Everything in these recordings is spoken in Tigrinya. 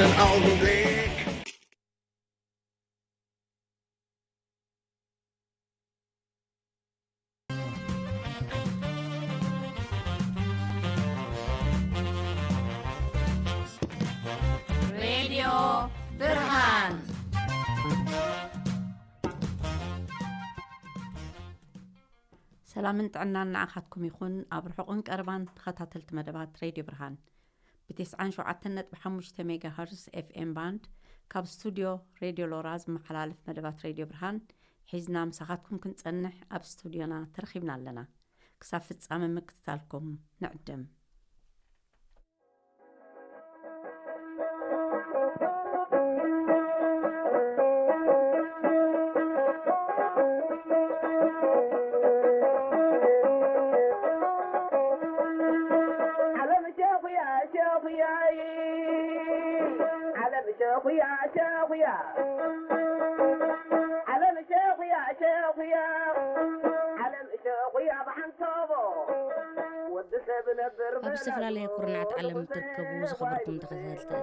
Augenblick. ሬድዮ ብርሃን። ሰላምን ጥዕናን ንዓኻትኩም ይኹን፣ ኣብ ርሑቕን ቀረባን ተኸታተልቲ መደባት ሬድዮ ብርሃን። ብ ተስዓን ሸውዓተን ነጥቢ ሓሙሽተ ሜጋሃርዝ ኤፍ ኤም ባንድ ካብ ስቱድዮ ሬድዮ ሎራ ዝመሓላለፍ መደባት ሬድዮ ብርሃን ሒዝና ምሳኻትኩም ክንጸንሕ ኣብ ስቱድዮና ተረኺብና ኣለና። ክሳብ ፍጻመ ምክትታልኩም ንዕድም። ዓለም ሸኹያ ሸኹያይ፣ ዓለም ሸኹያ ሸኹያ፣ ዓለም ሸኹያ ሸኹያ፣ ዓለም ሸኹያ ብሓንሳቦ ወዲ ሰብ ነብር ኣብ ዝተፈላለየ ኩርናዓት ዓለም እትርከቡ ዝኸበርኩም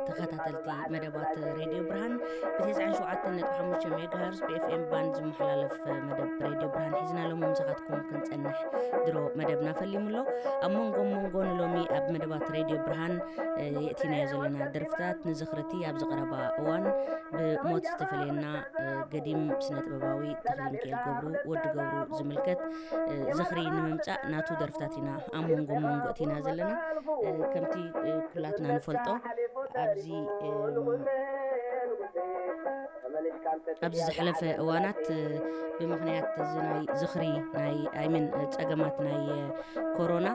ተኸታተልቲ መደባት ሬድዮ ብርሃን፣ ብ ተስዓን ሸውዓተን ነጥቢ ሓሙሽተ ሜጋሃርዝ ብ ኤፍ ኤም ባንድ ዝመሓላለፍ መደብ ሬድዮ ብርሃን ሒዝና ሎሚ ምሳኻትኩም ክንጸንሕ ድሮ መደብና ፈሊሙ ኣሎ። ኣብ መንጎ መንጎ ንሎሚ ኣብ መደባት ሬድዮ ብርሃን፣ እ፣ የእቲናዮ ዘለና ደርፍታት ንዝኽሪ እቲ ኣብዚ ቀረባ እዋን ብሞት ዝተፈለየና፣ እ፣ ገዲም ስነ ጥበባዊ ተኽለሚካኤል ገብሩ፣ ወዲ ገብሩ ዝምልከት፣ እ፣ ዝኽሪ ንምምጻእ ናቱ ደርፍታት ኢና ኣብ መንጎ መንጎ እቲና ዘለና። እ፣ ከምቲ፣ እ፣ ኩላትና ንፈልጦ ኣብዚ፣ እ፣ ኣብዚ ዝሓለፈ እዋናት፣ እ፣ ብምኽንያት እዚ ናይ ዝኽሪ ናይ፣ ኣይምን፣ ጸገማት ናይ፣ እ፣ ኮሮና፣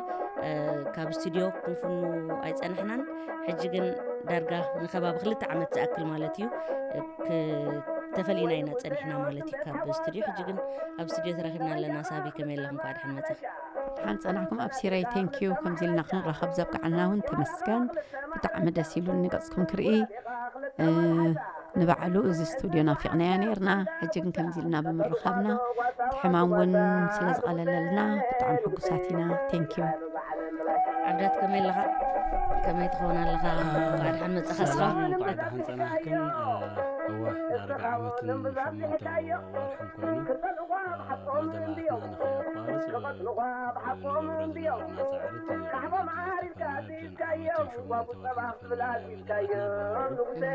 እ፣ ካብ ስቱድዮ ክንፍኑ ኣይጸናሕናን። ሕጂ ግን ዳርጋ ንከባቢ ክልተ ዓመት ዝኣክል ማለት እዩ፣ እ፣ ክ-፣ ተፈሊና ኢና ጸኒሕና ማለት እዩ ካብ ስቱድዮ። ሕጂ ግን ኣብ ስቱድዮ ተረኺብና ኣለና። ሳቢ፣ ከመይ ኣለኹም? እንኳዕ ደሓን መጻኺ። ደሓን ጸናሕኩም ኣብ ሲረይ። ቴንኪዩ። ከምዚ ኢልና ክንራኸብ ዘብቅዓና እውን ተመስገን። ብጣዕሚ ደስ ኢሉኒ ገጽኩም ክርኢ። እ፣ ንባዕሉ እዚ ስቱድዮ ናፊቕናዮ ነይርና። ሕጂ ግን ከምዚ ኢልና ብምርኻብና እቲ ሕማም እውን ስለ ዝቐለለልና ብጣዕሚ ሕጉሳት ኢና። ቴንኪዩ። ዓብዳት ከመይ ኣለኻ? ከመይ ትኸውን ኣለኻ? እንኳዕ ደሓን መጻኻ እስኻ። ሰላም፣ እንኳዕ ደሓን ጸናሕክን። እ፣ እወ፣ ዳርጋ ዓመትን ሸሞንተ ወርሕን ኮይኑ፣ እ፣ መደባትና ንኸየቋርጽ፣ እ፣ ንገብሮ ዝነበርና ጻዕሪ፣ እቲ ቅድሚ ሕጂ ዝተፈነወ፣ ኣብዘን ዓመትን ሸሞንተ ወርሕን ዝፈነናዮ መደባትና ብምሉኡ፣ እ፣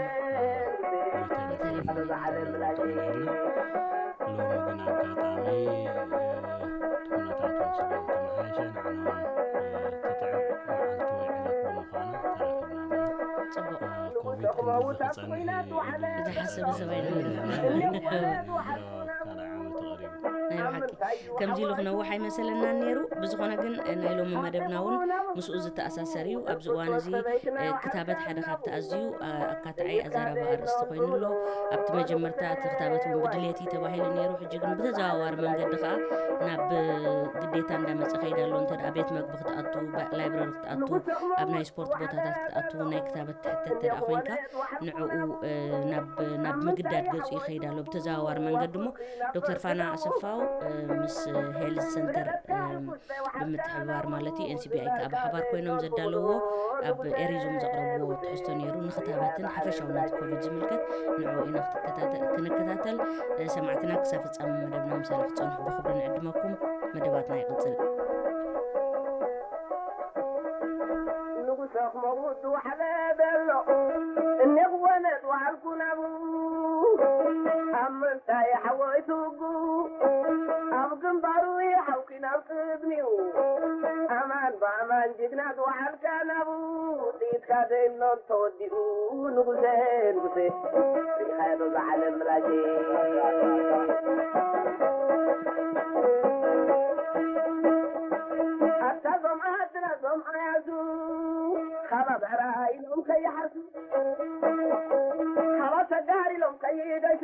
ብቴሌፎን ንገብሮ ኢና። ሎሚ ግን ኣጋጣሚ፣ እ፣ እቲ ኩነታት እውን ስለ ዝተመሓየሸ፣ ንዓና እውን፣ እ፣ ትጥዕም መዓልቲ ወይ ዕለት ብምዃና ተራኺብና ኣለና። ጽቡቕ። እ፣ ኮቪድ ክንድዚ ክጸንሕ እዩ ኢሉ ዝሓሰበ ሰብ ኣይነበረን። ካልኣይ ዓመቱ ቀሪቡ። ናይ ብሓቂ። ከምዚ ኢሉ ክነውሕ ኣይመሰለናን ነይሩ። ብዝኾነ ግን፣ እ፣ ናይ ሎሚ መደብና እውን ምስኡ ዝተኣሳሰር እዩ። ኣብዚ እዋን እዚ፣ እ፣ ክታበት ሓደ ካብቲ ኣዝዩ፣ እ፣ ኣካታዒ ኣዘራርባ ኣርእስቲ ኮይኑ ኣሎ። ኣብቲ መጀመርታ እቲ ክታበት እውን ብድሌት እዩ ተባሂሉ ነይሩ። ሕጂ ግን ብተዘዋዋሪ መንገዲ ከኣ ናብ ግዴታ እንዳመጸ ከይድ ኣሎ። እንተ ደኣ ቤት መግቢ ክትኣቱ፣ ባ-፣ ላይብረሪ ክትኣቱ፣ ኣብ ናይ ስፖርት ቦታታት ክትኣቱ፣ ናይ ክታበት ትሕተት እንተ ደኣ ኮይንካ፣ ንዕኡ፣ እ፣ ናብ፣ ናብ ምግዳድ ገጹ ይኸይድ ኣሎ። ብተዘዋዋሪ መንገዲ እሞ ዶክተር ፋና ኣሰፋው፣ እ፣ ምስ ሄልዝ ሰንተር፣ እ፣ ብምትሕብባር ማለት እዩ፣ ኤን ሲ ቢ ኣይ ከኣ ብሓባር ኮይኖም ዘዳለውዎ ኣብ ኤሪዙም ዘቕረብዎ ትሕዝቶ ነይሩ። ንኽታበትን ሓፈሻውነት ኮቪድ ዝምልከት ንዕኡ ኢና ክትከታተ-፣ ክንከታተል። እ፣ ሰማዕትና ክሳብ ፍጻመ መደብና ምሳና ክትጸንሑ ብኽብሪ ንዕድመኩም። መደባትና ይቕጽል። ንጉሰ ክመውት ዝወሓለ ዘሎ እኔኽወ ነጥዋልኩ ናብኡ ኣብ ምንታይ ሓወይ ትውጉ ኣብ ግንባሩ ይሓውኪ ናብ ቅድሚኡ ኣማን ብኣማን ጅግና ዝወሓልካ ናብኡ ጥይትካ ዘይምኖን ተወዲኡ ንጉሰ ንጉሰ ሪኻዮ ዶ ዝዓለም ምላሴ ኣታ ዞም ዓድና ዞም ዓያሱ ካባ ብዕራይ ኢሎም ከይሓርሱ ካባ ሰጋር ኢሎም ከይገሹ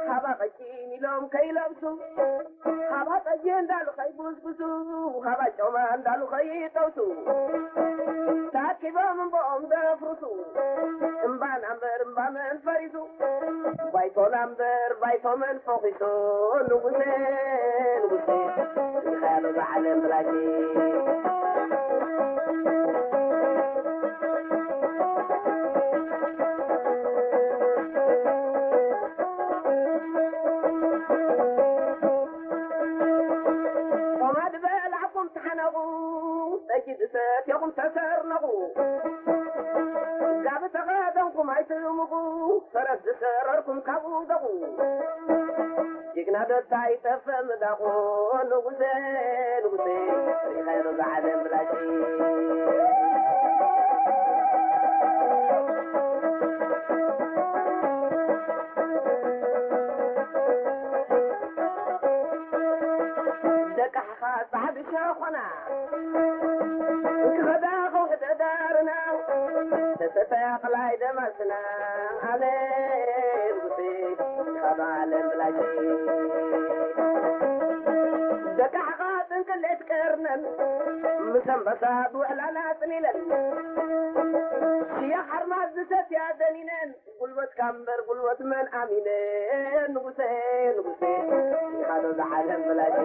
ካባ ቀጭን ኢሎም ከይለብሱ ካባ ጠጅ እንዳሉ ከይጉስጉሱ ካባ ጮማ እንዳሉ ከይጠውሱ ታኪቦም እምበኦም ዘፍርሱ እምባና እምበር እምባ መን ፈሪሱ ባይቶና እምበር ባይቶ መን ፈኺሱ ንጉሴ ንጉሴ ንጉሴ ንጉሴ ንጉሴ ኣይትሙቑ ፈረስ ዝሰረርኩም ካብኡ ደቑ። ጅግና ደስታ ይጠፍእ ምዳቑ። ንጉሴ፣ ንጉሴ፣ ሪኸ ዛዕለም ብላሽ። ደቃሕኻ ጻዕዲ ሸኾና፣ ክኸዳ ከውሒ ደዳርና፣ ተሰተያ ቕላይ ደማስና፣ ኣነ ንጉሴ፣ ካብ ዓለም ብላሽ። ደቃሕኻ ጥንቅሌት ቀርነን፣ ምስ ኣንበሳ ብውዕላና ጽሊለን፣ ሽያ ሓርማዝ ዝሰትያ ደኒነን፣ ጉልበትካ እምበር ጉልበት መን ኣሚነ፣ ንጉሰ፣ ንጉሰ፣ ኢኻ ዶ ዝዓለም በላሽ።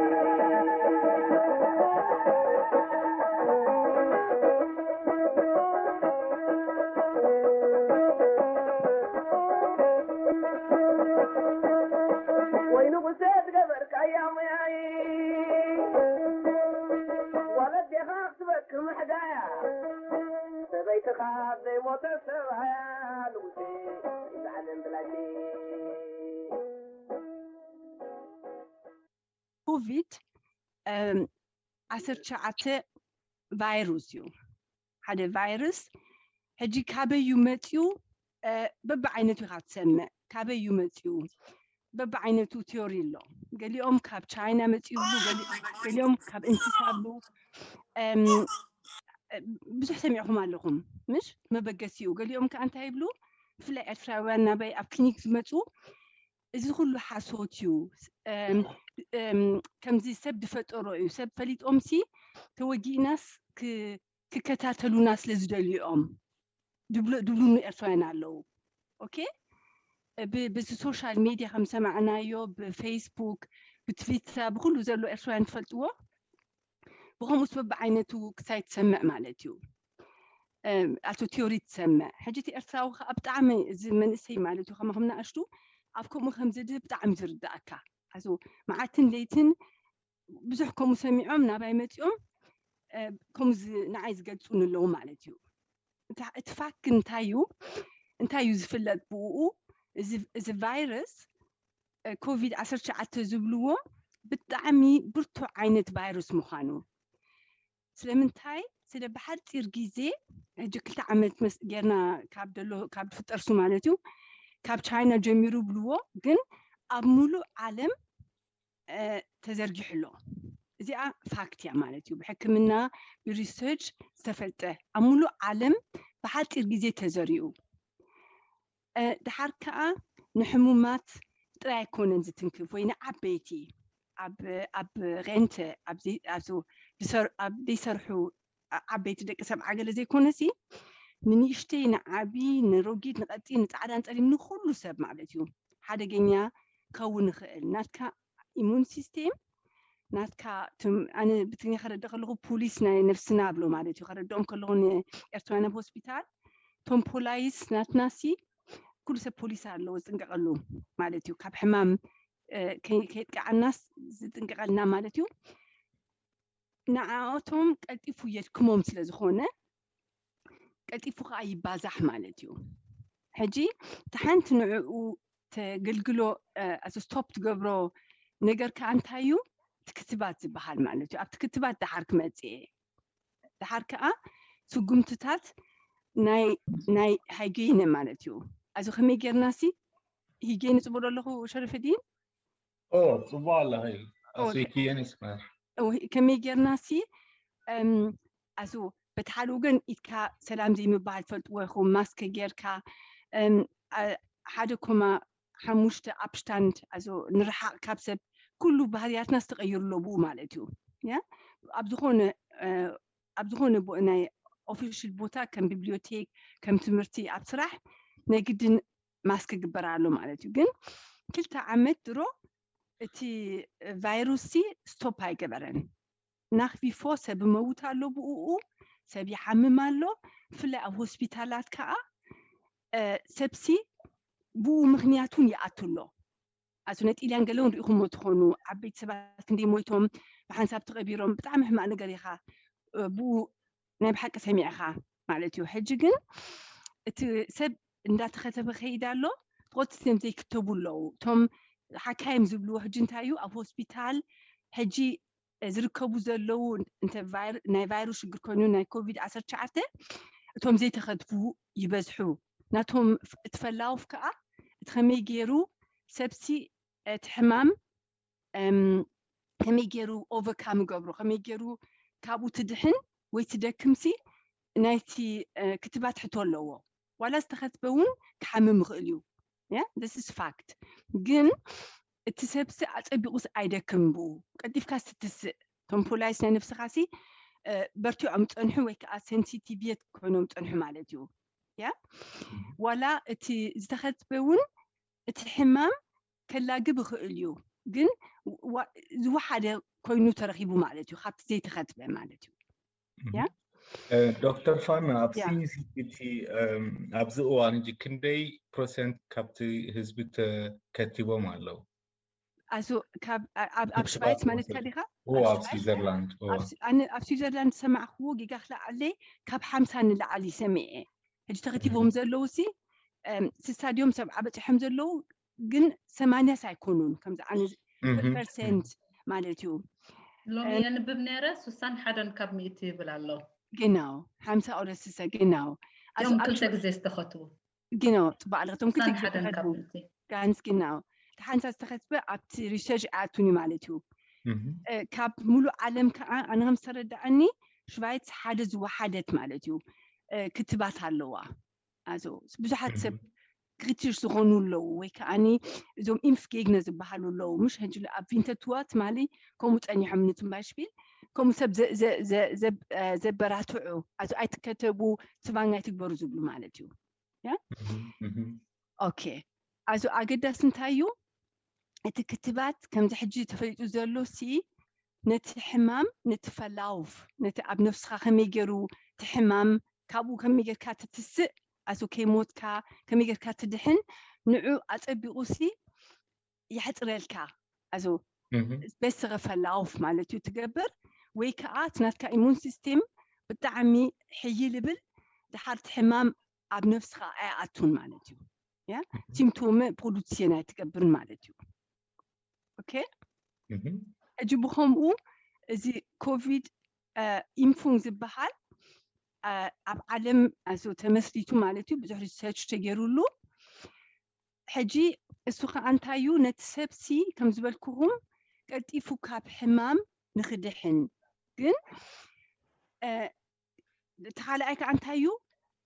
ወይ ንጉሰ ዝገበርካያ ሙያይ፣ ወለዴኻ ክትበኪ ምሕዳያ፣ ሰበይትኻ ዘይሞተ ሰብኣያ፣ ንጉሰ፣ ዛዕለም ብላሽ። ኮቪድ ዓሰርተ ትሽዓተ ቫይሩስ እዩ። ሓደ ቫይሩስ ሕጂ ካበይ እዩ መፂኡ? በብዓይነቱ ኢኻ ትሰምዕ። ካበይ እዩ መፂኡ? በብዓይነቱ ቲዮሪ ኣሎ። ገሊኦም ካብ ቻይና መፂኡ ይብሉ፣ ገሊኦም ካብ እንስሳ ይብሉ። ብዙሕ ሰሚዕኹም ኣለኹም፣ ምሽ መበገሲኡ። ገሊኦም ከዓ እንታይ ይብሉ? ብፍላይ ኤርትራውያን ናበይ ኣብ ክሊኒክ ዝመፁ፣ እዚ ኩሉ ሓሶት እዩ፣ ከምዚ ሰብ ዝፈጠሮ እዩ፣ ሰብ ፈሊጦምሲ ተወጊእናስ ክከታተሉና ስለ ዝደልዩ እዮም ድብሉ ኤርትራውያን ኣለዉ። ኦኬ፣ በዚ ሶሻል ሚድያ ከም ዝሰማዕናዮ፣ ብፌስቡክ፣ ብትዊተር፣ ብኩሉ ዘሎ ኤርትራውያን ትፈልጥዎ። ብኸምኡስ በብዓይነቱ ክሳይ ትሰምዕ ማለት እዩ። ኣቶ ቲዮሪ ትሰምዕ። ሕጂ እቲ ኤርትራዊ ከዓ ብጣዕሚ፣ እዚ መንእሰይ ማለት እዩ፣ ከማኹም ንኣሽቱ ኣብ ከምኡ ከም ዝድህ ብጣዕሚ ዝርዳእካ። ኣቶ መዓልትን ለይትን ብዙሕ ከምኡ ሰሚዖም ናባይ መፂኦም ከምኡ ንዓይ ዝገልፁኒ ኣለዉ ማለት እዩ። እቲ ፋክት እንታይ እዩ? እንታይ እዩ ዝፍለጥ ብኡ? እዚ ቫይረስ ኮቪድ ዓሰርተ ትሽዓተ ዝብልዎ ብጣዕሚ ብርቱዕ ዓይነት ቫይረስ ምዃኑ። ስለምንታይ? ስለ ብሓፂር ግዜ፣ ሕጂ ክልተ ዓመት ጌርና ካብ ደሎ ካብ ዝፍጠርሱ ማለት እዩ፣ ካብ ቻይና ጀሚሩ ብልዎ፣ ግን ኣብ ሙሉእ ዓለም ተዘርጊሑ ኣሎ። እዚኣ ፋክት እያ ማለት እዩ። ብሕክምና ብሪሰርች ዝተፈልጠ፣ ኣብ ሙሉእ ዓለም ብሓፂር ግዜ ተዘሪኡ። ድሓር ከዓ ንሕሙማት ጥራይ ኣይኮነን ዝትንክፍ፣ ወይ ንዓበይቲ ኣብ ሬንተ ኣብ ዘይሰርሑ ዓበይቲ ደቂ ሰብ ዓገለ ዘይኮነሲ፣ ንንእሽተይ፣ ንዓቢ፣ ንሮጊድ፣ ንቐጢን፣ ንፃዕዳ፣ ንፀሊም፣ ንኩሉ ሰብ ማለት እዩ ሓደገኛ ከውን ይኽእል። ናትካ ኢሙን ሲስቴም፣ ናትካ፣ ኣነ ብትግርኛ ከረደ ከለኹ ፖሊስ ናይ ነፍስና ብሎ ማለት እዩ። ከረድኦም ከለኹ ንኤርትራውያን ኣብ ሆስፒታል፣ ቶም ፖላይስ ናትናሲ ኩሉ ሰብ ፖሊስ ኣለዎ ዝጥንቀቐሉ ማለት እዩ። ካብ ሕማም ከየጥቃዓናስ ዝጥንቀቐልና ማለት እዩ። ንዓኦቶም ቀልጢፉ የድክሞም ስለ ዝኾነ፣ ቀልጢፉ ከዓ ይባዛሕ ማለት እዩ። ሕጂ እቲ ሓንቲ ንዕኡ ተገልግሎ፣ ኣዚ ስቶፕ ትገብሮ ነገር ከዓ እንታይ እዩ? እቲ ክትባት ዝበሃል ማለት እዩ። ኣብቲ ክትባት ደሓር ክመፅእ እየ። ደሓር ከዓ ስጉምትታት ናይ ናይ ሃይጌይነ ማለት እዩ። ኣዚ ከመይ ጌርና ሲ፣ ሂጌይነ ፅቡቅ ዶ ኣለኹ ሸረፈዲን? ኦ፣ ፅቡቅ ኣለኺ። ኣዚ ሂጌይነ ይስመር። ከመይ ጌርና ሲ፣ ኣዚ በቲ ሓደ ወገን ኢድካ ሰላም ዘይምባሃል ትፈልጥዎ ኢኹም፣ ማስክ ጌርካ፣ ሓደ ኮማ ሓሙሽተ ኣብሽታንድ፣ ኣዚ ንርሓቕ ካብ ሰብ፣ ኩሉ ባህርያትና ዝተቐይሩ ኣሎ ብኡ ማለት እዩ። ኣብ ዝኾነ ኣብ ዝኾነ ናይ ኦፊሽል ቦታ ከም ቢብሊዮቴክ፣ ከም ትምህርቲ፣ ኣብ ስራሕ ናይ ግድን ማስክ ክግበር ኣሎ ማለት እዩ። ግን ክልተ ዓመት ድሮ እቲ ቫይሩስ ሲ ስቶፕ ኣይገበረን። ናኽቢፎ ሰብ ይመውት ኣሎ ብኡ፣ ሰብ ይሓምም ኣሎ። ብፍላይ ኣብ ሆስፒታላት ከዓ ሰብሲ ብኡ ምኽንያት እውን ይኣቱ ኣሎ። ኣቶ ነጢልያን ገለውን ርኢኹሞ ትኾኑ፣ ዓበይቲ ሰባት ክንደይ ሞይቶም ብሓንሳብ ተቐቢሮም። ብጣዕሚ ሕማቕ ነገር ኢኻ ብኡ ናይ ብሓቂ ሰሚዕኻ ማለት እዩ። ሕጂ ግን እቲ ሰብ እንዳተኸተበ ከይድ ኣሎ። ትቆፅቲ እዮም ዘይክተቡ ኣለዉ። እቶም ሓካይም ዝብልዎ ሕጂ እንታይ እዩ? ኣብ ሆስፒታል ሕጂ ዝርከቡ ዘለዉ እንተ ናይ ቫይሩስ ሽግር ኮይኑ ናይ ኮቪድ ዓሰርተ ትሽዓተ እቶም ዘይተኸትቡ ይበዝሑ። ናቶም እቲ ፈላውፍ ከዓ እቲ ከመይ ገይሩ ሰብሲ እቲ ሕማም ከመይ ገይሩ ኦቨርካም ገብሮ ከመይ ገይሩ ካብኡ ትድሕን ወይ ትደክምሲ ናይቲ ክትባት ሕቶ ኣለዎ። ዋላ ዝተኸትበ እውን ክሓምም ይኽእል እዩ። ስ ፋክት ግን እቲ ሰብሲ ኣፀቢቑስ ኣይደክም ብኡ ቀልጢፍካ ስትስእ ቶምፖላይስ ናይ ነብስኻሲ በርቲዖም ፀንሑ ወይ ከዓ ሴንሲቲቪየት ኮይኖም ፀንሑ ማለት እዩ። ያ ዋላ እቲ ዝተኸትበ እውን እቲ ሕማም ከላግብ ይኽእል እዩ፣ ግን ዝወሓደ ኮይኑ ተረኺቡ ማለት እዩ፣ ካብቲ ዘይተኸትበ ማለት እዩ። ያ ዶክተር ፋና፣ ኣብዚ እቲ ኣብዚ እዋን እ ክንደይ ፕሮሰንት ካብቲ ህዝቢ ተከቲቦም ኣለዉ? ኣሱ ኣብ ሽዋይስ ማለትካ ዲኻ? ኣብ ስዊዘርላንድ። ኣብ ስዊዘርላንድ ዝሰማዕክዎ ጌጋ ክለዓለይ ካብ ሓምሳ ንላዕሊ ሰሚዐ። ሕጂ ተኸቲቦም ዘለዉ ሲ ስሳድዮም ሰብዓ በፂሖም ዘለዉ፣ ግን ሰማንያስ ኣይኮኑን። ከምዚ ኣነ ፐርሰንት ማለት እዩ። ሎሚ የንብብ ነይረ ሱሳን ሓደን ካብ ሚእቲ ይብል ኣሎ። ግናው ሓምሳ ኦረ ስሳ ግናው እዮም ክልተ ግዜ ዝተኸትቡ። ግናው ፅባቅ ኣለክቶም ክልተ ሱሳን ግዜ ሓደን ካብ ተኸትቡ ሚእቲ ጋንስ ግናው እቲ ሓንሳ ዝተኸትበ ኣብቲ ሪሰርች ኣቱን እዩ ማለት እዩ። ካብ ሙሉእ ዓለም ከዓ ኣነ ከም ዝተረዳኣኒ ሽቫይትስ ሓደ ዝወሓደት ማለት እዩ ክትባት ኣለዋ። ኣዞ ብዙሓት ሰብ ክሪቲሽ ዝኾኑ ኣለዉ ወይ ከዓኒ እዞም ኢምፍ ጌግነ ዝበሃሉ ኣለዉ ምሽ ሕጂ ኣብ ቪንተትዋ ትማሊ ከምኡ ፀኒሖም ንትምባሽቢል ከምኡ ሰብ ዘበራትዑ ኣዞ ኣይትከተቡ ትባኛ ኣይትግበሩ ዝብሉ ማለት እዩ። ኦኬ ኣዞ ኣገዳሲ እንታይ እዩ? እቲ ክትባት ከምዚ ሕጂ ተፈሊጡ ዘሎ ሲ ነቲ ሕማም ነቲ ፈላውፍ ነቲ ኣብ ነፍስኻ ከመይ ገይሩ እቲ ሕማም ካብኡ ከመይ ጌርካ ትትስእ ኣሱ ከይሞትካ ከመይ ጌርካ ትድሕን ንዑ ኣጸቢቑ ሲ የሕጽረልካ ኣዞ በስኸ ፈላውፍ ማለት እዩ ትገብር ወይ ከዓ እቲ ናትካ ኢሙን ሲስቴም ብጣዕሚ ሕይል ይብል ድሓር እቲ ሕማም ኣብ ነፍስኻ ኣይኣቱን ማለት እዩ። ያ ሲምፕቶመ ፕሮዱክሽን ኣይትገብርን ማለት እዩ። ኦኬ ሕጂ ብኸምኡ እዚ ኮቪድ ኢምፉንግ ዝበሃል ኣብ ዓለም ተመስሪቱ ማለት እዩ ብዙሕ ሪሰርች ተገይሩሉ። ሕጂ እሱ ከዓ እንታይ እዩ ነቲ ሰብሲ ከም ዝበልኩኹም ቀልጢፉ ካብ ሕማም ንክድሕን ግን እቲ ካልኣይ ከዓ እንታይ እዩ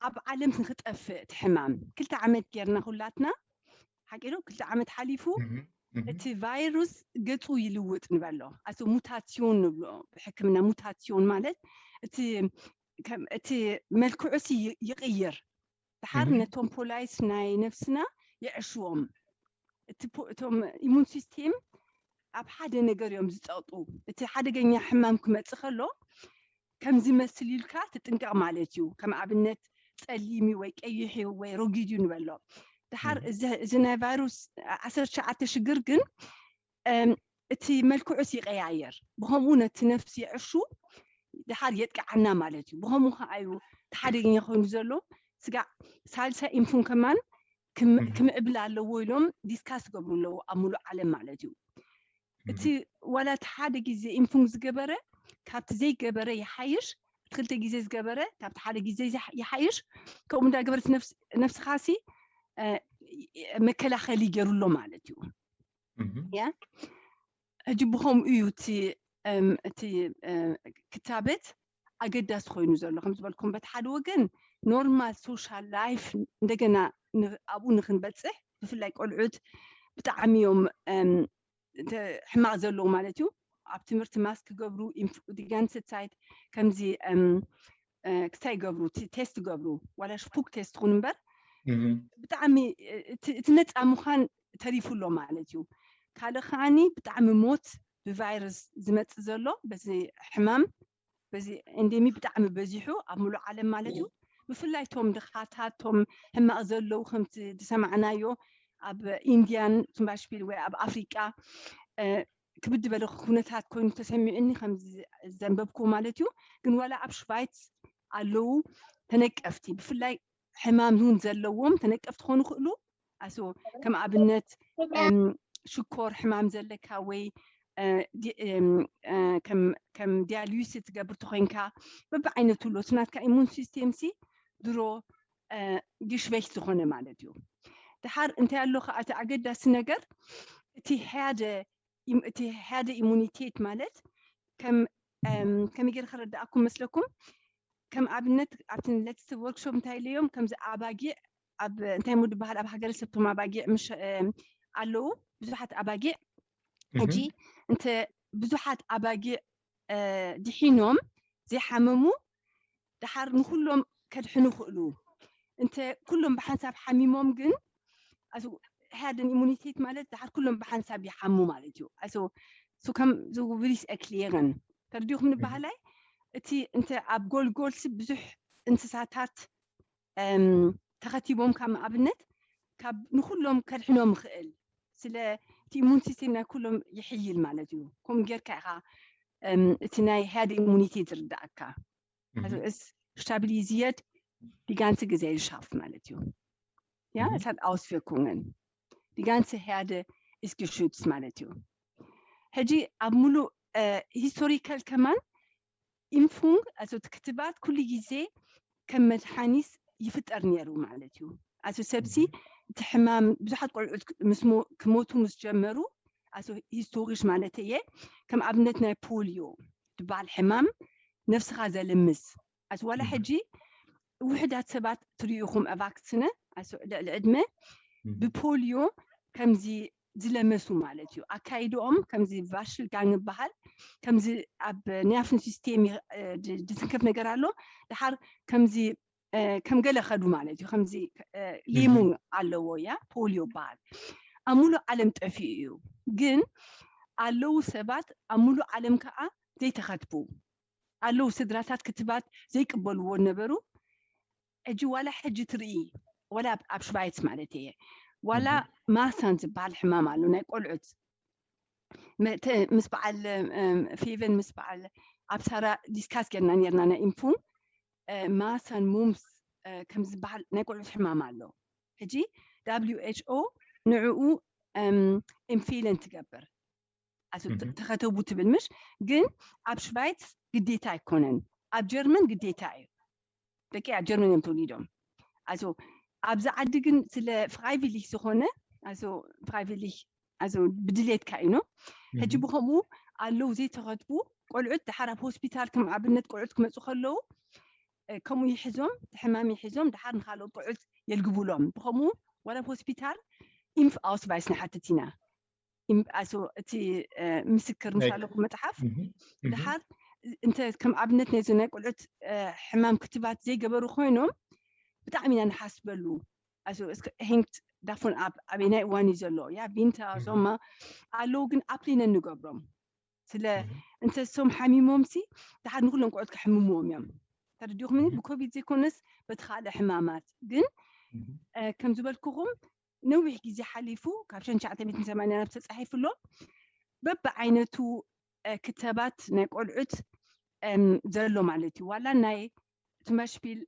ኣብ ዓለም ንክጠፍእ እቲ ሕማም ክልተ ዓመት ጌርና ኩላትና ሓቂዶ ክልተ ዓመት ሓሊፉ እቲ ቫይሩስ ገፁ ይልውጥ ንበሎ ኣቶ ሙታሲዮን ንብሎ ብሕክምና ሙታሲዮን ማለት እቲ እቲ መልክዑ ሲ ይቕይር ድሓር ነቶም ፖላይስ ናይ ነፍስና የዕሽዎም እቶም ኢሙን ሲስቴም ኣብ ሓደ ነገር እዮም ዝፀጡ እቲ ሓደገኛ ሕማም ክመፅእ ከሎ ከም ዝመስል ኢልካ ትጥንቀቕ ማለት እዩ ከም ኣብነት ፀሊም እዩ ወይ ቀይሕ እዩ ወይ ሮጊድ እዩ ንበሎ ድሓር እዚ ናይ ቫይሩስ ዓሰርተ ትሽዓተ ሽግር ግን እቲ መልክዑስ ይቀያየር ብከምኡ ነቲ ነፍሲ የዕሹ ድሓር የጥቅዓና ማለት እዩ ብከምኡ ከዓ እዩ ተሓደገኛ ኮይኑ ዘሎ ስጋዕ ሳልሳይ ኢንፉን ከማን ክምዕብል ኣለዎ ኢሎም ዲስካስ ገብሩ ኣለዎ ኣብ ሙሉእ ዓለም ማለት እዩ እቲ ዋላ እቲ ሓደ ግዜ ኢንፉን ዝገበረ ካብቲ ዘይገበረ ይሓይሽ እቲ ክልተ ግዜ ዝገበረ ካብቲ ሓደ ግዜ ይሓይሽ ከምኡ እንዳገበረት ነፍስኻሲ መከላኸሊ ገይሩ ኣሎ ማለት እዩ ያ ሕጂ ብኸምኡ እዩ እቲ እቲ ክታበት ኣገዳሲ ኮይኑ ዘሎ ከም ዝበልኩም በቲ ሓደ ወገን ኖርማል ሶሻል ላይፍ እንደገና ኣብኡ ንክንበፅሕ ብፍላይ ቆልዑት ብጣዕሚ እዮም ሕማቅ ዘለዎ ማለት እዩ ኣብ ትምህርቲ ማስክ ገብሩ ዲጋንሰት ሳይት ከምዚ ክታይ ገብሩ ቴስት ገብሩ ዋላ ሽፉክ ቴስት ኹን እምበር ብጣዕሚ እቲ ነፃ ምዃን ተሪፉ ኣሎ ማለት እዩ ካልእ ከዓኒ ብጣዕሚ ሞት ብቫይረስ ዝመፅእ ዘሎ በዚ ሕማም በዚ ኤንዴሚ ብጣዕሚ በዚሑ ኣብ ሙሉእ ዓለም ማለት እዩ ብፍላይ ቶም ድኻታት ቶም ሕማቕ ዘለዉ ከምቲ ዝሰማዕናዮ ኣብ ኢንድያን ትምባሽቢል ወይ ኣብ ኣፍሪቃ ክብድ በለ ኩነታት ኮይኑ ተሰሚዑኒ ከም ዘንበብኩ ማለት እዩ ግን ዋላ ኣብ ሽቫይት ኣለዉ ተነቀፍቲ ብፍላይ ሕማም እውን ዘለዎም ተነቀፍቲ ክኾኑ ይኽእሉ። ኣሶ ከም ኣብነት እም፣ ሽኮር ሕማም ዘለካ ወይ እ፣ ዲ- እም፣ እ፣ ከም ከም ዲያሊሲስ ትገብር ተኮይንካ በብዓይነቱ ኣሎ። እቲ ናትካ ኢሙን ሲስቴም ሲ ድሮ እ፣ ጊሽበሽ ዝኾነ ማለት እዩ። ድሓር እንታይ ኣሎ ከዓ እቲ ኣገዳሲ ነገር እቲ ሓደ ኢም- እቲ ሓደ ኢሙኒቴት ማለት ከም እም፣ ከመይ ገይረ ክረዳእኩም መስለኩም? ከም ኣብነት ኣብቲ ሌትስት ወርክሾፕ እንታይ ኢለዮም ከምዚ ኣባጊዕ ኣብ እንታይ ሙድ በሃል ኣብ ሃገረ ሰብቶም ኣባጊዕ ምሽ እም፣ ኣለዉ ብዙሓት ኣባጊዕ ሕጂ እንተ ብዙሓት ኣባጊዕ እ፣ ድሒኖም ዘይሓመሙ ድሓር ንኩሎም ከድሕኑ ይኽእሉ። እንተ ኩሎም ብሓንሳብ ሓሚሞም ግን ኣሱ ሃደን ኢሙኒቴት ማለት ድሓር ኩሎም ብሓንሳብ ይሓሙ ማለት እዩ። ኣሱ ሱ ከም ዝውብሪስ ኤክሊየርን ተርዲኹም ንበሃላይ እቲ እንተ ኣብ ጎልጎልሲ ብዙሕ እንስሳታት እም፣ ተኸቲቦም ካብ ኣብነት ካብ ንኩሎም ከድሕኖም ይኽእል ስለ እቲ ኢሙን ሲስቴም ናይ ኩሎም ይሕይል ማለት እዩ። ከምኡ ጌርካ ኢኻ እም፣ እቲ ናይ ሃደ ኢሙኒቴት ዝርዳእካ። Also es stabilisiert die ganze Gesellschaft ማለት እዩ። Ja, es hat Auswirkungen. Die ganze Herde ist geschützt ማለት እዩ። ሕጂ ኣብ ሙሉእ ሂስቶሪካል ከማን ኢምፉንግ ኣቶ ክትባት ኩሉ ግዜ ከም መድሓኒት ይፍጠር ነይሩ ማለት እዩ። ኣቶ ሰብሲ እቲ ሕማም ብዙሓት ቆልዑት ምስ ሞ- ክሞቱ ምስ ጀመሩ ኣቶ ሂስቶሪሽ ማለት እየ ከም ኣብነት ናይ ፖሊዮ ዝበሃል ሕማም ነፍስኻ ዘልምስ ኣቶ ዋላ ሕጂ ውሕዳት ሰባት ትሪኢኹም ኣቫክስነ ኣቶ ልዕሊ ዕድመ ብፖሊዮ ከምዚ ዝለመሱ ማለት እዩ ኣካይድኦም ከምዚ ቫሽል ጋንግ ይበሃል ከምዚ ኣብ ኒያፍን ሲስቴም ዝትንከፍ ነገር ኣሎ ድሓር ከምዚ ከም ገለ ከዱ ማለት እዩ ከምዚ ሌሙን ኣለዎ ያ ፖሊዮ ይበሃል ኣብ ሙሉእ ዓለም ጠፊኡ እዩ ግን ኣለዉ ሰባት ኣብ ሙሉእ ዓለም ከዓ ዘይተኸትቡ ኣለዉ ስድራታት ክትባት ዘይቅበልዎ ነበሩ ሕጂ ዋላ ሕጂ ትርኢ ዋላ ኣብ ሽቫይትስ ማለት እየ ዋላ ማሳን ዝበሃል ሕማም ኣሎ ናይ ቆልዑት ምስ በዓል ፌቨን ምስ በዓል ኣብ ሳራ ዲስካስ ጌርና ኔርና ናይ ኢንፉን ማሳን ሙምስ ከም ዝበሃል ናይ ቆልዑት ሕማም ኣሎ ሕጂ ዳብሊው ኤች ኦ ንዕኡ ኢንፌለን ትገብር ተኸተቡ ትብል ምሽ ግን ኣብ ሽቫይት ግዴታ ኣይኮነን ኣብ ጀርመን ግዴታ እዩ ደቂ ኣብ ጀርመን እዮም ተወሊዶም ኣዞ ኣብዚ ዓዲ ግን ስለ ፍራይቪሊክ ዝኾነ ኣዞ ፍራይቪሊክ ኣዞ ብድሌትካ እዩ ሕጂ ብከምኡ ኣለዉ ዘይተኸትቡ ቆልዑት ድሓር ኣብ ሆስፒታል ከም ኣብነት ቆልዑት ክመፁ ከለዉ ከምኡ ይሕዞም ሕማም ይሕዞም ድሓር ንካልኦት ቆልዑት የልግቡሎም ብከምኡ ዋላ ሆስፒታል ኢምፍ ኣውስቫይስ ንሓትት ኢና ኣሶ እቲ ምስክር ምስ ኣለኩ መፅሓፍ ድሓር እንተ ከም ኣብነት ነዚ ናይ ቆልዑት ሕማም ክትባት ዘይገበሩ ኮይኖም ብጣዕሚ ኢና ንሓስበሉ ሄንክት ዳፎን ኣብ ኣበይናይ እዋን እዩ ዘሎ ያ ቪንታ ዞማ ኣለዉ ግን ኣፕሊነ ንገብሮም ስለ እንተ ሶም ሓሚሞም ሲ ድሓር ንኩሎም ቆልዑት ክሕምምዎም እዮም ተረዲኹምኒ ብኮቪድ ዘይኮነስ በቲ ካልእ ሕማማት ግን ከም ዝበልኩኹም ነዊሕ ግዜ ሓሊፉ ካብ ሸን ትሽዓተ ሚእትን ሰማንያን ኣብ ተጻሒፉ ኣሎ በብዓይነቱ ክተባት ናይ ቆልዑት ዘሎ ማለት እዩ ዋላ ናይ ትመሽፒል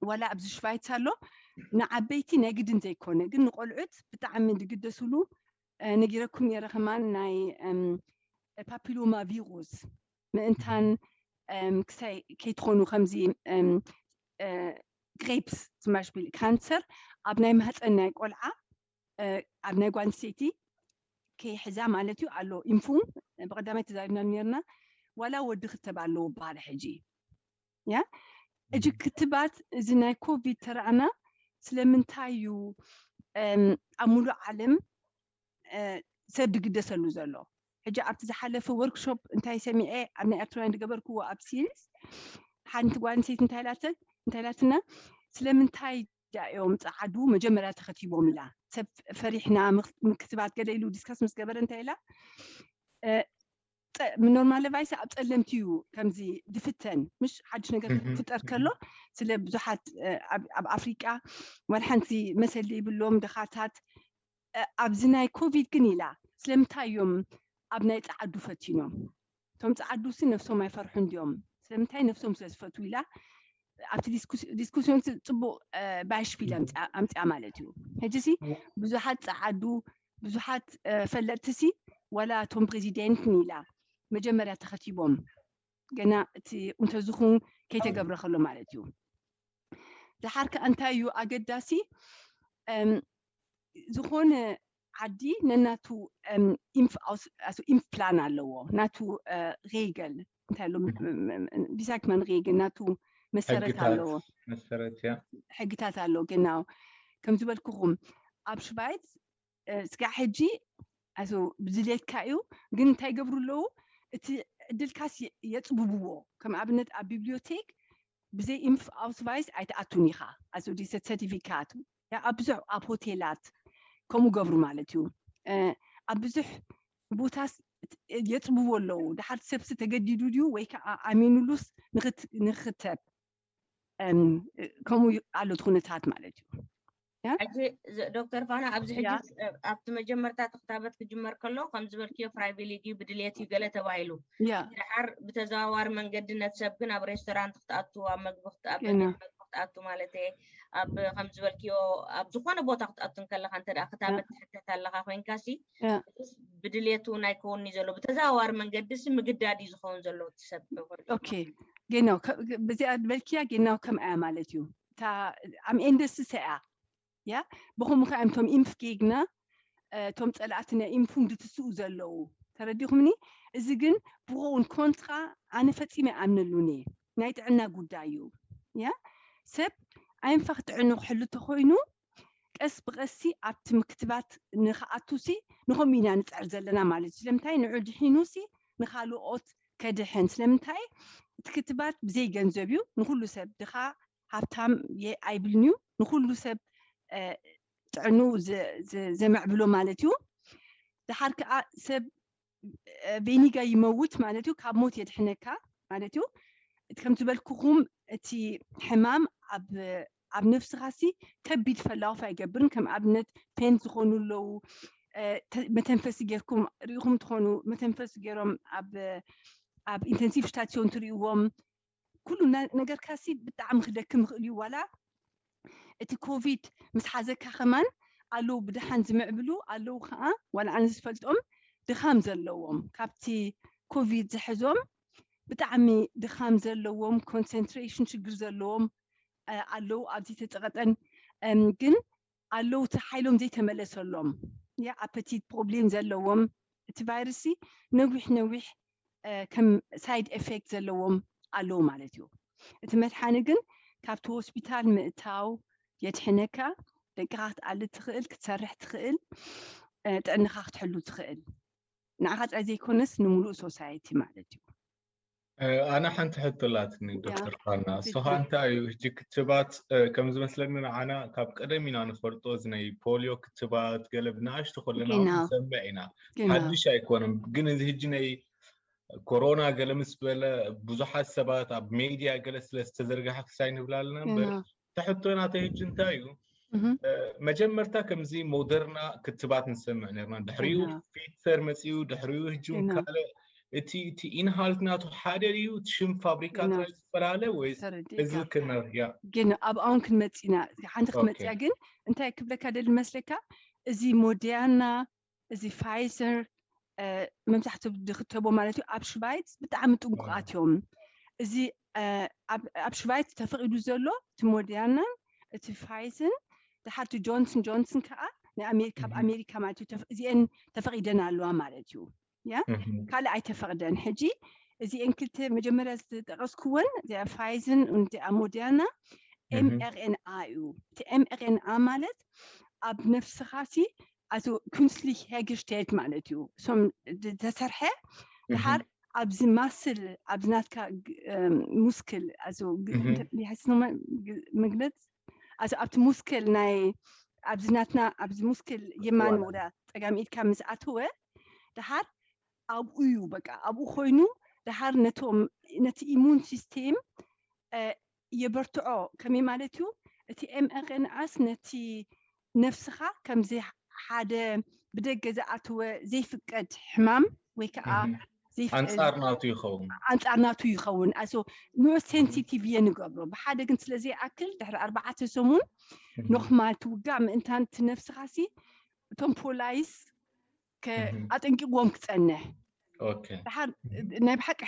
ዋላ ኣብዚ ሽቫይትስ ኣሎ ንዓበይቲ ናይ ግድን ዘይኮነ ግን ንቆልዑት ብጣዕሚ ዝግደስሉ ነጊረኩም ነረ ከማን ናይ ፓፒሎማ ቪሩስ ምእንታን ክሳይ ከይትኾኑ ከምዚ ግሬፕስ ትማሽቢል ካንሰር ኣብ ናይ ማህፀን ናይ ቆልዓ ኣብ ናይ ጓንስተይቲ ከይሕዛ ማለት እዩ ኣሎ ኢንፉ ብቀዳማይ ተዛሪብና ነርና ዋላ ወዲ ክተብ ኣለዎ በሃለ ሕጂ ያ እጂ ክትባት እዚ ናይ ኮቪድ ተረኣና ስለምንታይ እዩ ኣብ ሙሉእ ዓለም ሰብ ዝግደሰሉ ዘሎ ሕጂ ኣብቲ ዝሓለፈ ወርክሾፕ እንታይ ሰሚዐ ኣብ ናይ ኤርትራውያን ዝገበርክዎ ኣብ ሲልስ ሓንቲ ጓል ኣንስተይቲ እንታይ ላተ እንታይ ላትና ስለምንታይ ዳ እዮም ፃዓዱ መጀመርያ ተኸቲቦም ኢላ ሰብ ፈሪሕና ምክትባት ገለ ኢሉ ዲስካስ ምስ ገበረ እንታይ ኢላ ኖርማል ቫይስ ኣብ ፀለምቲ እዩ ከምዚ ዝፍተን ምሽ ሓድሽ ነገር ክፍጠር ከሎ ስለ ብዙሓት ኣብ ኣፍሪቃ ዋላ ሓንቲ መሰል ዘይብሎም ድኻታት ኣብዚ ናይ ኮቪድ ግን ኢላ ስለምንታይ እዮም ኣብ ናይ ፀዓዱ ፈቲኖም እቶም ፀዓዱ ሲ ነፍሶም ኣይፈርሑ እንዲዮም ስለምንታይ ነፍሶም ስለ ዝፈትዉ ኢላ ኣብቲ ዲስኩስ- ዲስኩሲዮን ሲ ጽቡቕ ባሽፒል ኣምጽኣ ማለት እዩ። ሕጂ ሲ ብዙሓት ጸዓዱ ብዙሓት ፈለጥቲ ሲ ዋላ እቶም ፕሬዚደንት ንኢላ መጀመርያ ተኸቲቦም ገና እቲ እንተዝኹን ከይተገብረ ከሎ ማለት እዩ። ደሓር ከኣ እንታይ እዩ ኣገዳሲ? ዝኾነ ዓዲ ነናቱ ኢምፍ ፕላን ኣለዎ። ናቱ ሬገል እንታይ ኣሎ? ቢሳክማን ሬገል ናቱ መሰረት ኣለዎ። መሰረት ያ ሕግታት ኣሎ። ገና ከም ዝበልኩኹም ኣብ ሽባይት ስጋዕ ሕጂ ኣቶ ብድሌትካ እዩ። ግን እንታይ ይገብሩ ኣለዉ? እቲ ዕድልካስ የፅብብዎ። ከም ኣብነት ኣብ ቢብሊዮቴክ ብዘይ ኢምፍ ኣውስቫይስ ኣይትኣቱን ኢኻ። ኣቶ ዲሰት ሰርቲፊካት ኣብ ብዙሕ ኣብ ሆቴላት ከምኡ ገብሩ ማለት እዩ። ኣብ ብዙሕ ቦታስ የፅብዎ ኣለዉ። ድሓር ሰብሲ ተገዲዱ ድዩ ወይ ከዓ ኣሚኑሉስ ንክተብ ከምኡ ኣሎ እቲ ኩነታት ማለት እዩ። ሕጂ ዶክተር ፋና ኣብዚ ሕጂ ኣብቲ መጀመርታ ተክታበት ክጅመር ከሎ ከም ዝበልክዮ ፕራይቬሊ ድዩ ብድልየት እዩ ገለ ተባሂሉ። ድሓር ብተዘዋዋሪ መንገዲ ነት ሰብ ግን ኣብ ሬስቶራንት ክትኣቱ ኣብ መግቢ ክትኣብ መግቢ ክትኣቱ ማለት ኣብ ከም ዝበልክዮ ኣብ ዝኾነ ቦታ ክትኣቱ እንከለካ እንተ ክታበት ትሕተት ኣለካ ኮይንካ ሲ ብድልየቱ ናይ ከውኒ ዘሎ ብተዘዋዋሪ መንገዲ ሲ ምግዳድ እዩ ዝኸውን ዘሎ እቲ ሰብ። ኦኬ ጌናው በዚኣ ዝበልክያ ጌናው ከምኣያ ማለት እዩ። እታ ኣም ኤንደስሰ እያ ያ ብኸምኡ ከዓ እዮም እቶም ኢምፍ ጌግና እቶም ፀላእቲ ናይ ኢምፉም ድትስኡ ዘለዉ ተረዲኹምኒ። እዚ ግን ብኸውን ኮንትራ ኣነ ፈፂመ ኣምነሉን እየ። ናይ ጥዕና ጉዳይ እዩ። ያ ሰብ ኣይንፋኽ ጥዕኑ ክሕሉ ተኮይኑ ቀስ ብቀሲ ኣብቲ ምክትባት ንክኣቱ ሲ ንኸምኡ ኢና ንፅዕር ዘለና ማለት እዩ። ስለምንታይ ንዑ ድሒኑ ሲ ንካልኦት ከድሕን ስለምንታይ እቲ ክትባት ብዘይ ገንዘብ እዩ ንኩሉ ሰብ ድኻ ሃብታም ኣይብልን እዩ ንኩሉ ሰብ ጥዕኑ ዘመዕብሎ ማለት እዩ። ድሓር ከዓ ሰብ ቬኒጋ ይመውት ማለት እዩ ካብ ሞት የድሕነካ ማለት እዩ። ከም ዝበልኩኹም እቲ ሕማም ኣብ ነፍስኻ ሲ ከቢድ ፈላውፍ ኣይገብርን። ከም ኣብነት ፔንት ዝኾኑ ኣለዉ። መተንፈሲ ጌርኩም ርኢኹም ትኾኑ መተንፈሲ ገይሮም ኣብ ኢንተንሲቭ ስታሲዮን ትርእዎም ኩሉ ነገርካ ሲ ብጣዕሚ ክደክም ይኽእል እዩ። ዋላ እቲ ኮቪድ ምስ ሓዘካ ከማን ኣለዉ ብድሓን ዝምዕብሉ ኣለዉ ከዓ ዋላ ኣነ ዝፈልጦም ድኻም ዘለዎም ካብቲ ኮቪድ ዝሕዞም ብጣዕሚ ድኻም ዘለዎም ኮንሰንትሬሽን ሽግር ዘለዎም ኣለዉ ኣብዚ ተፀቐጠን ግን ኣለዉ እቲ ሓይሎም ዘይተመለሰሎም ያ ኣፐቲት ፕሮብሌም ዘለዎም እቲ ቫይረስ ነዊሕ ነዊሕ ከም ሳይድ ኤፌክት ዘለዎም ኣለዉ ማለት እዩ። እቲ መድሓኒ ግን ካብቲ ሆስፒታል ምእታው የድሕነካ። ደቅኻ ክትኣሊ ትኽእል፣ ክትሰርሕ ትኽእል፣ ጥዕንኻ ክትሕሉ ትኽእል። ንዓኻ ጥራይ ዘይኮነስ ንምሉእ ሶሳይቲ ማለት እዩ። ኣነ ሓንቲ ሕቶ ኣላትኒ ዶክተር ፋና፣ እሱ ከዓ እንታይ እዩ ሕጂ ክትባት ከም ዝመስለኒ ንዓና ካብ ቀደም ኢና ንፈልጦ እዚ ናይ ፖሊዮ ክትባት ገለ ብንኣሽቱ ከለና ንሰምዕ ኢና፣ ሓድሽ ኣይኮነን። ግን እዚ ሕጂ ናይ ኮሮና ገለ ምስ በለ ብዙሓት ሰባት ኣብ ሜድያ ገለ ስለ ዝተዘርግሐ ክሳይ ንብላ ኣለና እምበር እቲ ሕቶ ናተይ ሕጂ እንታይ እዩ መጀመርታ ከምዚ ሞደርና ክትባት ንሰምዕ ነርና፣ ድሕሪኡ ፊተር መፂኡ፣ ድሕሪኡ ሕጂ እውን ካልእ እቲ እቲ ኢንሃልት ናቱ ሓደ ድዩ? እቲ ሽም ፋብሪካ ጥራይ ዝፈላለ ወይስ እዚ ክነር ያ ግን ኣብኣውን ክንመፂና ሓንቲ ክትመፅያ ግን እንታይ ክብለካ ደሊ መስለካ እዚ ሞዲያና እዚ ፋይዘር መብዛሕትኡ ዝክተቦ ማለት እዩ ኣብ ሽቫይት ብጣዕሚ ጥንቁቃት እዮም። እዚ ኣብ ሽቫይት ተፈቂዱ ዘሎ እቲ ሞዲያናን እቲ ፋይዝን ድሓርቲ ጆንስን ጆንስን ከዓ ናይ ኣሜሪካ ኣብ ኣሜሪካ ማለት እዩ እዚአን ተፈቂደን ኣለዋ ማለት እዩ። ያ ካልእ ኣይተፈቅደን። ሕጂ እዚአን ክልተ መጀመርያ ዝጠቀስኩወን እዚኣ ፋይዝን እዚኣ ሞዲያና ኤምኤርኤንኣ እዩ። እቲ ኤምኤርኤንኣ ማለት ኣብ ነፍስኻ ሲ ኣቶ ኩንስሊ ሄግሽቴድ ማለት እዩ። እሶም ዝተሰርሐ ድሓር ኣብዚ ማስል ኣብዚ ናትካ ሙስክል መግለፅ ኣብቲ ሙስክል ናይ ኣብዚ ናትና ኣብዚ ሙስክል የማን ወዳ ፀጋም ኢድካ ምስ ኣተወ ድሓር ኣብኡ እዩ በቃ ኣብኡ ኮይኑ ድሓር ነቶም ነቲ ኢሙን ሲስቴም የበርትዖ ከመይ ማለት እዩ እቲ ኤምኤርኤንኣስ ነቲ ነፍስኻ ከምዚ ሓደ ብደገ ዝኣተወ ዘይፍቀድ ሕማም ወይ ከዓ ኣንጻር ናቱ ይኸውን። ኣንጻር ናቱ ይኸውን። ኣሶ ንዑ ሴንሲቲቭ እየ ንገብሮ። ብሓደ ግን ስለ ዘይኣክል ድሕሪ ኣርባዕተ ሰሙን ኖርማል ትውጋእ ምእንታን እቲ ነፍስኻሲ እቶም ፖላይስ ኣጠንቂቕዎም ክጸንሕ። ድሓር ናይ ብሓቂ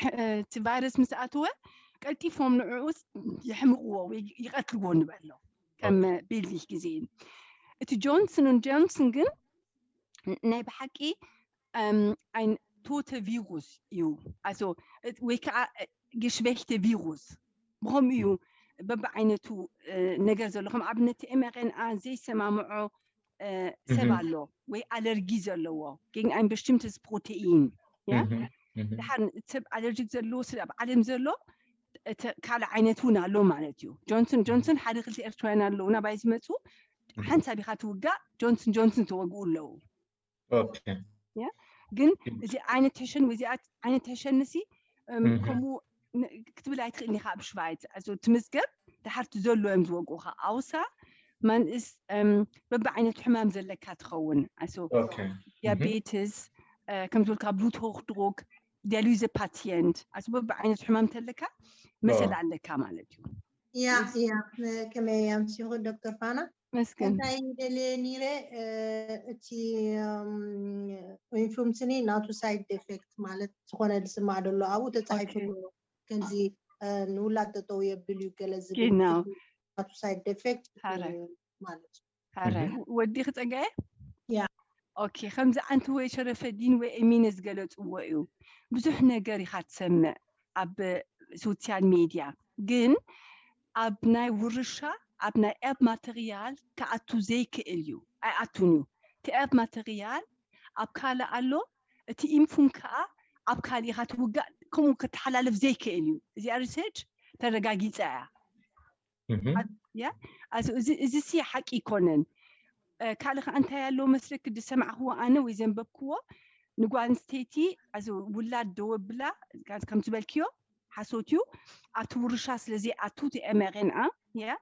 እቲ ቫይረስ ምስ ኣተወ ቀልጢፎም ንዕኡስ የሕምቕዎ ወይ ይቐትልዎ ንበሎ ከም ቢልዲሽ ግዜ። እቲ ጆንስን ን ጆንስን ግን ናይ ብሓቂ ኣይን ቶተ ቪሩስ እዩ። ኣሶ ወይ ከዓ ግሽበሽተ ቪሩስ ብኸምኡ እዩ በብዓይነቱ ነገር ዘሎ። ከም ኣብነት ኤምኣርኤንኣ ዘይሰማምዖ ሰብ ኣሎ ወይ ኣለርጊ ዘለዎ፣ gegen ein bestimmtes Protein። ድሓር ሰብ ኣለርጂክ ዘለዎ ስለ ኣብ ዓለም ዘሎ ካልእ ዓይነት እውን ኣሎ ማለት እዩ። ጆንሰን ጆንሰን ሓደ ክልተ ኤርትራውያን ኣለዉ ናባይ ዝመፁ ሓንሳብ ኢኻ ትውጋእ ጆንሰን ጆንሰን ተወግኡ ኣለዉ። ግን እዚ ዓይነት ሕሸን ወይ እዚኣ ዓይነት ሕሸን ንሲ ከምኡ ክትብል ኣይትኽእልን ኢኻ ኣብ ሽቫይት ትምዝገብ ድሓርቲ ዘሎ እዮም ዝወግኡኻ ኣውሳ ማንእስ በብዓይነቱ ሕማም ዘለካ ትኸውን ኣሶ ዲያቤትስ ከም ዝበልካ ብሉት ሆክ ድሮግ ዲያሊዘ ፓቲየንት ኣሶ በብዓይነቱ ሕማም ተለካ መሰል ኣለካ ማለት እዩ። ያ ያ ከመይ ኣምሲኹ ዶክተር ፋና መስገን እንታይ ደልየ ኒረ እቲ ኢንፉምስኒ ናቱ ሳይድ ኤፌክት ማለት ዝኾነ ዝስማዕ ደሎ ኣብኡ ተፃሒፉ ኣሎ ከምዚ ንውላድ ጠጠው የብል እዩ ገለ ዝብል ናቱ ሳይድ ኤፌክት ማለት እዩ። ሓራይ ወዲኺ ፀጋየ ያ ኦኬ ከምዚ ኣንቲ ወይ ሸረፈዲን ወይ ኤሚነ ዝገለፅዎ እዩ። ብዙሕ ነገር ኢኻ ትሰምዕ ኣብ ሶሲያል ሜድያ ግን ኣብ ናይ ውርሻ ኣብ ናይ ኤብ ማተርያል ክኣቱ ዘይክእል እዩ ኣይኣቱን እዩ። እቲ ኤብ ማተርያል ኣብ ካልእ ኣሎ እቲ ኢንፉም ከዓ ኣብ ካልእ ኢኻ ትውጋእ ከምኡ ክተሓላለፍ ዘይክእል እዩ። እዚኣ ሪሰርች ተረጋጊፃ እያ። ያ እዚ ሲ ሓቂ ይኮነን። ካልእ ከ እንታይ ኣለዎ መስለኪ ዝሰማዕክዎ ኣነ ወይ ዘንበብክዎ ንጓል ኣንስተይቲ ውላድ ደወብላ ከም ዝበልክዮ ሓሶት እዩ ኣብቲ ውርሻ ስለ ዘይኣቱ እቲ ኤምኣርኤንኣ ያ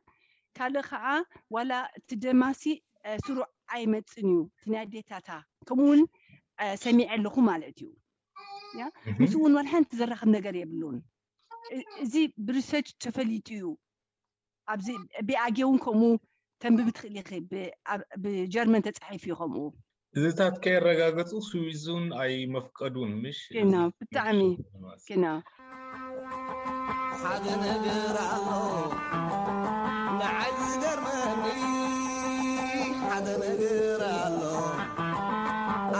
ካልእ ከዓ ዋላ እቲ ደማሲ ስሩዕ ኣይመፅን እዩ እቲ ናይ ኣዴታታ ከምኡውን ሰሚዐ ኣለኹ ማለት እዩ። ያ ምስ እውን ዋላ ሓንቲ ዘራኽብ ነገር የብሉን። እዚ ብሪሰርች ተፈሊጡ እዩ። ኣብዚ ቢኣጌ እውን ከምኡ ተንብቢ ትኽእል ኢኺ ብጀርመን ተፃሒፉ እዩ ከምኡ እዚታት ከየረጋገፁ ስዊዝ እውን ኣይመፍቀዱን ምሽ ግና ብጣዕሚ ግና ሓደ ነገር ኣሎ ንዓይ ዝገርመኒ ሓደ ነገር ኣሎ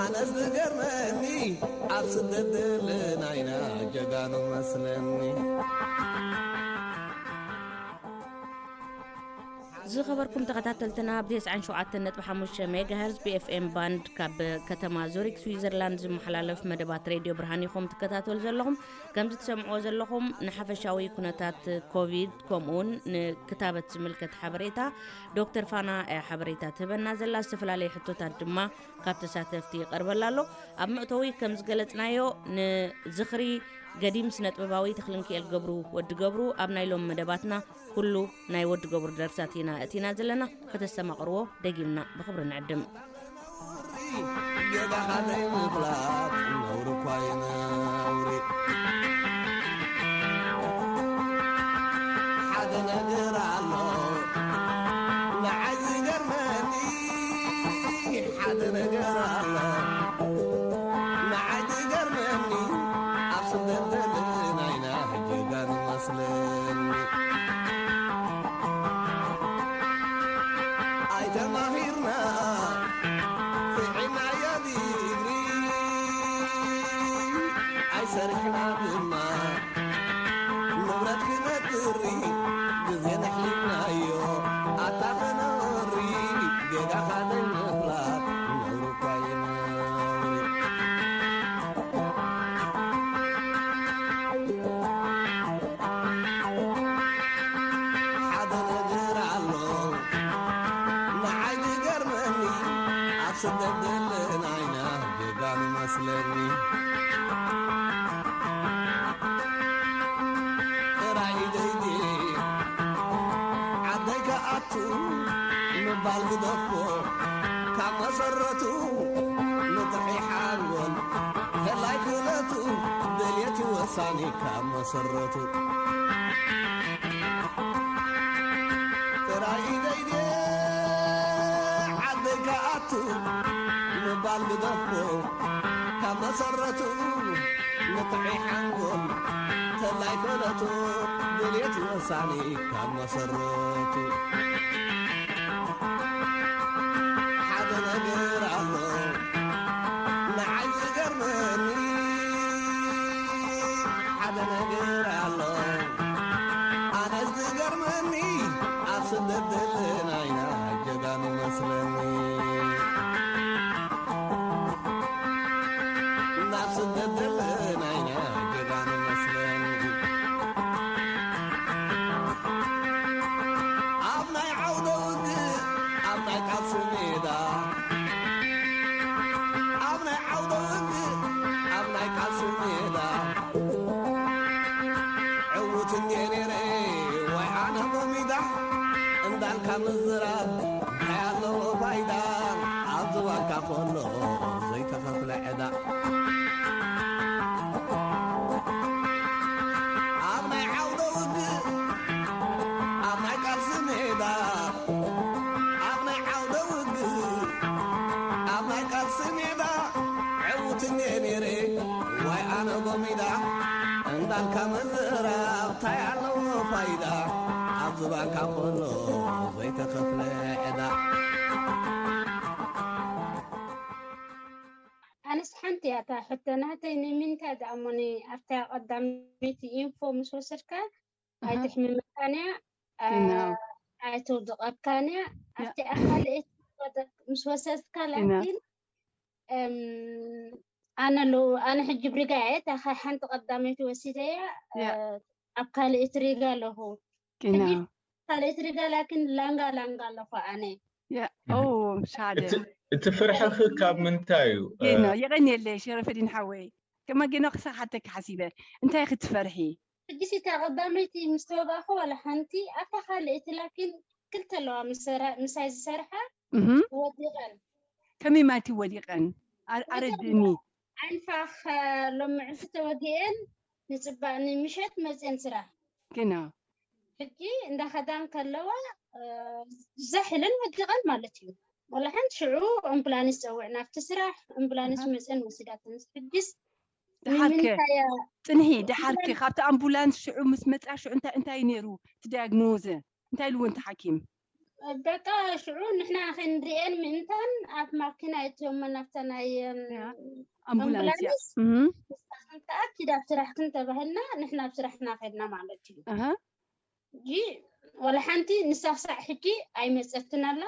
ኣነስ ዝገርመኒ ኣብ ስደት ዘለና ኢና ጀጋኑ መስለኒ ዝኸበርኩም ተኸታተልትና ብ ሸውዓተ ነጥቢ ሓሙሽተ ሜጋሄርዝ ብኤፍኤም ባንድ ካብ ከተማ ዙሪክ ስዊዘርላንድ ዝመሓላለፍ መደባት ሬድዮ ብርሃን ኢኹም ትከታተሉ ዘለኹም። ከምዚ ትሰምዕዎ ዘለኹም ንሓፈሻዊ ኩነታት ኮቪድ ከምኡውን ንክታበት ዝምልከት ሓበሬታ ዶክተር ፋና እያ ሓበሬታ ትህበና ዘላ። ዝተፈላለዩ ሕቶታት ድማ ካብ ተሳተፍቲ ይቐርበላ ኣሎ። ኣብ መእተዊ ከም ዝገለጽናዮ ንዝኽሪ ገዲም ስነ ጥበባዊ ተኽልንክኤል ገብሩ ወዲ ገብሩ ኣብ ናይ ሎም መደባትና ኩሉ ናይ ወዲ ገብሩ ደርፍታት ኢና እቲና ዘለና ከተስተማቕርዎ ደጊምና ብኽብሪ ንዕድም። ጌጋኻ ዘይምፍላጥ ነውሪ እኳ እዩ ነውሪ ሓደ ነገር ኣሎ ንዓይ ዝገርመኒ ሓደ ነገር ኣሎ ንዓይ ዝገርመኒ ኣብ ስደት ዘለና ኢና ጀጋኑ መስለኒ ኣይተማሂርና ስዒናዮ ዲግሪ ኣይሰርሕና ድማ ንብረት ክነጥሪ ግዜ ነሕሊፍናዮ ኣታ ከነወሪ ጌጋኻ ዘይምፍላጥ ነውሪ እኳ እዩ ነውሪ ሓደ ነገር ኣሎ ንዓይ ዝገርመኒ ኣብ ስደት ዘለና ኢና ጀጋኑ መስለኒ ጥራይ ኢደይ ድየ ዓደይ ከኣቱ ምባል ግደፎ ካብ መሰረቱ ንጥዑይ ሓንጎል ፈላይ ክእለቱ ታኒ ካብ መሰረቱ ጥራይ ዘይደ ዓደይ ክኣቱ ምባል ግደፎ ካብ መሰረቱ ንጥዑይ ሓንጎል ተላይ ፈለቱ ድልየት ወሳኒ ካብ መሰረቱ ሓደ ነገር ኣሎ ንዓይ ዝገርመኒ ሓደ ነገር ኣሎ ኣነስ ዝገርመኒ ኣብ ስደት ዘለና ኢና ጀጋኑ መስለኒ ናብ ስደት ዘለና ኢና ጀጋኑ መስለኒ ኣብ ናይ ዓውደ ውግእ ኣብ ናይ ቃልሲ ሜዳ ኣብ ናይ ዓውደ ውግእ ኣብ ናይ ቃልሲ ሜዳ ዕዉት እንድየ ነይረ ወይ ኣነ ጎሚዳ እንዳልካ ምዝራብ እንታይ ኣለዎ ፋይዳ ኣብ ዝባንካ ከሎ ዘይተኸፍለ ዕዳ ኣብ ናይ ዓውደ ውግእ ኣብ ናይ ቃልሲ ሜዳ ኣብ ናይ ዓውደ ውግእ ኣብ ናይ ቃልሲ ሜዳ ዕዉት እንድየ ነይረ ዋይ ኣነ ጎሚዳ እንዳልካ ምዝራብ ታይ ኣለዎ ፋይዳ ኣብ ዝባንካ ከሎ ዘይተኸፍለ ዕዳ ኣነስ ሓንቲ እያ እታ ሕቶ ናተይ ንምንታይ ደኣ እሞ ኣብታ ቀዳመይቲ ኢንፎ ምስ ወሰድካ ኣይትሕምመካን እያ ኣይተውድቐካን እያ ኣብቲ ኣካልእት ምስ ወሰድካ ላኪን ኣነ ኣለዉ ኣነ ሕጂ ብሪጋ እየ እታ ሓንቲ ቀዳመይቲ ወሲደ እያ ኣብ ካልእት ሪጋ ኣለኹ ካልእት ሪጋ ላኪን ላንጋ ላንጋ ኣለኹ ኣነ ሻደ እቲ ፍርሕኺ ካብ ምንታይ እዩ የቀንየለይ ሸረፈዲን ሓወይ ከመ ገና ክሳብ ሓተኪ ሓሲበ እንታይ ክትፈርሒ ሕጂ ሲ እታ ቀዳመይቲ ምስ ተወጋእኩ ዋላ ሓንቲ ኣብታ ካልእቲ ላኪን ክልተ ኣለዋ ምሳይ ዝሰርሓ ወዲቐን ከመይ ማለት እዩ ወዲቐን ኣረድእኒ ዓንፋ ሎሚ ዕንቲ ተወጊአን ንፅባእ ንምሸት መፅአን ስራሕ ግና ሕጂ እንዳኸዳ እንከለዋ ዛሕ ኢለን ወዲቐን ማለት እዩ። ወላ ሓንቲ ሽዑ ኣምቡላንስ ፀዊዕና ኣብቲ ስራሕ ኣምቡላንስ መፅአን ወሲዳተን። ሕጂስ ደሓርከ ፅንሒ ደሓርከ ካብቲ ኣምቡላንስ ሽዑ ምስ መፅኣ ሽዑ እንታይ እንታይ ነይሩ እቲ ዳያግኖዘ እንታይ ኢልዎ እቲ ሓኪም? በቃ ሽዑ ንሕና ክንሪኤን ምእንታን ኣብ ማኪና እትዮመን ኣብታ ናይ ኣምቡላንስ እያ ኣኪድ ኣብ ስራሕክን ተባሂልና ንሕና ኣብ ስራሕና ከድና ማለት እዩ። ሕጂ ወላ ሓንቲ ንሳ ክሳዕ ሕጂ ኣይመፀትን ኣላ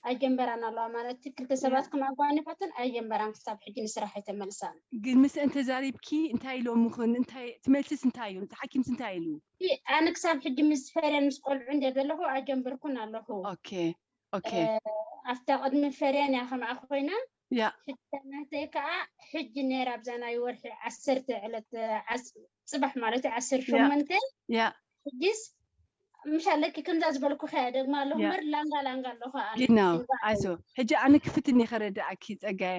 ኣይጀንበራን ኣለዋ ማለት እዩ። ክልተ ሰባት ከም ኣጓኒፋተን ኣይጀንበራን ክሳብ ሕጂ ንስራሕ ኣይተመልሳን። ግን ምስአን ተዛሪብኪ እንታይ ኢሎምኽን? እንታይ እቲ መልስስ እንታይ እዩ? እቲ ሓኪምስ እንታይ ኢሉ? ኣነ ክሳብ ሕጂ ምስ ፈርየን ምስ ቆልዑ እንደ ዘለኹ ኣጀንበርኩን ኣለኹ። ኦኬ ኦኬ ኣብታ ቅድሚ ፈርየን እያ ከምኣ ኮይና ያ ሕጂ ናተይ ከዓ ሕጂ ነይራ ኣብዛ ናይ ወርሒ ዓሰርተ ዕለት ዓስ- ፅባሕ ማለት እዩ ዓሰርተ ሸሞንተ ያ ሕጂስ ምሽ ኣለኪ ከምዛ ዝበልኩ ከያ ደግማ ኣለኹ ያ። እምበር ላንጋ ላንጋ ኣለኹ ኣነ። ጊና እዛ ኣይዞ ሕጂ ኣነ ክፍትኒ ከረዳእኪ ጸጋየ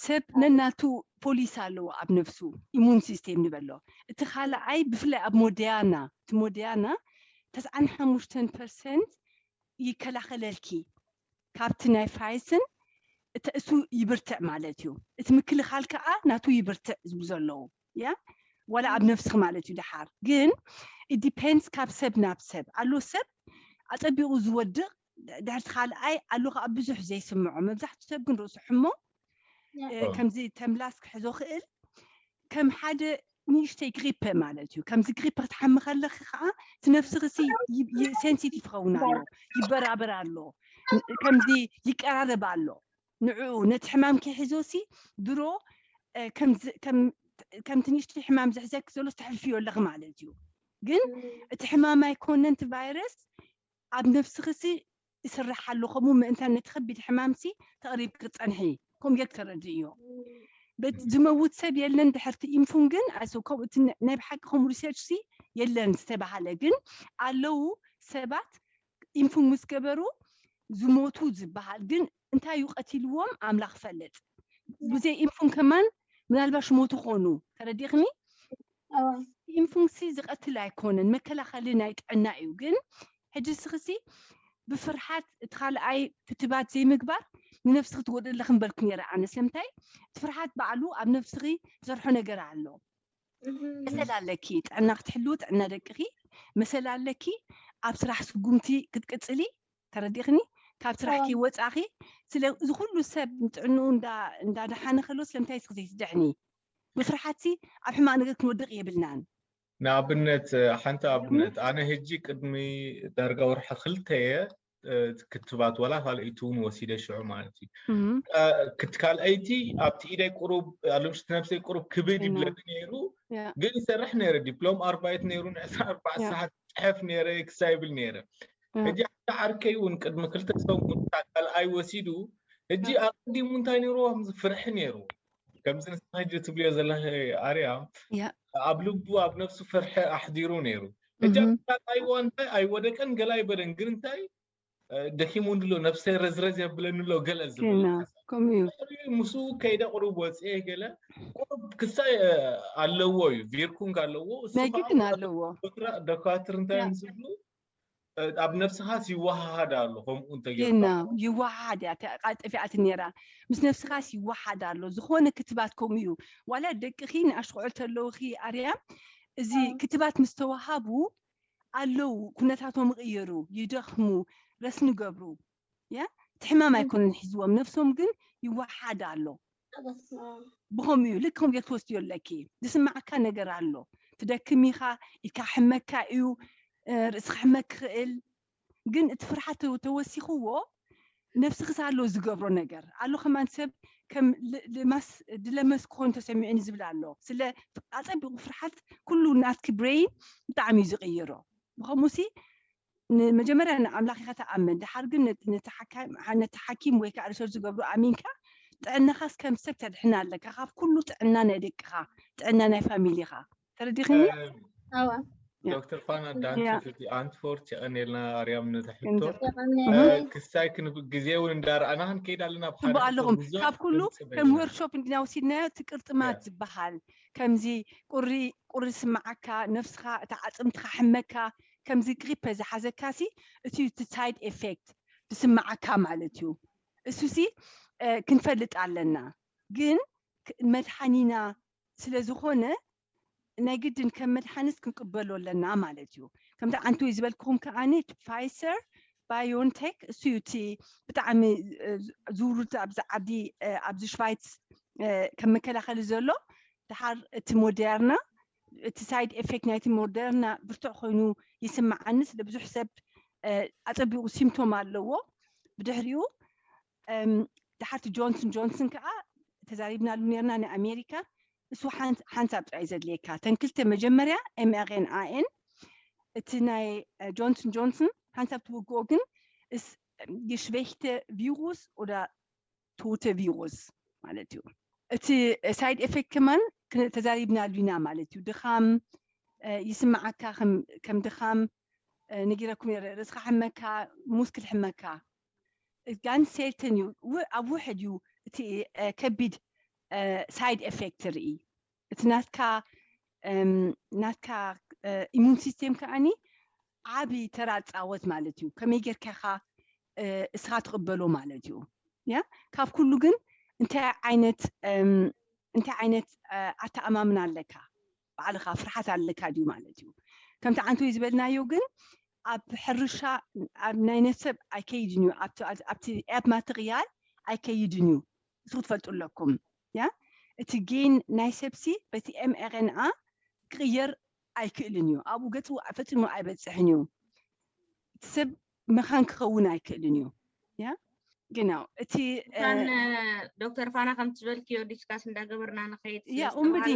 ሰብ ነናቱ ፖሊስ ኣለዎ ኣብ ነፍሱ ኢሙን ሲስቴም ንበሎ እቲ ካልኣይ ብፍላይ ኣብ ሞደያና እቲ ሞደያና ተስዓን ሓሙሽተን ፐርሰንት ይከላኸለልኪ ካብቲ ናይ ፋይስን እቲ እሱ ይብርትዕ ማለት እዩ እቲ ምክልኻል ከዓ ናቱ ይብርትዕ ዝብሉ ዘለዉ ያ ዋላ ኣብ ነፍስኺ ማለት እዩ ደሓር ግን ዲፔንድስ ካብ ሰብ ናብ ሰብ ኣሎ ሰብ ኣፀቢቑ ዝወድቕ ድሕርቲ ካልኣይ ኣሎ ከዓ ብዙሕ ዘይስምዖ መብዛሕትኡ ሰብ ግን ርእሱ ሕሞ ከምዚ ተምላስ ክሕዞ ክእል ከም ሓደ ንእሽተይ ግሪፐ ማለት እዩ ከምዚ ግሪፐ ክትሓሚ ከለኺ ከዓ እቲ ነፍስኺ ሴንሲቲቭ ይኸውን ኣሎ ይበራበር ኣሎ ከምዚ ይቀራረብ ኣሎ ንዕኡ ነቲ ሕማም ከይሕዞ ሲ ድሮ ከምቲ ንእሽተይ ሕማም ዝሕዘኪ ዘሎ ተሕልፍዮ ኣለኺ ማለት እዩ ግን እቲ ሕማም ኣይኮነን እቲ ቫይረስ ኣብ ነፍስኺ ሲ ይስራሕ ኣሎ ከምኡ ምእንታን ነቲ ከቢድ ሕማም ሲ ተቕሪብኪ ክፀንሒ ከምኡ ጌርኪ ተረድእዮ በቲ ዝመውት ሰብ የለን ድሕርቲ ኢንፉን ግን ኣሰ ከምኡ እቲ ናይ ብሓቂ ከምኡ ሪሰርች ሲ የለን ዝተባሃለ ግን ኣለዉ ሰባት ኢንፉን ምስ ገበሩ ዝሞቱ ዝበሃል ግን እንታይ እዩ ቀቲልዎም ኣምላኽ ፈልጥ ብዘይ ኢንፉን ከማን ምናልባሽ ሞቱ ኾኑ ተረዲኽኒ ኢንፉንሲ ዝቐትል ኣይኮነን፣ መከላኸሊ ናይ ጥዕና እዩ። ግን ሕጂ ስኽሲ ብፍርሓት እቲ ካልኣይ ክትባት ዘይምግባር ንነብስኺ ትጎድእ ኣለኺ ምበልኩ ነይረ ኣነ። ስለምንታይ? እቲ ፍርሓት ባዕሉ ኣብ ነብስኺ ዝሰርሖ ነገር ኣሎ። መሰል ኣለኪ፣ ጥዕና ክትሕልዊ፣ ጥዕና ደቅኺ መሰል ኣለኪ። ኣብ ስራሕ ስጉምቲ ክትቅፅሊ፣ ተረዲእኽኒ? ካብ ስራሕ ከይወፃእኺ። ስለ እዚ ኩሉ ሰብ ጥዕንኡ እንዳደሓነ ከሎ ስለምንታይ ስኺ ዘይትድሕኒ? ብፍርሓትሲ ኣብ ሕማቕ ነገር ክንወድቕ የብልናን። ንኣብነት ሓንቲ ኣብነት ኣነ ሕጂ ቅድሚ ዳርጋ ወርሒ ክልተ እየ ክትባት ዋላ ካልኣይቲ እውን ወሲደ ሽዑ ማለት እዩ። ክት ካልኣይቲ ኣብቲ ኢደይ ቁሩብ ኣለምሽቲ ነብሰይ ቁሩብ ክብድ ይብለኒ ነይሩ፣ ግን ይሰርሕ ነይረ። ዲፕሎም ኣርባይት ነይሩ፣ ንዕስራ ኣርባዕተ ሰዓት ጽሕፍ ነይረ፣ ክሳይብል ነይረ። ሕጂ ሓደ ዓርከይ እውን ቅድሚ ክልተ ሰሙን እታ ካልኣይ ወሲዱ፣ ሕጂ ኣቐዲሙ እንታይ ነይሩ? ከምዚ ፍርሒ ነይሩ። ከምዚ ንስኻ ሕጂ ትብልዮ ዘለኺ ኣርያም፣ ኣብ ልቡ ኣብ ነብሱ ፍርሒ ኣሕዲሩ ነይሩ። ሕጂ ኣብ ካልኣይ እዋን እንታይ ኣይወደቀን ገለ ኣይበለን፣ ግን እንታይ ደኪሙ እንድሎ ነብሰይ ረዝረዝ የብለኒ ኣሎ ገለ ዝብል ከምኡ እዩ። ምስኡ ከይደ ቁሩብ ወፅኤ ገለ ቁሩብ ክሳይ ኣለዎ እዩ፣ ቪርኩንግ ኣለዎ። እሱ ናይ ከዓ ግድን ኣለዎ። ደኳትር እንታይ እዮም ዝብሉ? ኣብ ነብስኻስ ይወሃሃድ ኣሎ። ከምኡ እንተጌርካ ጌና ይወሓሓድ እያ። እታ ቃል ጠፊኣትኒ ነይራ። ምስ ነብስኻስ ይወሓሓድ ኣሎ። ዝኾነ ክትባት ከምኡ እዩ። ዋላ ደቅኺ ንኣሽቆ ቆልዑ ተለውኺ ኣርያም፣ እዚ ክትባት ምስ ተወሃቡ ኣለዉ፣ ኩነታቶም ይቕየሩ፣ ይደኽሙ፣ ረስኒ ይገብሩ። ያ እቲ ሕማም ኣይኮነን ሒዝዎም፣ ነብሶም ግን ይወሓሓድ ኣሎ። ብኸምኡ እዩ። ልክ ከምኡ ጌርኪ ትወስድዮ ኣለኪ። ዝስማዓካ ነገር ኣሎ። ትደክም ኢኻ፣ ኢድካ ክሕመካ እዩ፣ ርእስኻ ክሕመክ ይኽእል። ግን እቲ ፍርሓት ተወሲኽዎ ነብስኺ ኣሎ ዝገብሮ ነገር ኣሎ። ከማን ሰብ ከም ልማስ ድለመስ ክኾን ተሰሚዑኒ ዝብል ኣሎ። ስለ ኣጸቢቑ ፍርሓት ኩሉ ናትኪ ብሬን ብጣዕሚ እዩ ዝቕይሮ። ብኸምኡሲ ንመጀመርያ ንኣምላኽ ኢኻ ተኣመን፣ ድሓር ግን ነቲ ሓኪም ወይ ከዓ ሪሰርች ዝገብሩ ኣሚንካ ጥዕናኻስ ከም ሰብ ተድሕና ኣለካ፣ ካብ ኩሉ ጥዕና ናይ ደቅኻ፣ ጥዕና ናይ ፋሚሊኻ። ተረዲኽኒ? ዶክተር ፋና ዳንክ እቲ ኣንትፎርት የቐኔልና ኣርያም ነቲ ሕቶ ክሳይ ክንብ ግዜ እውን እንዳረኣና ክንከይድ ኣለና። ጽቡቅ ኣለኹም። ካብ ኩሉ ከም ወርክሾፕ እንዲና ወሲድናዮ እቲ ቅርጥማት ዝበሃል ከምዚ ቁሪ ቁሪ ስማዓካ፣ ነብስኻ እታ ዓጽምትኻ ሕመካ፣ ከምዚ ግሪፐ ዝሓዘካ ሲ እቲ እቲ ሳይድ ኤፌክት ዝስማዓካ ማለት እዩ። እሱ ሲ ክንፈልጥ ኣለና። ግን መድሓኒና ስለ ዝኾነ ናይ ግድን ከም መድሓኒት ክንቅበሎ ኣለና ማለት እዩ። ከምቲ ዓንተወይ ዝበልክኹም ከዓኒ ፋይሰር ባዮንቴክ እሱ እዩ እቲ ብጣዕሚ ዝውርድ ኣብዚ ዓዲ ኣብዚ ሽቫይትስ ከም መከላኸሊ ዘሎ። ድሓር እቲ ሞደርና እቲ ሳይድ ኤፌክት ናይቲ ሞደርና ብርቱዕ ኮይኑ ይስምዓኒ። ስለ ብዙሕ ሰብ ኣጸቢቑ ሲምቶም ኣለዎ። ብድሕሪኡ ድሓርቲ ጆንስን ጆንስን ከዓ ተዛሪብናሉ ነርና ናይ ኣሜሪካ። እሱ ሓንሳብ ጥራይ ዘድልየካ ተን ክልተ መጀመርያ ኤምኣርኤንኣኤን እቲ ናይ ጆንስን ጆንስን ሓንሳብ ትውግኦ ግን geschwächte Virus oder tote Virus ማለት እዩ። እቲ ሳይድ ኤፌክት ከማን ተዛሪብናሉ ኢና ማለት እዩ። ድኻም ይስምዓካ፣ ከም ድኻም ነጊረኩም ነረ፣ ርእስኻ ሕመካ፣ ሙስክል ሕመካ፣ ጋን ሴልተን እዩ። ኣብ ውሕድ እዩ እቲ ከቢድ ሳይድ ኤፌክት ትርኢ። እቲ ናትካ ናትካ ኢሙን ሲስቴም ከዓኒ ዓቢ ተራ ጻወት ማለት እዩ። ከመይ ጌርካ ኢኻ እስኻ ትቕበሎ ማለት እዩ። ያ ካብ ኩሉ ግን እንታይ ዓይነት እንታይ ዓይነት ኣተኣማምና ኣለካ? ባዕልኻ ፍርሓት ኣለካ ድዩ ማለት እዩ። ከምቲ ዓንተወይ ዝበልናዮ ግን ኣብ ሕርሻ ኣብ ናይ ነፍሰብ ኣይከይድን እዩ። ኣብቲ ኣብ ማትርያል ኣይከይድን እዩ። እሱ ክትፈልጡ ኣለኩም። ያ እቲ ጌን ናይ ሰብሲ በቲ ኤምኣርኤንኣ ክቕየር ኣይክእልን እዩ። ኣብኡ ገጹ ፈጺሙ ኣይበጽሕን እዩ። እቲ ሰብ መኻን ክኸውን ኣይክእልን እዩ። ያ ግን ያው እቲ ዶክተር ፋና ከምቲ ዝበልክዮ ዲስካስ እንዳገበርና ንኸይድ ያ ኡምብዲ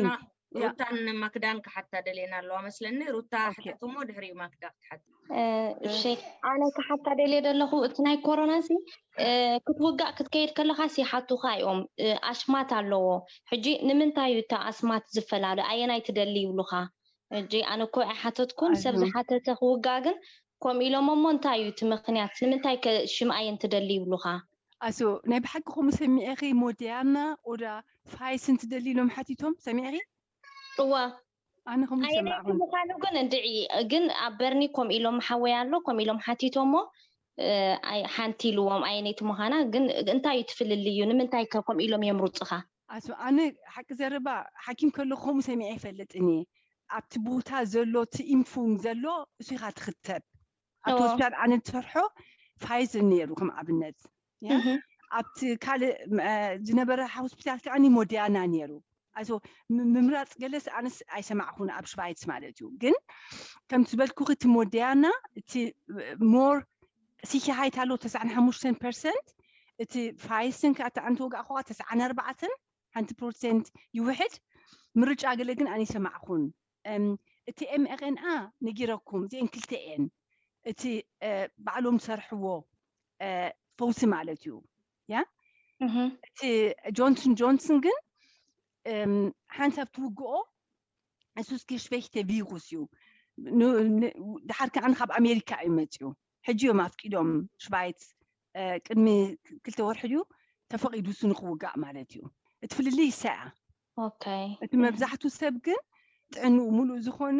ሩታን ማክዳን ክሓታ ደልየን ኣለዋ መስለኒ። ሩታ ሕተትሞ ድሕሪኡ ማክዳ ክትሓት። እሺ ኣነ ክሓታ ደልየ ዘለኹ እቲ ናይ ኮሮና ሲ ክትውጋእ ክትከይድ ከለኻስ ይሓቱኻ እዮም። ኣሽማት ኣለዎ። ሕጂ ንምንታይ እዩ እቲ ኣስማት ዝፈላለ? ኣየናይ ትደሊ ይብሉኻ? ሕጂ ኣነ እኮ ኣይሓተትኩን። ሰብ ዝሓተተ ክውጋእ ግን ከምኡ ኢሎም እሞ እንታይ እዩ እቲ ምኽንያት? ንምንታይ ከ ሽምኣየን ትደሊ ይብሉኻ? ኣሱ ናይ ብሓቂ ከምኡ ሰሚዐኺ ሞዲያና ኦዳ ፋይስን ትደሊ ኢሎም ሓቲቶም ሰሚዐኺ? እዋ ኣነ ከምኡ ኣየነይቲ ይሰማዕኹን። ምዃኑ ግን እንድዒ ግን ኣብ በርኒ ከምኡ ኢሎም ሓወይ ኣሎ ከምኡ ኢሎም ሓቲቶሞ፣ እ፣ ኣይ- ሓንቲ ኢልዎም ኣየነይቲ ምዃና። ግን እንታይ እዩ ትፍልልዩ? ንምንታይ ከ ከምኡ ኢሎም የምርፁኻ? ኣሱ ኣነ ሓቂ ዘረባ ሓኪም ከሎ ከምኡ ሰሚዐ ይፈልጥን እየ። ኣብቲ ቦታ ዘሎ እቲ ኢንፉም ዘሎ እሱ ኢኻ ትኽተብ። ኣብቲ እዎ። ሆስፒታል ኣነ ዝሰርሖ ፋይዝን ነይሩ ከም ኣብነት፣ ያ? እህ፣ ኣብቲ ካልእ ም- እ፣ ዝነበረ ሆስፒታል ከዓ ሞዲያና ነይሩ። ኣሶ ም- ምምራፅ ገለስ ኣነስ ኣይሰማዕኹን ኣብ ሽቫይትስ ማለት እዩ። ግን ከምቲ ዝበልኩኺ እቲ ሞዲያና እቲ ሞር ሲኪሃይት ኣሎ ተስዓን ሓሙሽተን ፐርሰንት፣ እቲ ፋይስን ከዓ እቲ ኣንተ ወጋእኹ ከዓ ተስዓን ኣርባዕተን ሓንቲ ፐርሰንት ይውሕድ። ምርጫ ገለ ግን ኣነ ይሰማዕኹን። እም፣ እቲ ኤምኤርኤንኣ ነጊረኩም እዚአን ክልተ እየን እቲ እ፣ ባዕሎም ዝሰርሕዎ እ፣ ፈውሲ ማለት እዩ። ያ እህ፣ እቲ ጆንስን ጆንስን ግን እም፣ ሓንሳብ ትውግኦ እሱስ ጌሽፌክተ ቪሩስ እዩ። ን- ን- ድሓር ከዓ ካብ ኣሜሪካ እዩ መፅኡ። ሕጂ እዮም ኣፍቂዶም ሽቫይት እ፣ ቅድሚ ክልተ ወርሒ ድዩ ተፈቒዱ እሱ ንክውጋእ ማለት እዩ። እቲ ፍልልይ ይሰያ ኦኬ እቲ መብዛሕቱ ሰብ ግን ጥዕንኡ ሙሉእ ዝኾነ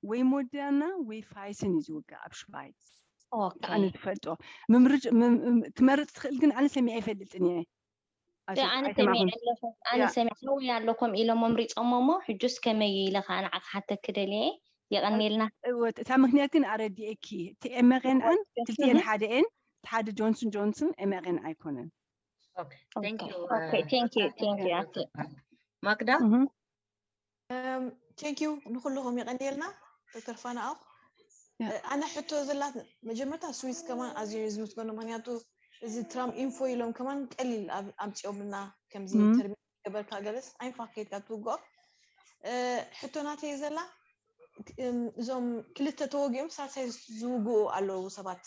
ወይ ሞደርና ወይ ፋይስን እዩ ዝውጋእ ኣብ ሽቫይት። ኦኬ ኣነ ዝፈልጦ ምምርጭ ምም- ክመርፅ ትኽእል ግን ኣነ ሰሚዐ ኣይፈልጥን እየ። ኣይ- ኣነ ኣይሰማዕኹን። ሰሚዐ ኣለኹ ኣነ ያ። ሰሚዐ ሓወይ ኣሎ ከምኡ ኢሎም ኣምሪፆሞሞ ሕጁስ ከመይ ኢለ ከዓ ንዓኻ ሓተኪ ደልየ የቐንየልና። እወ እታ ምክንያት ግን ኣረዲኤኪ እቲ ኤምኤርኤንኣን እወ፣ ክልቲኤን እህ። ሓደ እየን። እቲ ሓደ ጆንስን ጆንስን ኤምኤርኤን ኣይኮነን። Okay, thank you. Okay, thank you, thank you. ማክዳ እህ። ቴንክ ዩ ንኩልኹም የቐንየልና ዶክተር ፋናኣው። ያ። ኣነ ሕቶ ዘላት መጀመርታ ስዊስ ከማን ኣዝዩ እዩ ዝምስገኖ፣ ምክንያቱ እዚ ትራም ኢንፎ ኢሎም ከማን ቀሊል ኣብ- ኣምፂኦምልና ከምዚ እም። ተርሚ ገበርካ ገለስ ኣይንፋ ከይድካ ትውግኦ። እ፣ ሕቶ ናተይ ዘላ እም፣ እዞም ክልተ ተወጊኦም ሳልሳይ ዝውግኡ ኣለዉ ሰባት፣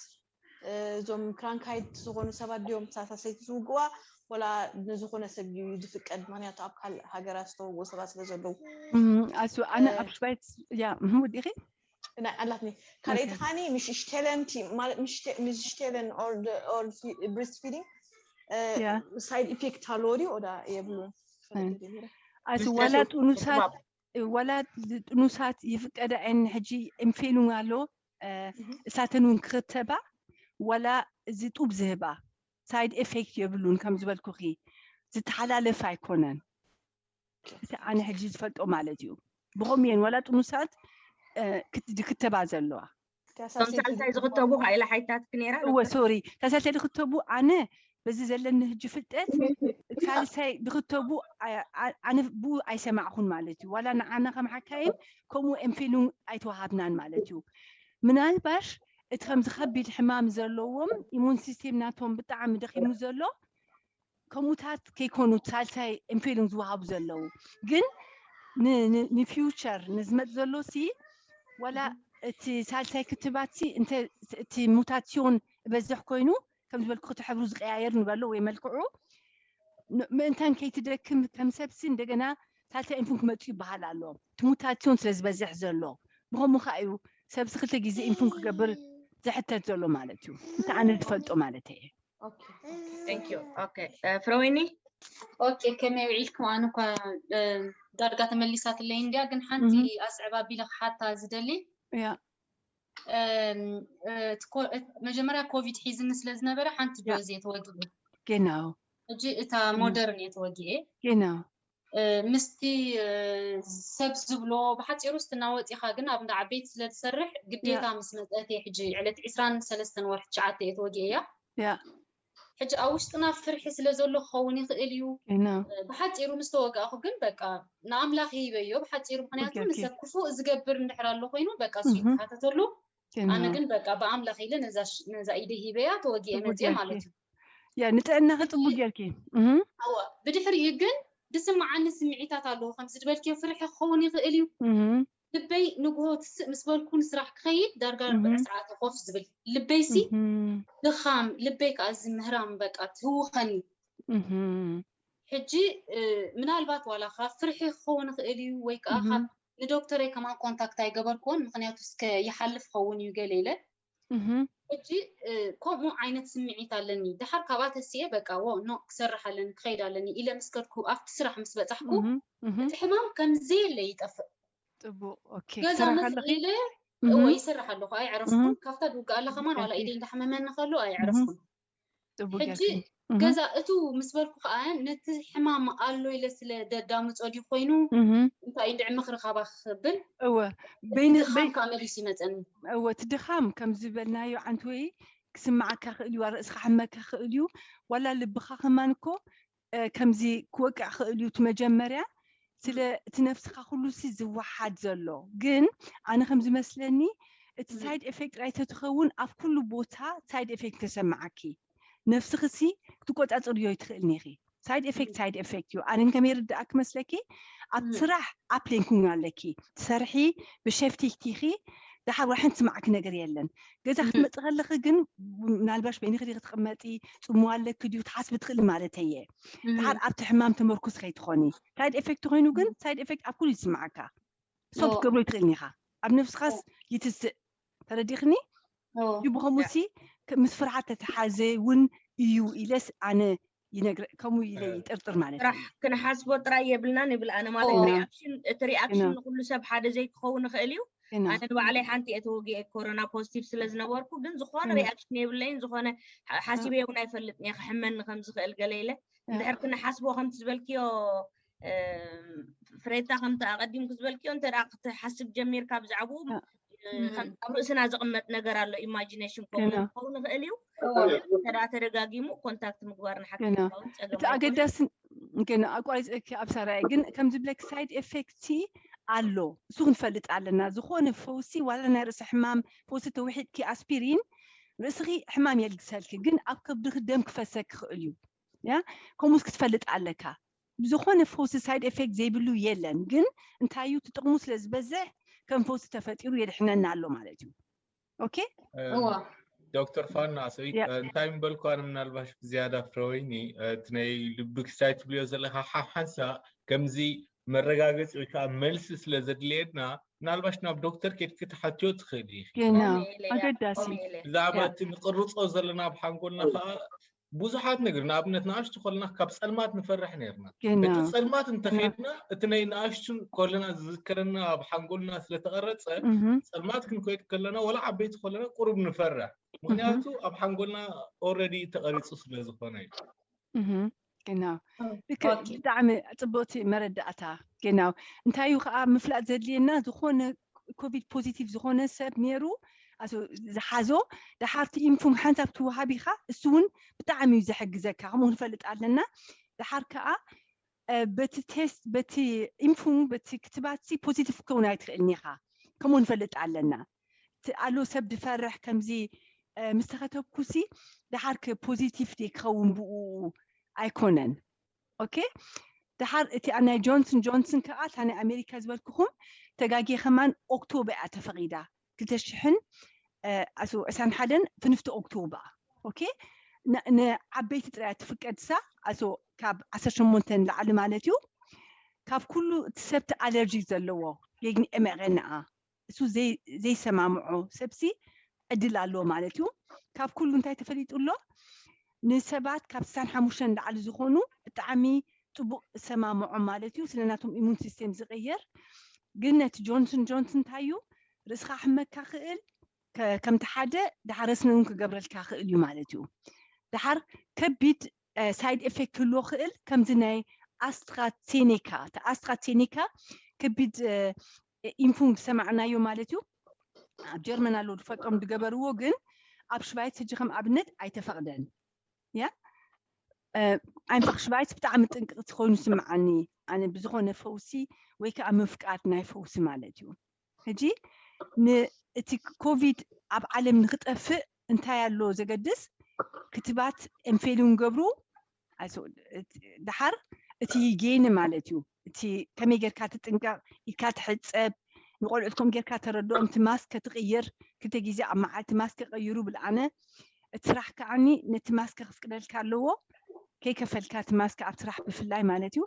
እ፣ እዞም ክራንካይት ዝኾኑ ሰባት ድዮም ሳልሳይ ዝውግዋ ወላ ንዝኾነ ሰብ ድዩ ዝፍቀድ? ምክንያቱ ኣብ ካልእ ሃገራት ዝተወግኡ ሰባት ስለ ዘለዉ። እም፣ ኣሱ ኣነ እ፣ ኣብ ሽባይት ያ እህ፣ ወዲኺ ናይ ኣላትኒ ካልኣይቲ ኦኬ። ካኒ ምሽ ሽቴለንቲ ማለት ምሽ ሽቴለን ኦር ብሪስት ፊዲንግ ያ ሳይድ ኢፌክት ኣለዎ ድዩ ወዳ የብሉን? እ። ኣሱ ምሽ ዋላ ሽቴለን ጥኑሳት ሕማም። ዋላ ጥኑሳት ይፍቀደ ኣይን ሕጂ ኢንፌሉን ኣሎ እ፣ እህ። እሳተን እውን ክኽተባ ዋላ እዚ ጡብ ዝህባ ሳይድ ኤፌክት የብሉን ከም ዝበልኩኺ ዝተሓላለፍ ኣይኮነን። እቲ ኣነ ሕጂ ዝፈልጦ ማለት እዩ። ብኸምኡ እየን ዋላ ጥኑሳት እ፣ ክት- ዝክተባ ዘለዋ። እቶም ሳልሳይ ዝኽተቡ ካኢላ ሓይታት ነይራ እወ ሶሪ፣ ሳልሳይ ዝክተቡ ኣነ በዚ ዘለኒ ሕጂ ፍልጠት ሳልሳይ ዝክተቡ ኣ- ኣ- ኣነ ብኡ ኣይሰማዕኹን ማለት እዩ። ዋላ ንዓና ከም ሓካይም ከምኡ ኤምፌሉን ኣይተዋሃብናን ማለት እዩ። ምናልባሽ እቲ ከምዚ ከቢድ ሕማም ዘለዎም ኢሙን ሲስቴም ናቶም ብጣዕሚ ደኺሙ ዘሎ ከምኡታት ከይኮኑ ሳልሳይ ኢንፌሉን ዝወሃቡ ዘለዉ ግን ን- ን- ንፊውቸር ንዝመፅ ዘሎ ሲ ዋላ እቲ ሳልሳይ ክትባት ሲ እንተ እቲ ሙታሲዮን ዝበዝሕ ኮይኑ ከም ዝበልኩ እቲ ሕብሩ ዝቀያየር ንበሎ ወይ መልክዑ ን- ምእንታን ከይትደክም ከም ሰብሲ እንደገና ሳልሳይ ኢንፉን ክመፁ ይበሃል ኣሎ። እቲ ሙታሲዮን ስለ ዝበዝሕ ዘሎ ብኸምኡ ከዓ እዩ ሰብሲ ክልተ ግዜ ኢንፉን ክገብር ዝሕተት ዘሎ ማለት እዩ። እንተ ኣነ ዝፈልጦ ማለት እየ። Thank you. Okay. ፍረወይኒ ኦኬ ከመይ ውዒልኩም? ኣነ እኳ እ፣ ዳርጋ ተመሊሳትለይ እንድያ፣ ግን ሓንቲ እህ። ኣስዕብ ኣቢለ ክሓታ ዝደሊ ያ እም፣ እ፣ እቲ ኮ- እ፣ መጀመርያ ኮቪድ ሒዝኒ ስለ ዝነበረ ሓንቲ ያ። ዶዝ እየ ተወጊኤ። Genau. ሕጂ እታ ሞደርን እየ ተወጊኤ። Genau. እ፣ ምስቲ እ፣ ሰብ ዝብሎ ብሓፂሩ ስትናወፂኻ ግን ኣብ እንዳ ዓበይቲ ስለ ዝሰርሕ ግዴታ ምስ መፀእተ ሕጂ ዕለት ዕስራን ሰለስተን ወርሒ ትሽዓተ እየ ተወጊኤያ። ያ ሕጂ ኣብ ውሽጥና ፍርሒ ስለ ዘሎ ክኸውን ይኽእል እዩ። Genau. ብሓፂሩ ምስ ተወጋእኹ ግን በቃ ንኣምላኽ ይህበዮ ብሓፂሩ። ምክንያቱ ኦኬ፣ ኦኬ። ንሰብ ክፉእ ዝገብር እንድሕር ኣሎ ኮይኑ በቃ እሱ እህ። ይተሓተተሉ። ኣነ Genau. ግን በቃ ብኣምላኽ ኢለ ነዛ ሽ- ነዛ ኢደ ሂበያ ተወጊኤ መፅየ ተወጊኣኪ። ማለት እዩ። ያ ንጥዕናኺ ፅቡቅ ጌርኪ። እህ። እወ ብድሕሪኡ ግን ዝስምዓኒ ስምዒታት ኣለዎ። ከምዚ ዝበልክዮ ፍርሒ ክኸውን ይኽእል እዩ። እህ። ልበይ ንግሆ ትስእ ምስ በልኩ ንስራሕ ክኸይድ ዳርጋ እህ። ኣርብዓ ሰዓት ኮፍ ዝብል ልበይሲ እህ። ድኻም ልበይ ከዓ እዚ ምህራም በቃ ትህውኸኒ። እህ። ሕጂ እ፣ ምናልባት ዋላ ካብ ፍርሒ ክኸውን ይኽእል እዩ ወይ ከዓ እህ። ካብ ንዶክተረይ ከማን ኮንታክት ኣይገበርክዎን ምክንያቱ እስከ ይሓልፍ ኸውን እዩ ገለ ኢለ እህ። ሕጂ እ፣ ከምኡ ዓይነት ስምዒት ኣለኒ። ድሓር ካብኣ ተሲኤ በቃ ዎ ኖ ክሰርሕ ኣለኒ ክኸይድ ኣለኒ ኢለ ምስ ከድኩ ኣብቲ ስራሕ ምስ በፃሕኩ እህ። እህ። እቲ ሕማም ከም ዘየለ ይጠፍእ። ጽቡቕ። ኦኬ፣ ገዛ ትሰርሒ መስ ኣለኺ? ኢለ እህ፣ እወ ይሰርሕ ኣለኹ። ኣይዕረፍኩን። እህ፣ ካብታ ድውጋ ኣላ ከማን ዋላ ኦኬ። ኢደይ እንዳሓመመኒ ከሎ እህ፣ ኣይዕረፍኩን። ጽቡቕ ሕጂ ጌርኪ። እህ፣ ገዛ እቱ ምስ በልኩ ከኣ ነቲ ሕማም ኣሎ ኢለ ስለ ደዳምጾ ድዩ ኮይኑ እህ። እንታይ እንድዒ ምኽሪ ካባኺ ክብል እወ እቲ በይኒ ድኻም በይ ከኣ መሊሱ ይመጸኒ። እወ እቲ ድኻም ከም ዝበልናዮ ዓንትወይ ክስምዓካ ክእል እዩ፣ ርእስኻ ክሕመካ ክእል እዩ፣ ዋላ ልብኻ ከማን እኮ እ፣ ከምዚ ክወቅዕ ክእል እዩ። እቲ መጀመርያ ስለ እም፣ እቲ ነፍስኻ ኩሉ ሲ ዝወሓድ ዘሎ ግን ኣነ ከም ዝመስለኒ እቲ እም፣ ሳይድ ኤፌክት ጥራይ ተትኸውን ኣብ ኩሉ ቦታ ሳይድ ኤፌክት ተሰምዓኪ ነፍስኺ ሲ ክትቆጻጽርዮ ይትኽእል ኒኺ። ሳይድ ኤፌክት እም፣ ሳይድ ኤፌክት እዩ። ኣነ ከመይ ርድኣክ መስለኪ ኣብ እም፣ ስራሕ ኣፕሌንኩን ኣለኪ ትሰርሒ ብሸፍቲኪ ደሓር ዋላ ሓንቲ ስምዓኪ ነገር የለን። ገዛ እም፣ ክትመጽእ ከለኺ ግን ምናልባሽ በይንኺ ዲኺ ክትቕመጢ ጽምዋ ኣለኪ ድዩ ትሓስቢ ትኽእሊ ማለት እየ። ደሓር እም፣ ኣብቲ ሕማም ተመርኩስ ከይትኾኒ ሳይድ ኤፌክት ኮይኑ ግን ሳይድ ኤፌክት ኣብ ኩሉ ይስምዓካ። ሶብ ኦ ክትገብሮ ይትኽእልኒ ኢኻ። ኣብ ነብስኻስ ይትስእ። ተረዲኽኒ? ኦ እዩ ብኸምኡ ሲ ከ- ምስ ፍርሓት ተተሓዘ እውን እዩ ኢለስ ኣነ ይነግረ ከምኡ ኢለ ይጥርጥር ማለት ጥራሕ እዩ። ክንሓስቦ ጥራይ የብልናን ይብል ኣነ ማለት ግና ሪኣክሽን እቲ ሪኣክሽን ግና ንኩሉ ሰብ ሓደ ዘይክኸውን ይኽእል እዩ። ግና ኣነ ንባዕለይ ሓንቲ እየ ተወጊአ ኮሮና ፖዚቲቭ ስለ ዝነበርኩ ግን ዝኾነ ግና ሪኣክሽን የብለይን። ዝኾነ ሓ- ሓሲበ እውን ኣይፈልጥን እየ ክሕመኒ ከም ዝኽእል ገለ ኢለ እ፣ እንድሕር ክንሓስቦ ከምቲ ዝበልክዮ እም፣ ፍሬታ ከምቲ ኣቐዲምኩ ዝበልክዮ እንተ ደኣ ክትሓስብ ጀሚርካ ብዛዕባኡ እ፣ እ፣ ከም ኣብ ርእስና ዝቕመጥ ነገር ኣሎ ኢማጂኔሽን ከምኡ ግና ክኸውን ይኽእል እዩ። እወ እንተ ደኣ ተደጋጊሙ ኮንታክት ምግባር ንሓኪም ግና ክኸውን ጸገም እቲ ኣይኮነን። ኣገዳሲ ግን ኣቋሪፀኪ ኣብ ሰራይ ግን ከም ዝብለኪ ሳይድ ኤፌክት ኣሎ። እሱ ክንፈልጥ ኣለና። ዝኾነ ፈውሲ ዋላ ናይ ርእሲ ሕማም ፈውሲ ተውሒጥኪ ኣስፒሪን ርእስኺ ሕማም የልግሰልኪ ግን ኣብ ከብድኺ ደም ክፈሰክ ይኽእል እዩ። ያ ከምኡስ ክትፈልጥ ኣለካ። ብዝኾነ ፈውሲ ሳይድ ኤፌክት ዘይብሉ የለን ግን እንታይ እዩ ትጥቕሙ ስለ ዝበዝሕ ከም ፈውሲ ተፈጢሩ የድሕነና ኣሎ ማለት እዩ። ኦኬ እወ ዶክተር ፋና ሰይ ያ እንታይ ምበልኩ ኣነ ምናልባሽ ብዝያዳ ፍረወይኒ እቲ ናይ ልቢ ክስታይ ትብልዮ ዘለካ ሓሓንሳ ከምዚ መረጋገፂ ወይ ከዓ መልሲ ስለ ዘድልየና ምናልባሽ ናብ ዶክተር ኬድኪ ትሓትዮ ትኽእል ኢኺ ግና ከምኡ ኢለ ያ ኣገዳሲ ከምኡ ኢለ ብዛዕባ ያ እቲ ንቅርፆ ዘለና ኣብ ሓንጎልና ከዓ ብዙሓት ነገር ንኣብነት ንኣሽቱ ከለና ካብ ፀልማት ንፈርሕ ነርና ግና በቲ ፀልማት ግና እንተኸድና እቲ ናይ ንኣሽቱ ከለና ዝዝከረና ኣብ ሓንጎልና ስለተቐረፀ እህ ፀልማት ክንከይድ ከለና ወላ ዓበይቲ ከለና ቁሩብ ንፈርሕ እህ ምክንያቱ ኣብ ሓንጎልና ኦረዲ ተቐሪፁ ስለዝኾነ እዩ እህ ግና ልክዕ ኦኬ ብጣዕሚ ፅቡቅቲ መረዳእታ ግና እንታይ እዩ ከዓ ምፍላጥ ዘድልየና ዝኾነ ኮቪድ ፖዚቲቭ ዝኾነ ሰብ ነይሩ ኣቶ ዝሓዞ ደሓርቲ ኢንፉም ሓንሳብ ትወሃብ ኢኻ እሱ እውን ብጣዕሚ እዩ ዘሕግዘካ ከምኡ ንፈልጥ ኣለና ደሓር ከዓ እ፣ በቲ ቴስት በቲ ኢንፉም በቲ ክትባት ሲ ፖዚቲቭ ክኸውን ኣይትኽእልን ኢኻ ከምኡ ንፈልጥ ኣለና እቲ ኣሎ ሰብ ዝፈርሕ ከምዚ እ፣ ምስ ተኸተብኩ ሲ ደሓር ከ ፖዚቲቭ ድየ ክኸውን ብኡ ኣይኮነን ኦኬ ደሓር እቲ ናይ ጆንስን ጆንስን ከዓ እታ ናይ ኣሜሪካ ዝበልክኹም ተጋጊየ ከማን ኦክቶበር እያ ተፈቒዳ ክልተ ሽሕን ኣስው ዕስራን ሓደን ፍንፍቲ ኦክቶበር ኦኬ ንዓበይቲ ጥራይ ትፍቀድሳ ኣስው ካብ ዓሰርተ ሸሞንተ ንላዕሊ ማለት እዩ ካብ ኩሉ እቲ ሰብቲ ኣለርጂ ዘለዎ ጌግን ኤምኤርኤንኣ እሱ ዘይሰማምዖ ሰብሲ ዕድል ኣለዎ ማለት እዩ ካብ ኩሉ እንታይ ተፈሊጡ ኣሎ ንሰባት ካብ ስሳን ሓሙሽተን ላዕሊ ዝኾኑ ብጣዕሚ ጥቡቅ እሰማምዖም ማለት እዩ ስለ ናቶም ኢሙን ሲስቴም ዝቅየር ግን ነቲ ጆንስን ጆንስ እንታይ እዩ ርእስኻ ሕመካ ክእል ከምቲ ሓደ ዳሓረስነ እውን ክገብረልካ ክእል እዩ ማለት እዩ ዳሓር ከቢድ ሳይድ ኤፌክት ክህልዎ ክእል ከምዚ ናይ ኣስትራሴኔካ ኣስትራሴኔካ ከቢድ ኢንፉን ዝሰማዕናዮ ማለት እዩ ኣብ ጀርመን ኣለዉ ዝፈጦም ዝገበርዎ ግን ኣብ ሽባይት ሕጂ ከም ኣብነት ኣይተፈቕደን ያ ኣይንፋክ ሽባይት ብጣዕሚ ጥንቅቕቲ ኮይኑ ስምዓኒ ኣነ ብዝኾነ ፈውሲ ወይ ከዓ ምፍቃድ ናይ ፈውሲ ማለት እዩ ሕጂ ንእቲ ኮቪድ ኣብ ዓለም ንክጠፍእ እንታይ ኣሎ ዘገድስ ክትባት ኤንፌሉን ገብሩ ደሓር እቲ ጌን ማለት እዩ እቲ ከመይ ጌርካ ትጥንቀቕ ኢድካ ትሕፀብ ንቆልዑት ከም ጌርካ ተረድኦም እቲ ማስክ ከትቕይር ክልተ ግዜ ኣብ መዓልቲ ማስክ ቀይሩ ብልኣነ እቲ ስራሕ ከዓኒ ነቲ ማስክ ክፍቅደልካ ኣለዎ ከይከፈልካ እቲ ማስክ ኣብ ስራሕ ብፍላይ ማለት እዩ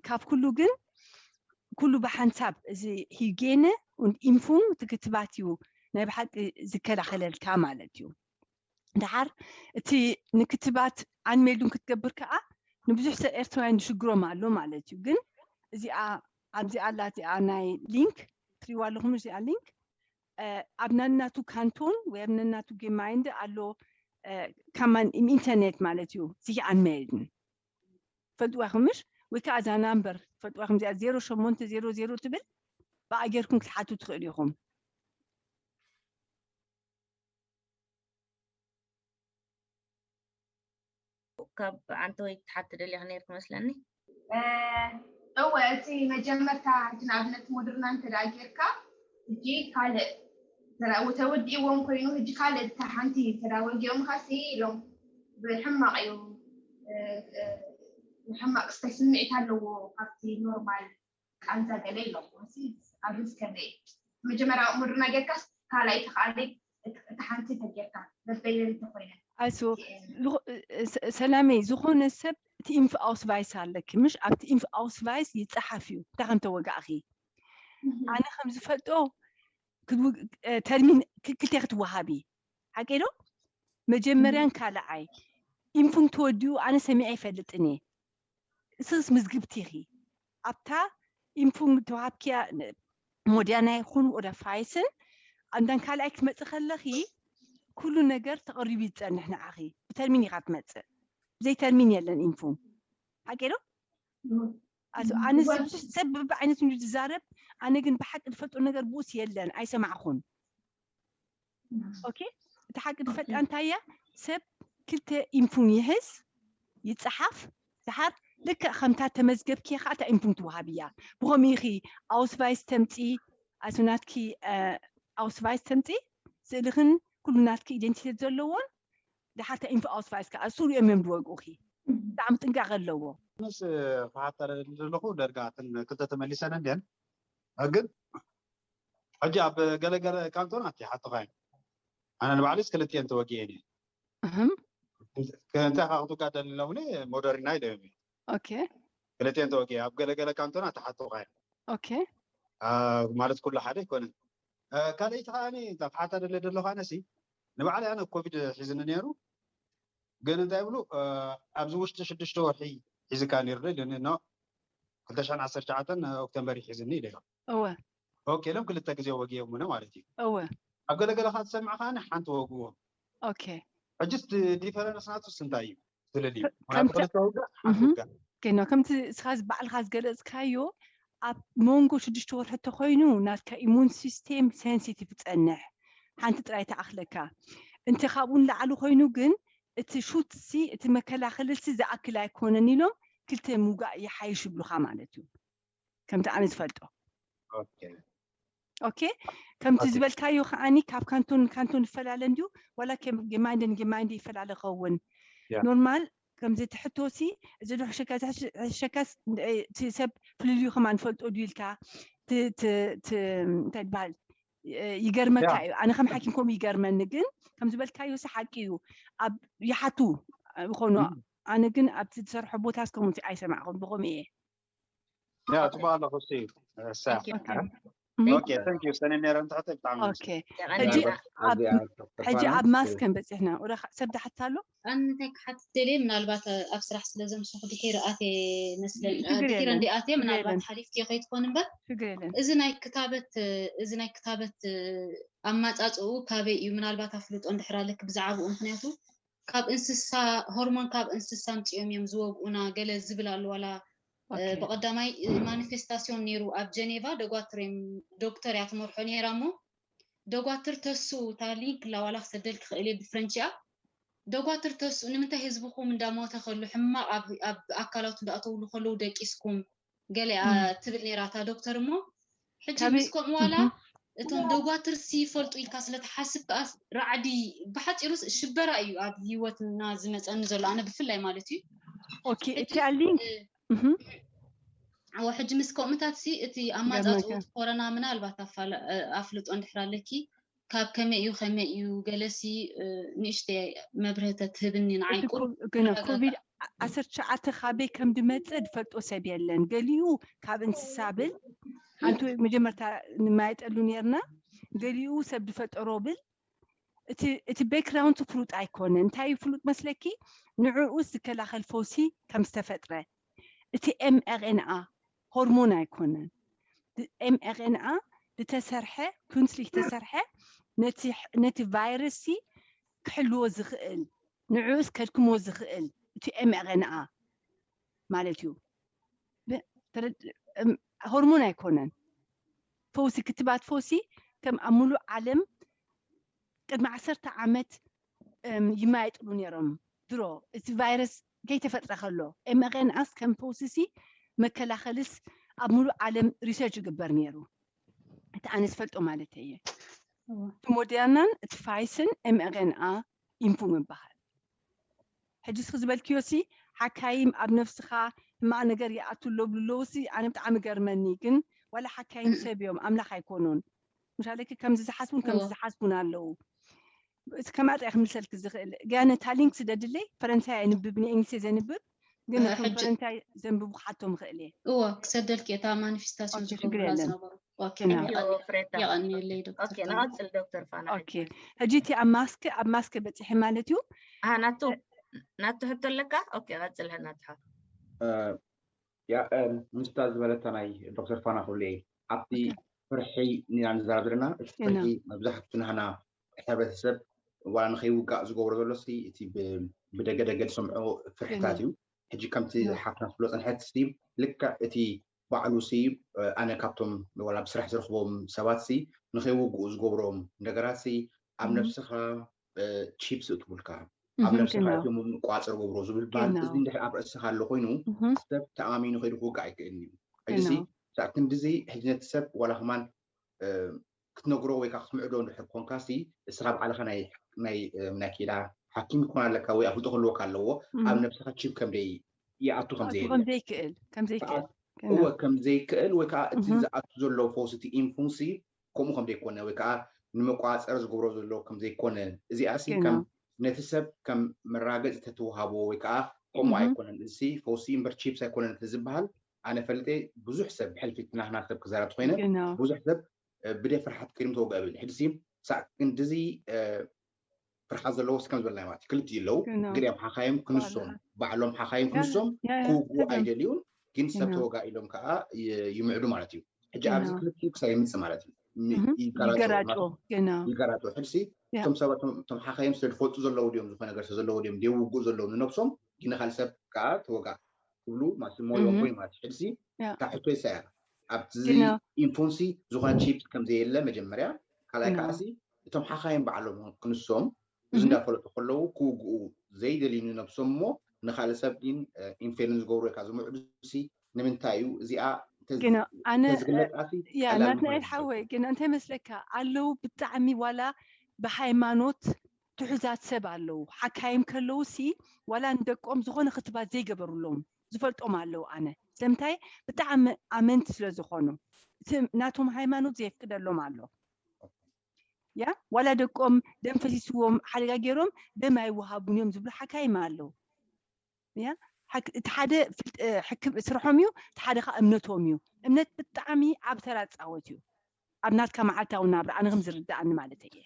ካብ ኩሉ ግን ኩሉ ብሓንሳብ እዚ ሂጌነ ኢንፉም እቲ ክትባት እዩ ናይ ብሓቂ ዝከላኸለልካ ማለት እዩ ድሓር እቲ ንክትባት ኣንሜልዱን ክትገብር ከዓ ንብዙሕ ሰብ ኤርትራውያን ዝሽግሮም ኣሎ ማለት እዩ ግን እዚኣ ኣብዚ ኣላ እዚኣ ናይ ሊንክ ትሪዋ ኣለኹም። እዚኣ ሊንክ ኣብ ነናቱ ካንቶን ወይ ኣብ ነናቱ ጌማይንድ ኣሎ። ካማን ኢንተርኔት ማለት እዩ። ሲሂ ኣንሜልድን ፈልጥዋ ኢኹም ምሽ? ወይ ከዓ እዛ ናምበር ፈልጥዋ ኢኹም? እዚኣ ዜሮ ሸሞንተ ዜሮ ዜሮ ትብል ብኣ ጌርኩም ክትሓቱ ትኽእሉ ኢኹም። ካብ ኣንተ ወይ ክትሓቲ ደሊኻ ነይርክ መስለኒ። እወ፣ እቲ መጀመርታ ሕጂ ንኣብነት ሞደርና እንተ ደኣ ጌርካ፣ ሕጂ ካልእ ተወዲእዎም ኮይኑ፣ ሕጂ ካልእ እታ ሓንቲ እንተ ደኣ ወጊኦምኻ ሲ ኢሎም ብሕማቕ እዩ፣ ሕማቕ ስታይ ስምዒት ኣለዎ ካብቲ ኖርማል ቃንዛ ገለ ኢሎም። እዚ ኣብ ሪስክ ከመይ እዩ? መጀመርያ ሞደርና ጌርካስ ካልኣይ ተኻኣለይ እታ ሓንቲ ተጌርካ በበይነን እንተኾይነን ኣሱ ሰላመይ ዝኾነ ሰብ እቲ ኢምፍ ኣውስቫይስ ኣለኪ ምሽ ኣብቲ ኢምፍ ኣውስቫይስ ይፀሓፍ እዩ እንታይ ከም ተወጋእኺ ኣነ ከም ዝፈልጦ ተርሚን ክልተ ክትወሃቢ ሓቂ ዶ መጀመርያን ካልዓይ ኢንፉን ተወዲኡ ኣነ ሰሚዐ ይፈልጥን እየ እስስ ምዝግብቲ ኢኺ ኣብታ ኢንፉን ተዋሃብኪያ ሞድያና ይኹን ወደ ፋይስን ኣንዳን ካልኣይ ክትመፅእ ከለኺ ኩሉ ነገር ተቐሪቡ ይፀንሕ ንዓኺ ብተርሚን ኢኻ ትመፅእ ብዘይ ተርሚን የለን ኢንፉ ሓቂ ዶ ኣነ ሰብ ብብዓይነቱ ዝዛረብ ኣነ ግን ብሓቂ ዝፈልጦ ነገር ብኡስ የለን ኣይሰማዕኹን ኦኬ እቲ ሓቂ ዝፈልጣ እንታይ እያ ሰብ ክልተ ኢንፉን ይሕዝ ይፀሓፍ ድሓር ልክዕ ከምታ ተመዝገብኪ ከዓ እታ ኢንፉን ትወሃብ እያ ብኸምኡ ኢኺ ኣውስቫይስ ተምፂ ኣሱናትኪ ኣውስቫይስ ተምፂ ስእልኽን ኩሉ ናትኪ ኢደንቲቴት ዘለዎን ድሓር እታ ኢንፉ ኣውስቫይስ ከዓ እሱ ሪኦም እዮም ዝወግኡኺ ብጣዕሚ ጥንቃቐ ኣለዎ ምስ ክሓታ ዘለኹ ደርጋ እተን ክልተ ተመሊሰን እንድየን ግን ሕጂ ኣብ ገለገለ ካንቶናት ይሓቱኻ እዮም ኣነ ንባዕሊስ ክልቲኤን ተወጊኤን እየ እንታይ ከዓ ክትወጋእ ደሊ ኢሎምኒ ሞደሪና ኢሎም እዮም ኦኬ ክልቲኤን ተወጊኤ ኣብ ገለገለ ካንቶናት ይሓቱኻ እዮም ኦኬ ማለት ኩሉ ሓደ ኣይኮነን ካልኣይቲ ከዓ ክሓታ ደለ ደለኹ ኣነሲ ንባዕለይ ኣነ ኮቪድ ሒዝኒ ነይሩ ግን እንታይ ይብሉ ኣብዚ ውሽጢ ሽዱሽተ ወርሒ ሒዝካ ነይሩ ዶ ኢሉኒ ኖ ክልተ ሽሕን ዓሰርተ ትሽዓተን ኦክቶምበር እዩ ሒዝኒ ኢለዮ እወ ኦኬ ኢሎም ክልተ ግዜ ወጊኦምነ ማለት እዩ እወ ኣብ ገለገለ ካብ ትሰምዕ ከዓ ሓንቲ ወግዎ ኦኬ ሕጅስ ዲፈረንስ ናቱስ እንታይ እዩ ትልል እዩ ከምቲ- ክልተ ውጋእ ሓንቲ እህም። ውጋእ ግን ከምቲ እስኻ ባዕልኻ ዝገለፅካዮ ኣብ መንጎ ሽዱሽተ ወርሒ ተኮይኑ ናትካ ኢሙን ሲስቴም ሴንሲቲቭ ይፀንሕ ሓንቲ ጥራይ ትኣኽለካ እንተ ካብኡ ንላዕሊ ኮይኑ ግን እቲ ሹትሲ እቲ መከላኸልሲ ዝኣክል ኣይኮነን ኢሎም ክልተ ምውጋእ ይሓይሽ ይብሉኻ ማለት እዩ ከምቲ ኣነ ዝፈልጦ ኦኬ ኦኬ ከምቲ ዝበልካዮ ከዓኒ ካብ ካንቶን ንካንቶን ይፈላለ እንድዩ ዋላ ጌማይንደ ንጌማይንደ ይፈላለ ኸውን ኖርማል ከምዚ ትሕቶሲ እዚ ዶ ሕሸካ ሕሸካስ እቲ ሰብ ፍልልዩ ከማ ንፈልጦ ድዩ ኢልካ እንታይ ትበሃል ይገርመካ እዩ ኣነ ከም ሓኪም ከምኡ ይገርመኒ ግን ከም ዝበልካዮ ሲ ሓቂ እዩ ኣብ ይሓቱ ይኾኑ ኣነ ግን ኣብቲ ዝሰርሖ ቦታ እስከምኡ ኣይሰማዕኹም ብኸምኡ እየ ያ ጽቡቅ ኣለኹ ሲ Okay. ኦኬ ታንክ ዩ ሰነ ነረን ትሕተ ብጣዕሚ ኦኬ ሕጂ ኣብ ማስከን በፂሕና ወደ ሰብ ዝሓትት ኣሎ እንታይ ክሓትት ደልየ ምናልባት ኣብ ስራሕ ስለ ዘምሰኹ ድሒር ኣትየ መስለኒ ችግር ድሒር የለን። እንዲ ኣትየ ችግር ምናልባት የለን። ሓሊፍክዮ ከይትኮን እምበር ችግር የለን እዚ ናይ ክታበት እዚ ናይ ክታበት ኣማፃፅኡ ካበይ እዩ ምናልባት ኣፍልጦ እንድሕር ኣለክ ብዛዕባኡ ምክንያቱ ካብ እንስሳ ሆርሞን ካብ እንስሳ ኣምፂኦም እዮም ዝወግኡና ገለ ዝብል ኣሎ ዋላ Okay. ብቐዳማይ ማኒፌስታሲዮን ነይሩ ኣብ ጀኔቫ ደጓትር እዮም ዶክተር እያ ትመርሖ ነይራ እሞ ደጓትር ተሱ እታ ሊንክ ላዋላ ክሰደል ክኽእል እየ ብፍረንች እያ ደጓትር ተሱ ንምንታይ ህዝብኹም እንዳሞተ ከሉ ሕማቕ ኣብ ኣብ ኣካላቱ እንዳኣተውሉ ከለዉ ደቂስኩም ገለ እያ ትብል ነይራ እታ ዶክተር እሞ ሕጂ ካበይ- ምስ ከምኡ ዋላ እቶም ደጓትር ሲ ይፈልጡ ኢልካ ስለትሓስብ ከኣ ራዕዲ ብሓፂሩስ ሽበራ እዩ ኣብ ህይወትና ዝመፀኒ ዘሎ ኣነ ብፍላይ ማለት እዩ Okay ሕጂ እቲኣ ሊንክ እ፣ እህም፣ ኣዎ ሕጂ ምስ ከምኡታት ሲ እቲ ኣማፃፅኡ ገርመካ። እቲ ኮረና ምናልባት ኣፋለ- እ፣ ኣፍልጦ እንድሕር ኣለኪ ካብ ከመይ እዩ ከመይ እዩ ገለሲ እ፣ ንእሽተይ መብርህተ ትህብኒ ንዓይ እቲ ቁሩብ ኮ- ግን ተረጋጋ። ኮቪድ ዓሰርተ ትሽዓተ ካበይ ከም ዝመፅእ ዝፈልጦ ሰብ የለን ገሊኡ ካብ እንስሳ ብል ሓንቲ መጀመርታ ንማየጠሉ ነርና ገሊኡ ሰብ ዝፈጠሮ ብል እቲ እቲ ባክግራውንድ ፍሉጥ ኣይኮነ እንታይ እዩ ፍሉጥ መስለኪ ንዕኡ ዝከላኸል ፈውሲ ከም ዝተፈጥረ እቲ ኤምኣርኤንኣ ሆርሞን ኣይኮነን ኤምኤርኤንኣ ዝተሰርሐ፣ ኩንስሊሽ ዝተሰርሐ፣ ነቲ ቫይረስ ክሕልዎ ዝኽእል፣ ንዕኡስ ከድክሞ ዝኽእል እቲ ኤምኤርኤንኣ ማለት እዩ። ሆርሞን ኣይኮነን። ፈውሲ፣ ክትባት ፈውሲ ከም ኣብ ሙሉእ ዓለም ቅድሚ ዓሰርተ ዓመት ይማየጥሉ ነይሮም። ድሮ እቲ ቫይረስ ከይተፈጥረ ከሎ ኤምኤርኤንኣስ ከም ፈውሲሲ መከላኸልስ ኣብ ሙሉእ ዓለም ሪሰርች ይግበር ነይሩ። እቲ ኣነ ዝፈልጦ ማለት እየ። እቲ ሞዴርናን እቲ ፋይስን ኤምኤርኤንኣ ኢንፉ ምበሃል። ሕጂ እስኪ ዝበልክዮ ሲ ሓካይም ኣብ ነፍስኻ ሕማቕ ነገር ይኣቱ ኣሎ ብሉ ኣለዉ ሲ ኣነ ብጣዕሚ ገርመኒ። ግን ዋላ ሓካይም ሰብ እዮም፣ ኣምላኽ ኣይኮኑን። ምሻለኪ ከምዚ ዝሓስቡን ከምዚ ዝሓስቡን ኣለዉ። እቲ ከምኣ ጥራይ ክምልሰልኪ ዝኽእል። ገያ ነታ ሊንክ ስደድለይ፣ ፈረንሳይ ኣይንብብ፣ ንእንግሊዝ እየ ዘንብብ። ግን ነቶም ፈረንሳይ ዘንብቡ ክሓቶም ይኽእል እየ። እወ፣ ክሰደልኪ እየ፣ እታ ማኒፌስታሲዮን ዝገብሩላ ዝነበሩ። ኦኬ፣ የቐንየለይ ዶክተር። ንቐፅል ዶክተር ፋና። ሕጂ እቲ ኣብ ማስክ ኣብ ማስክ በፂሐ ማለት እዩ። ናቱ ናቱ ሕቶ ኣለካ? ኦኬ፣ ቀፅል ናቱ። ምስታ ዝበለታ ናይ ዶክተር ፋና ክብሉ እየ። ኣብቲ ፍርሒ ኢና ንዛረብ ዘለና። እቲ ፍርሒ መብዛሕቱ ናህና ሕብረተሰብ ዋላ ንኸይውጋእ ዝገብሮ ዘሎ ሲ እቲ ብደገ ደገ ዝሰምዖ ፍርሕታት እዩ። ሕጂ ከምቲ ሓፍትና ትብሎ ፀንሐት ሲ ልክዕ እቲ ባዕሉ ሲ ኣነ ካብቶም ዋላ ብስራሕ ዝረኽቦም ሰባት ሲ ንኸይውግኡ ዝገብሮም ነገራት ሲ ኣብ ነብስኻ ቺፕስ እትብልካ ኣብ ነብስኻ እቶም ቋፅር ገብሮ ዝብል በሃል እዚ እንድሕር ኣብ ርእስኻ ኣሎ ኮይኑ ሰብ ተኣማሚኑ ከይዱ ክውጋእ ኣይክእልን እዩ። ሕጂ ሲ ሳብ ክንድዚ ሕጂ ነቲ ሰብ ዋላ ከማን ክትነግሮ ወይ ከዓ ክትምዕዶ እንድሕር ኮንካ ሲ እስኻ ባዕልኻ ናይ ናይ ናይ ኬዳ ሓኪም ክኾን ኣለካ ወይ ኣፍልጦ ክህልወካ ኣለዎ ኣብ ነብስኻ ቺፕ ከምደይ ይኣቱ ከምዘየለ ከምዘይክእል ከምዘይክእል እወ ከምዘይክእል ወይ ከዓ እቲ ዝኣቱ ዘሎ ፈውሲ እቲ ኢንፉንሲ ከምኡ ከምዘይኮነ ወይ ከዓ ንመቋፀር ዝገብሮ ዘሎ ከምዘይኮነ እዚኣ ሲ ከም ነቲ ሰብ ከም መራገፂ ተትወሃቦ ወይ ከዓ ከምኡ ኣይኮነን እዚ ፈውሲ እምበር ቺፕስ ኣይኮነን እቲ ዝበሃል ኣነ ፈልጠ ብዙሕ ሰብ ብሕልፊ ናህና ሰብ ክዛረብ ተኮይነ ብዙሕ ሰብ ብደ ፍርሓት ከይድም ተወግአ ብል ሕድሲ ሳዕ ክንድዚ ፍርሓት ዘለዎ እስከም ዝበልና ማለት ክልቲ ኣለዉ ግዲኦም ሓኻዮም ክንሶም ባዕሎም ሓኻዮም ክንሶም ክውግኡ ኣይደልዩን ግን ሰብ ተወጋ ኢሎም ከዓ ይምዕዱ ማለት እዩ ሕጂ ኣብዚ ክልቲኡ ክሳብ ይምፅእ ማለት እዩ ይገራጮ ሕድሲ እቶም ሰባት እቶም ሓኻዮም ስለ ዝፈልጡ ዘለዉ ድዮም ዝኾነ ነገር ስለ ዘለዉ ድዮም ደይውግኡ ዘለዉ ንነብሶም ግን ካልእ ሰብ ከዓ ተወጋ ክብሉ ማለት ሞዮም ኮይኑ ማለት ሕድሲ እታ ሕቶ ይሳያ ኣብቲ ኢንፎንሲ ዝኾነ ቺፕስ ከም ዘየለ መጀመርያ ካልኣይ ከዓሲ እቶም ሓኻይም ባዕሎም ክንሶም እዚ እንዳፈለጡ ከለዉ ክውግኡ ዘይደልዩ ንነብሶም እሞ ንካልእ ሰብ ግን ኢንፌልን ዝገብሩ ወይ ከዓ ዝምዕዱ ሲ ንምንታይ እዩ እዚኣ ተዝግለፃሲ ናትናኤል ሓወይ ግን እንታይ መስለካ ኣለዉ ብጣዕሚ ዋላ ብሃይማኖት ትሑዛት ሰብ ኣለዉ ሓካይም ከለዉ ሲ ዋላ ንደቆም ዝኾነ ክትባት ዘይገበሩሎም ዝፈልጦም ኣለዉ ኣነ ስለምንታይ ብጣዕሚ ኣመንቲ ስለ ዝኾኑ ናቶም ሃይማኖት ዘየፍቅደሎም ኣሎ ያ ዋላ ደቆም ደም ፈሲስዎም ሓደጋ ገይሮም ደም ኣይወሃቡን እዮም ዝብሉ ሓካይም ኣለዉ ያ እቲ ሓደ ስርሖም እዩ እቲ ሓደ ከዓ እምነቶም እዩ እምነት ብጣዕሚ ዓብ ተራ ፃወት እዩ ኣብ ናትካ መዓልታዊ ናብራ ኣነ ከም ዝርዳኣኒ ማለት እየ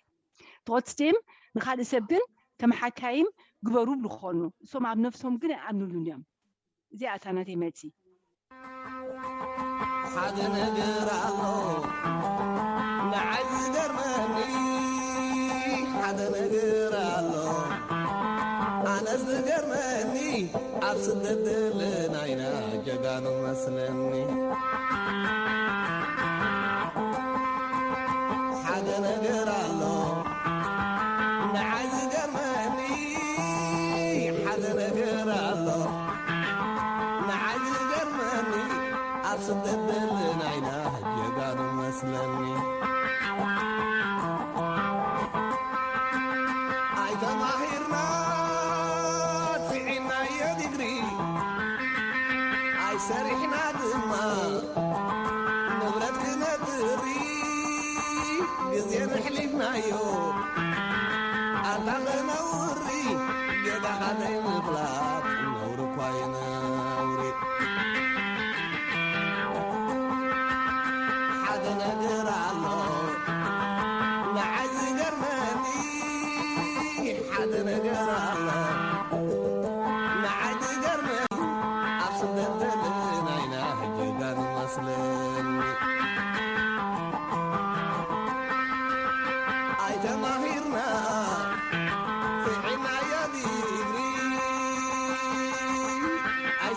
ትቆትስቴም ንካልእ ሰብ ግን ከም ሓካይም ግበሩ ብልኾኑ እሶም ኣብ ነፍሶም ግን ኣይኣምኑሉን እዮም እዚኣ እታ ናተይ መልሲ ሓደ ነገር ኣሎ ንዓይ ዝገርመኒ ሓደ ነገር ኣሎ ኣነ ዝገርመኒ ኣብ ስደት ዘለና ኢና ጀጋኑ መስለኒ ሓደ ነገር ኣሎ ንዓይ ዝገርመኒ ሓደ ነገር ኣሎ ንዓይ ዝገርመኒ ኣብ ስደት ዘለና ኢና ጀጋኑ መስለኒ ኣይተማሂርና ስዒናዮ ዲግሪ ኣይሰሪሕና ድማ ንብረት ክነጥሪ ግዜ ነሕሊፍናዮ ኣታ ክነውሪ ጌጋኻ ዘይምፍላጥ ነውሪ እኳ እዩ ነውሪ ሓደ ነገር ኣሎ ንዓይ ዝገርመኒ ሓደ ነገር ኣሎ ንዓይ ዝገርመኒ ኣብ ስደት ዘለና ኢና ሕጂ ዳን መስለኒ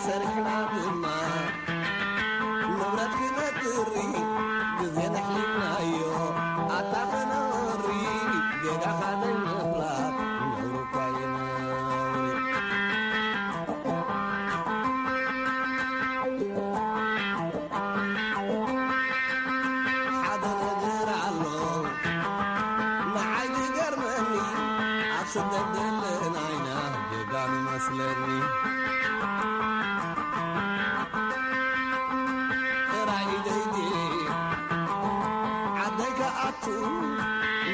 ሰሪሕና ድማ ንብረት ክነጥሪ፣ ግዜ ተሕሊፍናዮ ኣታ ከነወሪ፣ ጌጋኻ ዘይምፍላጥ ነውሪ እኳ እዩ ነውሪ። ሓደ ነገር ኣሎ ንዓይ ዝገርመኒ፣ ኣብ ስደት ዘለና ኢና ጀጋኑ መስለኒ። ጥራይ ኢደይ ድየ ዓደይ ክኣቱ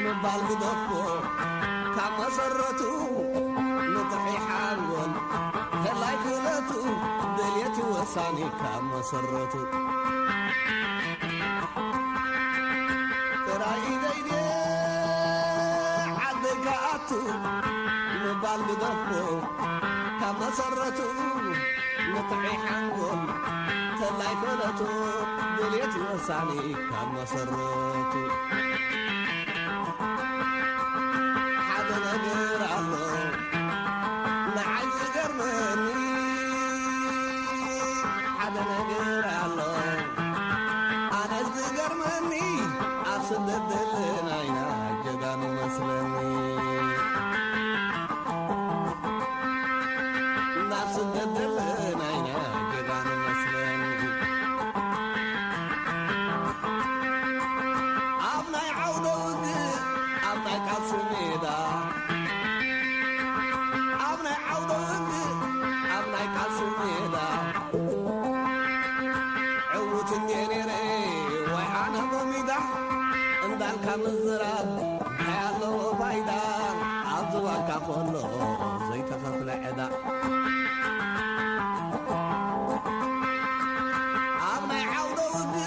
ምባል ግደፎ፣ ካብ መሰረቱ ንጥሒ ሓንጎል ተላይ ክእለቱ፣ ድልየት ወሳኒ ካብ መሰረቱ። ጥራይ ኢደይ ድየ ዓደይ ክኣቱ ምባል ግደፎ፣ ካብ መሰረቱ ንጥሒ ሓንጎል ተላይ ክእለቱ፣ ድልየት ወሳኒ ካብ መሰረቱ። ሓደ ነገር ኣሎ ንዓይ ዝገርመኒ፣ ሓደ ነገር ኣሎ ኣነስ ዝገርመኒ፣ ኣብ ስደት ዘለና ኢና ጀጋኑ መስለኒ። ናብ ስደት ዘለና ኢና ጀጋኑ መስለኒ። ኣብ ናይ ዓውደ ውግእ፣ ኣብ ናይ ቃልሲ ሜዳ፣ ኣብ ናይ ዓውደ ውግእ፣ ኣብ ናይ ቃልሲ ሜዳ፣ ዕዉት እንድየ ነይረ ወይ ኣነ ጎሚዳ፣ እንዳልካ ምዝራብ እንታይ ኣለዎ ፋይዳ፣ ኣብ ዝባንካ ከሎ ዘይተኸፍለ ዕዳ። ኣብ ናይ ዓውደ ውግእ፣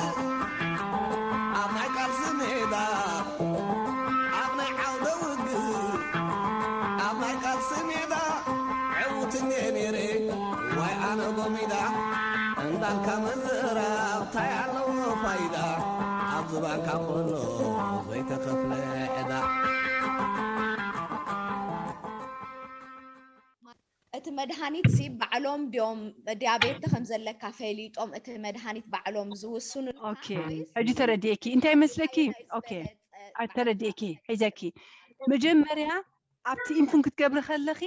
ኣብ ናይ ቃልሲ ሜዳ፣ ኣብ ናይ ዓውደ ውግእ፣ ኣብ ናይ ቃልሲ ሜዳ፣ ዕዉት እንድየ ነይረ ዋይ ኣነ ጎሚዳ፣ እንዳልካ ምዝራብ ታይ ኣለዎ ፋይዳ፣ ኣብ ዝባንካ ከሎ ዘይተኸፍለ ዕዳ። እቲ መድሃኒት ሲ ባዕሎም ድዮም ዲያቤት ከም ዘለካ ፈሊጦም እቲ መድሃኒት ባዕሎም ዝውስኑ ኦኬ ሕጂ ተረዲእኪ እንታይ መስለኪ ኦኬ ተረዲእኪ ሒዘኪ መጀመርያ ኣብቲ ኢንፉን ክትገብሪ ከለኺ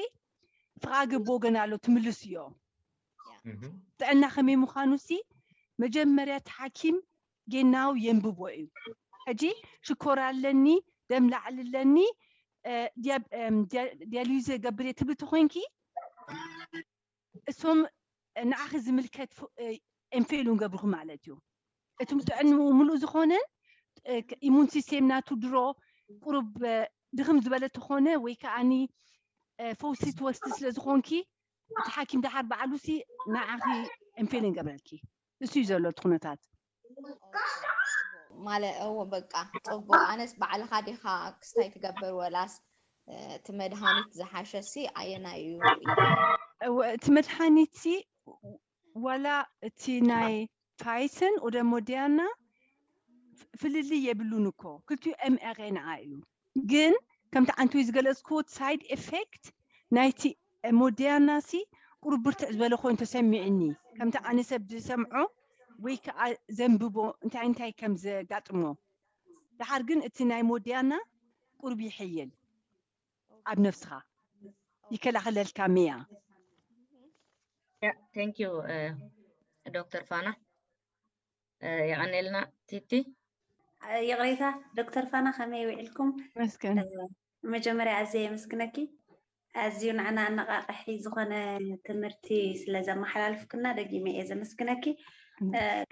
ፍቓ ገብ ወገን ኣሎ ትምልስዮ ጥዕና ከመይ ምዃኑ ሲ መጀመርያ እቲ ሓኪም ጌናው የንብቦ እዩ ሕጂ ሽኮር ኣለኒ ደም ላዕሊ ኣለኒ ዲያሊዝ ገብር እየ ትብሊ ተኮይንኪ እሶም ንዓኺ ዝምልከት ኤንፌሉን ገብርኹ ማለት እዩ እቶም ጥዕንኡ ምሉእ ዝኾነን ኢሙን ሲስቴም ናቱ ድሮ ቁሩብ ድኽም ዝበለ ተኾነ ወይ ከዓኒ ፈውሲ ትወስዲ ስለ ዝኾንኪ እቲ ሓኪም ደሓር በዓሉሲ ንዓኺ ኤንፌልን ገብረልኪ እሱ እዩ ዘሎ እቲ ኩነታት ማለ እዎ በቃ ጽቡቅ ኣነስ ባዕልኻ ዲኻ ክስታይ ትገብር ወላስ እቲ መድሃኒት ዝሓሸ ሲ ኣየናይ እዩ እቲ መድሃኒት ሲ ዋላ እቲ ናይ ፋይሰን ኦደ ሞዲያና ፍልልይ የብሉን እኮ ክልቲኡ ኤምኤርኤንኣ እዩ ግን ከምቲ ዓንተወይ ዝገለፅክዎ ሳይድ ኤፌክት ናይቲ ሞዲያና ሲ ቁሩብ ብርትዕ ዝበለ ኮይኑ ተሰሚዕኒ ከምቲ ኣነ ሰብ ዝሰምዖ ወይ ከዓ ዘንብቦ እንታይ እንታይ ከም ዘጋጥሞ ደሓር ግን እቲ ናይ ሞዲያና ቁሩብ ይሕይል ኣብ ነፍስኻ ይከላኸለልካ ሚያ thank you ዶክተር ፋና የቐኔልና ቲቲ ይቕሬታ ዶክተር ፋና ከመይ ውዒልኩም መስገን መጀመርያ ኣዘ የመስግነኪ ኣዝዩ ንዓና ኣነቃቅሒ ዝኾነ ትምህርቲ ስለ ዘመሓላልፍክና ደጊመ እየ ዘመስግነኪ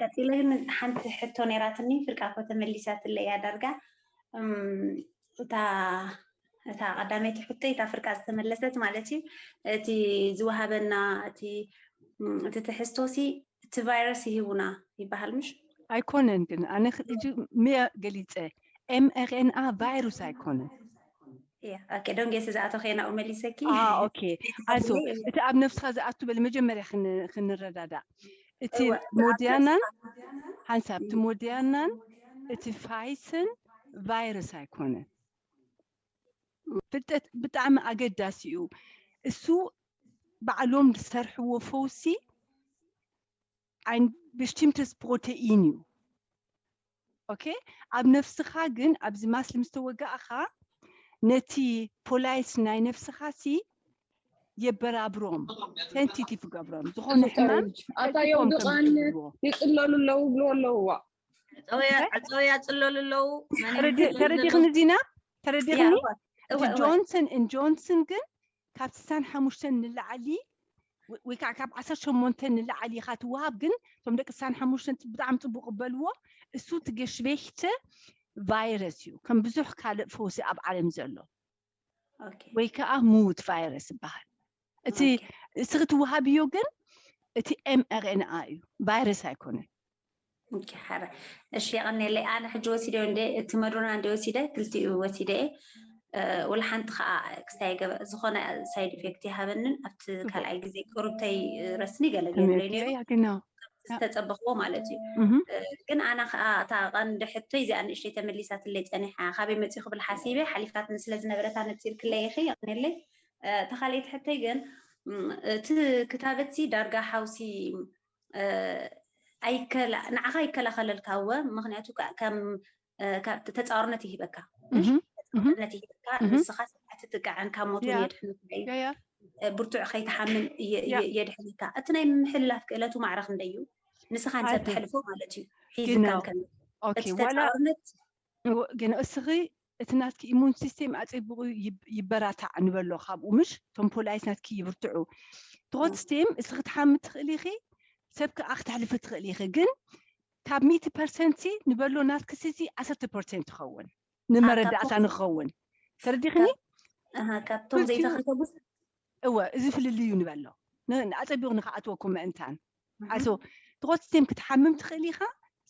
ቀፂለ ግን ሓንቲ ሕቶ ነይራትኒ ፍርቃ ኮ ተመሊሳትለ እያ ዳርጋ እታ እታ ቀዳመይቲ ሕቶ እታ ፍርቃ ዝተመለሰት ማለት እዩ እቲ ዝወሃበና እቲ እቲ ትሕዝቶ ሲ እቲ ቫይረስ ይህቡና ይበሃል ምሽ ኣይኮነን ግን ኣነ ሕጂ ምየ ገሊፀ ኤምኤርኤንኣ ቫይሩስ ኣይኮነን ዶንጌ ስዝኣቶ ከይናኡ መሊሰኪ ኦኬ ኣቶ እቲ ኣብ ነፍስኻ ዝኣቱ በል መጀመርያ ክንረዳዳእ እቲ ሞድያናን ሓንሳብ እቲ ሞድያናን እቲ ፋይስን ቫይረስ ኣይኮነን ፍልጠት ብጣዕሚ ኣገዳሲ እዩ እሱ ባዕሎም ዝሰርሕዎ ፈውሲ ein bestimmtes Protein እዩ። ኦኬ፣ ኣብ ነፍስኻ ግን ኣብዚ ማስል ምስ ተወጋእኻ ነቲ ፖላይስ ናይ ነፍስኻ ሲ የበራብሮም፣ ሴንሲቲቭ ገብሮም፣ ዝኾነ ሕማም ኣታ የውድቓን ይፅለሉ ኣለዉ ብሎ ኣለውዋ። ዕፀው ያፅለሉ ኣለዉ። ተረዲኽኒ ዚና፣ ተረዲኽኒ። ጆንሰን ን ጆንሰን ግን ካብ ስሳን ሓሙሽተን ንላዕሊ ወይ ከዓ ካብ ዓሰርተ ሸሞንተ ንላዕሊ ኢኻ ትወሃብ። ግን እቶም ደቂ ስሳን ሓሙሽተን ብጣዕሚ ፅቡቅ በልዎ። እሱ ትገሽቤሽተ ቫይረስ እዩ፣ ከም ብዙሕ ካልእ ፈውሲ ኣብ ዓለም ዘሎ ወይ ከዓ ምዉት ቫይረስ ይበሃል። እቲ እስኺ ትወሃብዮ ግን እቲ ኤምኣርኤንኣ እዩ፣ ቫይረስ ኣይኮነን። ሓረ እሺ፣ የቐኔለይ። ኣነ ሕጂ ወሲደ እንደ እቲ መዶና እንደ ወሲደ ክልቲኡ ወሲደ እየ። ወላ ሓንቲ ከዓ ክስታይ ገበ ዝኾነ ሳይድ ኢፌክት ይሃበንን ኣብቲ ካልኣይ ግዜ ቁሩብተይ ረስኒ ገለ ገይረለይ ነይሩ። ዝተፀበኽዎ ማለት እዩ። ግን ኣና ከዓ እታ ቀንዲ ሕቶይ እዚኣ ንእሽተይ ተመሊሳትለይ ፀኒሓ፣ ካበይ መፅኡ ክብል ሓሲበ ሓሊፋትኒ ስለ ዝነበረታ ነፂርክለይ ኢኺ፣ የቐኔለይ። እታ ካልኣይቲ ሕቶይ ግን እቲ ክታበት ሲ ዳርጋ ሓውሲ ኣይከላ ንዓኻ ይከላኸለልካ እወ፣ ምክንያቱ ከም ተፃዋርነት ይሂበካ፣ ተፃዋርነት ይሂበካ። ንስኻ ስርዓት ትጥቃዕን ካብ ሞት እውን የድሕነካ እዩ። ብርቱዕ ከይትሓምን የድሕነካ። እቲ ናይ ምሕላፍ ክእለቱ ማዕረ ክንደይ እዩ? ንስኻ ንሰብ ተሕልፎ ማለት እዩ። ሒዝካ ከ እቲ ተፃዋርነት ግን እስኺ እቲ ናትኪ ኢሙን ሲስቴም ኣፀቢቑ ይበራታዕ ንበሎ ካብኡ ምሽ ቶም ፖላይስ ናትኪ ይብርትዑ። ትኾት ስቴም እስኺ ክትሓሚ ትኽእል ኢኺ፣ ሰብ ከዓ ክተሕልፊ ትኽእል ኢኺ። ግን ካብ ሚእቲ ፐርሰንት ንበሎ ናትኪ ስዚ ዓሰርተ ፐርሰንት ትኸውን፣ ንመረዳእታ ንኸውን። ተረዲኽኒ? ካብቶም ዘይተኸተቡስ እወ፣ እዚ ፍልልዩ ንበሎ። ኣፀቢቑ ንክኣትወኩም ምእንታን ኣሶ ትኾት ስቴም ክትሓምም ትኽእል ኢኻ፣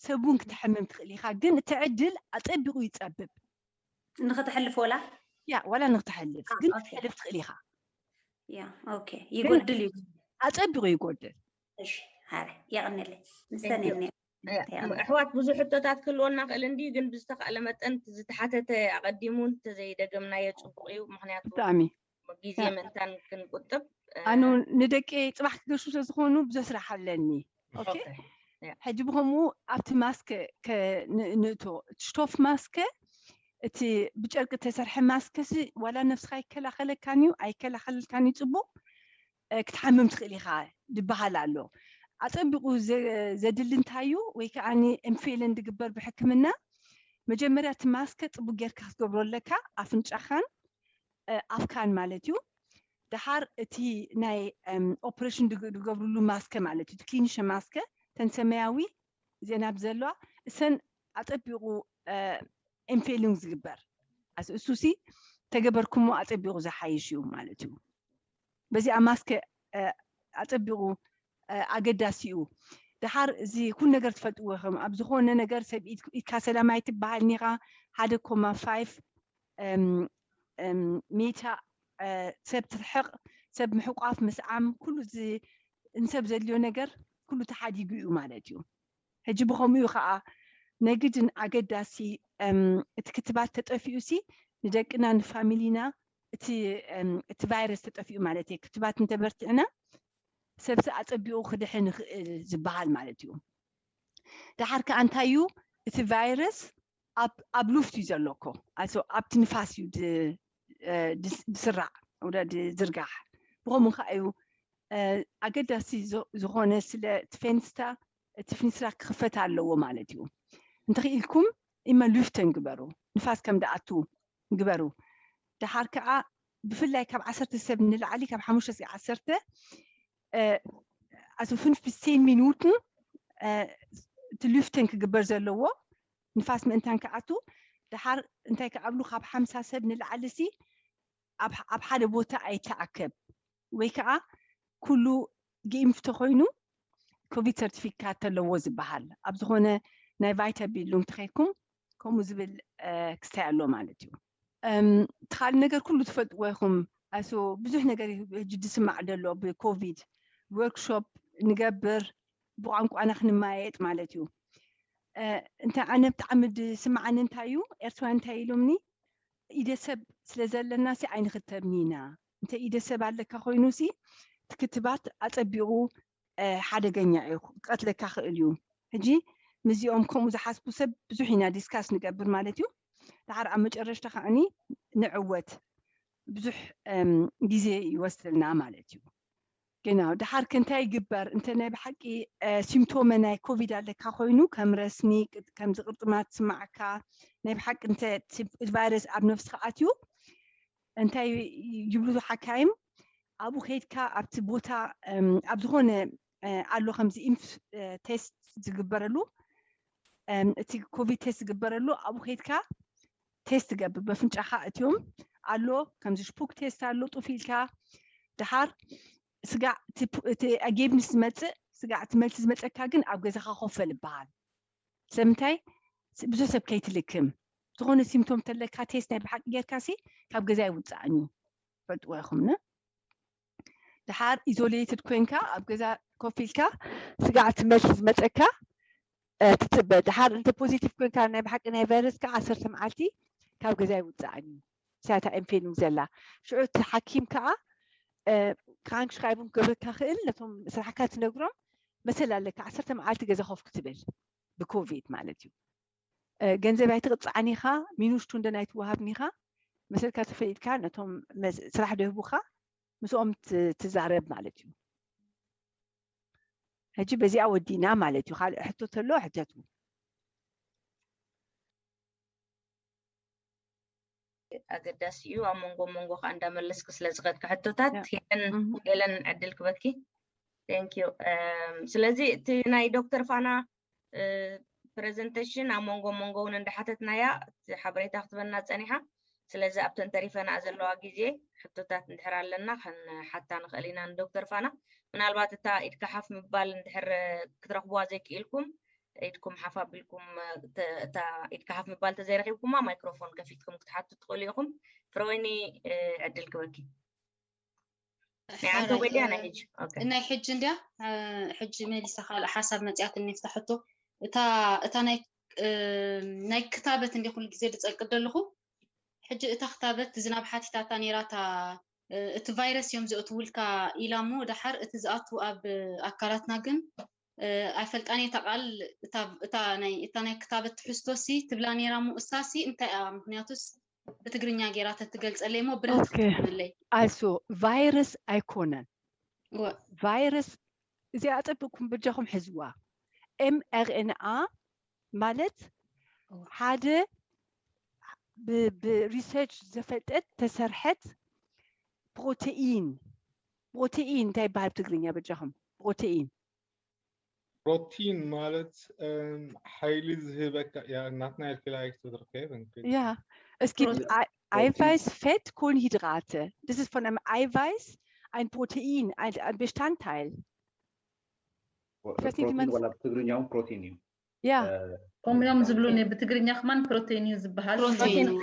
ሰብ እውን ክትሕምም ትኽእል ኢኻ። ግን እቲ ዕድል ኣፀቢቑ ይፀብብ። ንክትሕልፍ ወላ ያ ዋላ ንክትሕልፍ ግን ክትሕልፍ ትኽእል ኢኻ። ያ ኦኬ፣ ይጎድል እዩ። ኣፀቢቑ ይጎድል። እሺ፣ ሃረ የቐንለይ። ምስተን ኣሕዋት ብዙሕ ሕቶታት ክህልወና ክእል እንዲ፣ ግን ብዝተካእለ መጠን ዝተሓተተ ኣቐዲሙ እንተዘይደገምናዮ ፅቡቅ እዩ። ምክንያቱ ብጣዕሚ ግዜ ምእንታን ክንቁጥብ ኣኑ ንደቂ ፅባሕ ክገሹ ስለዝኾኑ ብዙሕ ስራሕ ኣለኒ። ኦኬ፣ ሕጂ ብከምኡ ኣብቲ ማስክ ንእቶ፣ እቲ ሽቶፍ ማስክ፣ እቲ ብጨርቂ ተሰርሐ ማስክ ሲ ዋላ ነብስኻ ይከላኸለካን እዩ ኣይከላኸለልካን እዩ፣ ፅቡቅ ክትሓምም ትኽእል ኢኻ ዝበሃል ኣሎ። ኣፀቢቑ ዘድሊ እንታይ እዩ ወይ ከዓ ኤምፌልን ዝግበር ብሕክምና፣ መጀመርያ እቲ ማስክ ፅቡቅ ጌርካ ክትገብሮ ኣለካ፣ ኣፍንጫኻን ኣፍካን ማለት እዩ። ደሓር እቲ ናይ ኦፕሬሽን ዝገብርሉ ማስከ ማለት እዩ፣ ክሊኒሽ ማስከ፣ ተን ሰማያዊ እዚአን ኣብ ዘለዋ እሰን ኣፀቢቑ ኤምፌሊንግ ዝግበር እሱሲ ተገበርኩሞ ኣፀቢቑ ዝሓይሽ እዩ ማለት እዩ። በዚኣ ማስከ ኣፀቢቑ ኣገዳሲ እዩ። ደሓር እዚ ኩሉ ነገር ትፈልጥዎ ኢኹም። ኣብ ዝኾነ ነገር ሰብ ኢድካ ሰላማይ ትበሃል ኒኻ፣ ሓደ ኮማ ፋይፍ ሜታ ሰብ ትርሕቕ፣ ሰብ ምሕቋፍ፣ ምስዓም፣ ኩሉ ንሰብ ዘድልዮ ነገር ኩሉ ተሓዲጉ እዩ ማለት እዩ። ሕጂ ብኸምኡ ከዓ ነግድን ኣገዳሲ እቲ ክትባት ተጠፊኡ ሲ ንደቅና ንፋሚሊና እቲ ቫይረስ ተጠፊኡ ማለት እየ። ክትባት እንተበርቲዕና ሰብሲ ኣፀቢቑ ክድሕን ይኽእል ዝበሃል ማለት እዩ። ደሓር ከዓ እንታይ እዩ እቲ ቫይረስ ኣብ ሉፍት እዩ ዘሎ እኮ ኣብቲ ንፋስ እዩ ዝስራዕ ወደ ዝርጋሕ። ብኸምኡ ከዓ እዩ ኣገዳሲ ዝኾነ ስለ እቲ ፌንስታ እቲ ፍንስራ ክኽፈት ኣለዎ ማለት እዩ። እንተኽኢልኩም ኢመ ሉፍተን ግበሩ፣ ንፋስ ከም ደኣቱ ግበሩ። ደሓር ከዓ ብፍላይ ካብ ዓሰርተ ሰብ ንላዕሊ ካብ ሓሙሽተ ዓሰርተ ኣቶ ፍንፍ ብስቴን ሚኑትን እቲ ሉፍተን ክግበር ዘለዎ ንፋስ ምእንታን ክኣቱ። ደሓር እንታይ ክኣብሉ ካብ ሓምሳ ሰብ ንላዕሊ ሲ ኣብ ሓደ ቦታ ኣይተኣከብ ወይ ከዓ ኩሉ ግኢምፍ ተኮይኑ ኮቪድ ሰርቲፊካት ተለዎ ዝበሃል ኣብ ዝኾነ ናይ ቫይታ ቢልዱንግ ተኸይኩም ከምኡ ዝብል ክስታይ ኣሎ ማለት እዩ። እቲ ካልእ ነገር ኩሉ ትፈልጥዎ ኢኹም። ኣሶ ብዙሕ ነገር እዩ ሕጂ ዝስማዕ ዘሎ ብኮቪድ ወርክሾፕ ንገብር ብቋንቋና ክንመያየጥ ማለት እዩ። እንታይ ኣነ ብጣዕሚ ዝስምዓኒ እንታይ እዩ ኤርትራውያን እንታይ ኢሎምኒ ኢደ ሰብ ስለ ዘለና ሲ ኣይንኽተብን ኢና። እንተ ኢደ ሰብ ኣለካ ኮይኑ ሲ እቲ ክትባት ኣጸቢቑ ሓደገኛ እዩ፣ ክቀትለካ ክእል እዩ። ሕጂ ምስዚኦም ከምኡ ዝሓስቡ ሰብ ብዙሕ ኢና ዲስካስ ንገብር ማለት እዩ። ድሓር ኣብ መጨረሽታ ከዓኒ ንዕወት ብዙሕ ግዜ ይወስደልና ማለት እዩ። ግና ድሓር ከ እንታይ ይግበር? እንተ ናይ ብሓቂ ሲምቶመ ናይ ኮቪድ ኣለካ ኮይኑ ከም ረስኒ፣ ከምዚ ቅርጥማት ትስማዓካ፣ ናይ ብሓቂ እንተ ቫይረስ ኣብ ነፍስካ ኣትዩ እንታይ ይብሉ ሓካይም? ኣብኡ ከይድካ ኣብቲ ቦታ ኣብ ዝኾነ ኣሎ ከምዚ ኢንፍ ቴስት ዝግበረሉ፣ እቲ ኮቪድ ቴስት ዝግበረሉ ኣብኡ ከይድካ ቴስት ትገብር፣ በፍንጫኻ እትዮም ኣሎ ከምዚ ሽፑክ ቴስት ኣሎ ጡፍ ኢልካ ድሓር ስጋዕ እቲ ኣጌብ ምስ ዝመፅእ ስጋዕ እቲ መልሲ ዝመፀካ ግን ኣብ ገዛኻ ኮፈል ይበሃል። ስለምንታይ? ብዙሕ ሰብ ከይትልክም፣ ዝኾነ ሲምቶም ተለካ ቴስት ናይ ብሓቂ ጌርካ ሲ ካብ ገዛ ይውፃእን እዩ። ፈልጥዎ ኢኹምነ። ድሓር ኢዞሌትድ ኮይንካ ኣብ ገዛ ኮፍ ኢልካ ስጋዕ እቲ መልሲ ዝመፀካ ትፅበ። ድሓር እንተ ፖዚቲቭ ኮይንካ ናይ ብሓቂ ናይ ቫይረስ ከዓ ዓሰርተ መዓልቲ ካብ ገዛ ይውፃእን እዩ። ሳታ ኤምፔኒንግ ዘላ ሽዑ እቲ ሓኪም ከዓ ክራንክ ሽራይቡን ክገብረካ ክእል ነቶም ስራሕካ ትነግሮም መሰል ኣለካ ዓሰርተ መዓልቲ ገዛ ኮፍ ክትብል ብኮቪድ ማለት እዩ። ገንዘብ ኣይትቕፃዕን ኢኻ፣ ሚኑሽቱ እንደን ኣይትወሃብን ኢኻ። መሰልካ ተፈሊጥካ ነቶም ስራሕ ደህቡኻ ምስኦም ትዛረብ ማለት እዩ። ሕጂ በዚኣ ወዲና ማለት እዩ። ካልእ ሕቶ ተሎ ሕተቱ። ኣገዳሲ እዩ። ኣብ መንጎ መንጎ ከዓ እንዳመለስክ ስለ ዝኸድካ ሕቶታት ሄለን ሄለን ዕድል ክበኪ። Thank you። ስለዚ እቲ ናይ ዶክተር ፋና ፕረዘንቴሽን ኣብ መንጎ መንጎ እውን እንዳሓተትናያ እቲ ሓበሬታ ክትበና ፀኒሓ። ስለዚ ኣብተን ተሪፈናኣ ዘለዋ ግዜ ሕቶታት እንድሕር ኣለና ክንሓታ ንኽእል ኢና ንዶክተር ፋና። ምናልባት እታ ኢድካ ሓፍ ምባል እንድሕር ክትረኽብዋ ዘይክኢልኩም ኢድኩም ሓፍ ኣቢልኩም እታ ኢድካ ሓፍ ምባል ተዘይረኺብኩማ ማይክሮፎን ከፊትኩም ክትሓቱ ትኽእሉ ኢኹም። ፍረወይኒ ዕድል ክበኪ። ናይ ሕጂ እንድያ ሕጂ መሊሳ ካልእ ሓሳብ መፅያትኒ ፍታሕቶ እታ እታ ናይ ናይ ክታበት እንዲ ኩሉ ግዜ ዝፀቅድ ዘለኹ ሕጂ እታ ክታበት ዝናብ ሓቲታታ ነይራታ እቲ ቫይረስ እዮም ዘእትውልካ ኢላ እሞ ደሓር እቲ ዝኣቱ ኣብ ኣካላትና ግን ኣይፈልጣን እየ እታ ቃል እታ ናይ ክታበት ትሕዝቶ ሲ ትብላ ነይራ እሞ እሳ ሲ እንታይ እያ ምክንያቱስ ብትግርኛ ገይራ ተትገልፀለይ እሞ ብረት ክትፍትነለይ። ኣሱ ቫይረስ ኣይኮነን። ቫይረስ እዚኣ ኣፀብቅኩም በጃኹም ሕዝዋ። ኤምኣርኤንኣ ማለት ሓደ ብሪሰርች ዘፈጠት ተሰርሐት ፕሮቴኢን። ፕሮቴኢን እንታይ ይበሃል ብትግርኛ በጃኹም? ፕሮቴኢን ፕሮቲን ማለት ሓይሊ ዝህበካ ያ ናትና ኢልክላ ኣይክትትርከ ያ እስኪ ኣይቫይስ ፌት ኮንሂድራተ this is von einem Eiweiß ein Protein ein Bestandteil ፕሮቲን ወላ ብትግርኛውን ፕሮቲን እዩ ያ ከምኡ እዮም ዝብሉኒ ብትግርኛ ከማን ፕሮቲን እዩ ዝበሃል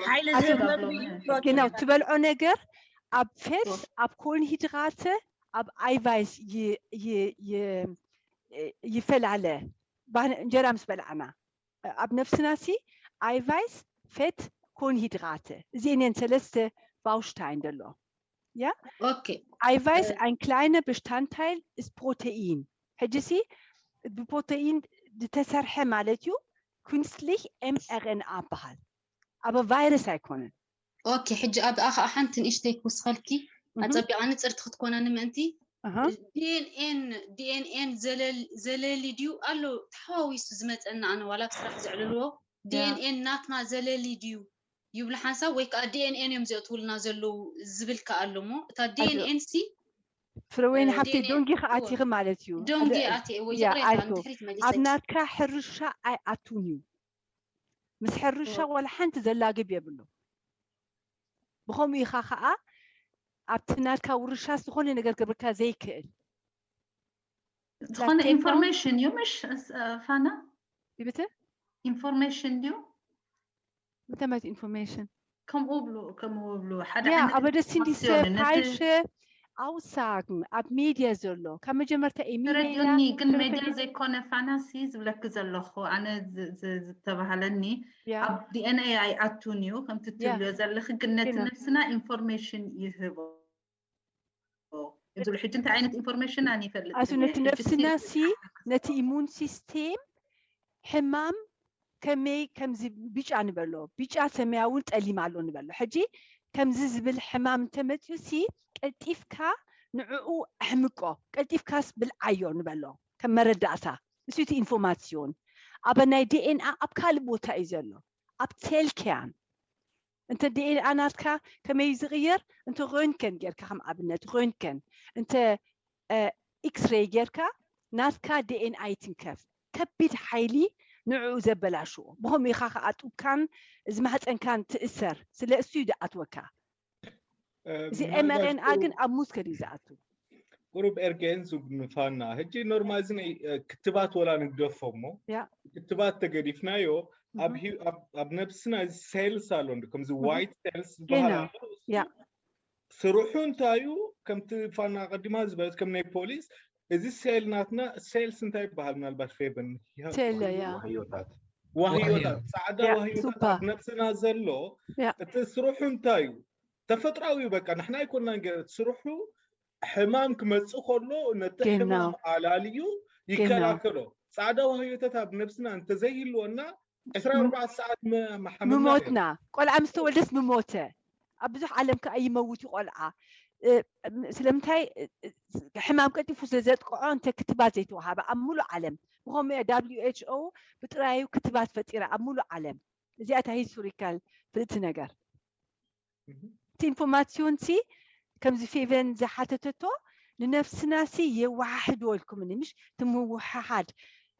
ሓይሊ ዝህብ መግቢ እዩ ፕሮቲን genau ትበልዖ ነገር ኣብ ፌት ኣብ ኮንሂድራተ ኣብ ኣይቫይስ ይፈላለ እንጀራ ምስ በላዕና ኣብ ነፍስና ሲ ኣይቫይስ ፌት ኮንሂድራተ እዚኤን እየን ሰለስተ ባውሽታይን ደሎ ያ okay Eiweiß ein kleiner Bestandteil ist Protein ሕጂ ሲ ብፕሮቴኢን ዝተሰርሐ ማለት እዩ ኩንስትሊክ ኤምኣርኤንኣ በሃል ኣብ ቫይረስ ኣይኮነን okay ሕጂ ኣብኣ ከዓ ሓንቲ ንእሽተይ ክውስኸልኪ ኣፀቢቓ ንፅርቲ ክትኮነኒ ምእንቲ ዲኤንኤን ዲኤንኤን ዘለሊ ድዩ ኣሎ ተሓዋዊሱ ዝመፀና ኣነ ዋላ ብስራሕ ዘዕልልዎ ዲኤንኤን ናትና ዘለሊ ድዩ ይብሉ ሓንሳብ ወይ ከዓ ዲኤንኤን እዮም ዘእትውልና ዘለዉ ዝብል ከዓ ኣሎ እሞ እታ ዲኤንኤን ሲ ፍረወይን ሓብተይ ደንጊ ከኣቲኺ ማለት እዩ ደንጊ ኣትየ ወይ ይቕሬታ ንድሕሪት መሊሰ ኣብ ናትካ ሕርሻ ኣይኣቱን እዩ ምስ ሕርሻ ዋላ ሓንቲ ዘላግብ የብሉ ብኸምኡ ኢኻ ከዓ ኣብቲ ናትካ ውርሻ ዝኾነ ነገር ክብርካ ዘይክእል ዝኾነ ኢንፎርሜሽን እዩ ምሽ ፋና ይብተ ኢንፎርሜሽን ድዩ እንታይ ማለት ኢንፎርሜሽን ከምኡ ብሉ ከምኡ ብሉ ሓደ ያ aber das sind diese falsche Aussagen ኣብ ሚድያ ዘሎ ካብ መጀመርታ ተረዲኡኒ ግን ሜድያ ዘይኮነ ፋናሲ ዝብለኪ ዘለኹ ኣነ ዝተባሃለኒ ኣብ ዲኤንኤ ኣይኣቱን እዩ ከምቲ ትብልዮ ዘለኺ ግን ነቲ ነብስና ኢንፎርሜሽን ይህቦ ዝብሉ ሕጂ እንታይ ዓይነት ኢንፎርሜሽን ኣን ይፈልጥ ኣሱ ነቲ ነፍስና ሲ ነቲ ኢሙን ሲስቴም ሕማም ከመይ ከምዚ ቢጫ ንበሎ፣ ቢጫ፣ ሰማያውን ጸሊም ኣሎ ንበሎ። ሕጂ ከምዚ ዝብል ሕማም እንተመፅኡ ሲ ቀልጢፍካ ንዕኡ ኣሕምቆ፣ ቀልጢፍካስ ብልዓዮ ንበሎ። ከም መረዳእታ እሱ እቲ ኢንፎርማሲዮን ኣብ ናይ ዲኤንኣ ኣብ ካልእ ቦታ እዩ ዘሎ፣ ኣብ ሴል ከያን እንተ ዲኤንኣ ናትካ ከመይ ዝቕየር እንተ ሮንከን ጌርካ ከም ኣብነት ሮንከን እንተ ኤክስሬይ ጌርካ ናትካ ዲኤንኣ ይትንከፍ። ከቢድ ሓይሊ ንዕኡ ዘበላሽዎ። ብኸምኡ ኢኻ ከዓ ጡብካን እዚ ማህፀንካን ትእሰር። ስለ እሱ እዩ ዝኣትወካ። እዚ ኤምኣርኤንኣ ግን ኣብ ሙስ ከድዩ ዝኣቱ። ቁሩብ ኤርጌን ዙግ ንፋና ሕጂ ኖርማል እዚ ክትባት ወላ ንግደፎ እሞ ክትባት ተገዲፍናዮ ኣብ ነብስና እዚ ሴልስ ኣሎ ከምዚ ዋይት ሴልስ ዝበሃል ኣሎ። ስርሑ እንታይ እዩ? ከምቲ ፋና ቀዲማ ዝበለት ከም ናይ ፖሊስ እዚ ሴል ናትና ሴልስ እንታይ ይበሃል? ምናልባት ፌበን ሴል ያ ዋህዮታት ዋህዮታት ጻዕዳ ዋህዮታት ኣብ ነብስና ዘሎ እቲ ስርሑ እንታይ እዩ? ተፈጥራዊ በቃ ንሕና ኣይኮናን ገ ስርሑ ሕማም ክመጽእ ከሎ ነቲ ሕማም ኣላልዩ ይከላከሎ። ጻዕዳ ዋህዮታት ኣብ ነብስና እንተዘይህልወና ዕስራ ኣርባዕተ ሰዓት መሓመምና ምሞትና ቆልዓ ምስ ተወልደስ ምሞተ ኣብ ብዙሕ ዓለም ከዓ ይመውት እዩ ቆልዓ። ስለምንታይ ሕማም ቀልጢፉ ስለ ዘጥቅዖ እንተ ክትባት ዘይተዋሃበ ኣብ ሙሉእ ዓለም ብኸምኡ እያ ዳብሊዩ ኤች ኦ ብጥራዩ ክትባት ፈጢራ ኣብ ሙሉእ ዓለም። እዚኣ እታ ሂስቶሪካል ፍልጥቲ ነገር እቲ ኢንፎርማሲዮን ሲ ከምዚ ፌቨን ዝሓተተቶ ንነፍስና ሲ የወሓሕድዎ ኢልኩምኒ ምሽ ትምውሓሓድ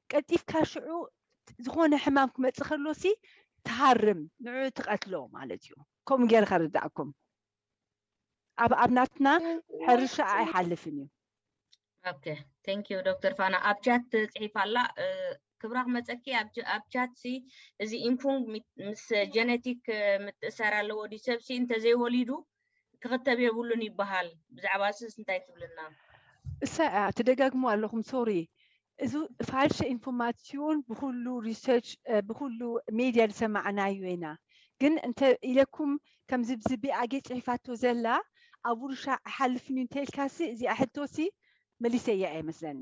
ቀልጢፍካ ሽዑ ዝኾነ ሕማም ክመፅእ ከሎ ሲ ትሃርም ንዑ ትቐትሎ ማለት እዩ። ከምኡ ገይረ ከርዳእኩም ኣብ ኣብ ናትና ሕርሻ ኣይሓልፍን እዩ። ኦኬ ቴንክ ዩ ዶክተር ፋና ኣብ ቻት ትፅሒፍ ኣላ። ክብራ ክመፀኪ ኣብ ቻት ሲ እዚ ኢንፉንግ ምስ ጀነቲክ ምትእሰር ኣለዎ ድዩ? ሰብ ሲ እንተዘይወሊዱ ክኽተብ የብሉን ይበሃል። ብዛዕባ ስስ እንታይ ትብልና? እሳ እያ ትደጋግሙ ኣለኹም ሶሪ። እዚ ፋልሸ ኢንፎርማሲዮን ብኩሉ ሪሰርች ብኩሉ ሜድያ ዝሰማዕናዮ ኢና። ግን እንተ ኢለኩም ከምዚ ብዝቢ ኣጌ ፅሒፋቶ ዘላ ኣብ ውርሻ ኣይሓልፍን እዩ እንተኢልካሲ እዚኣ ሕቶሲ መሊሰያ እየ መስለኒ።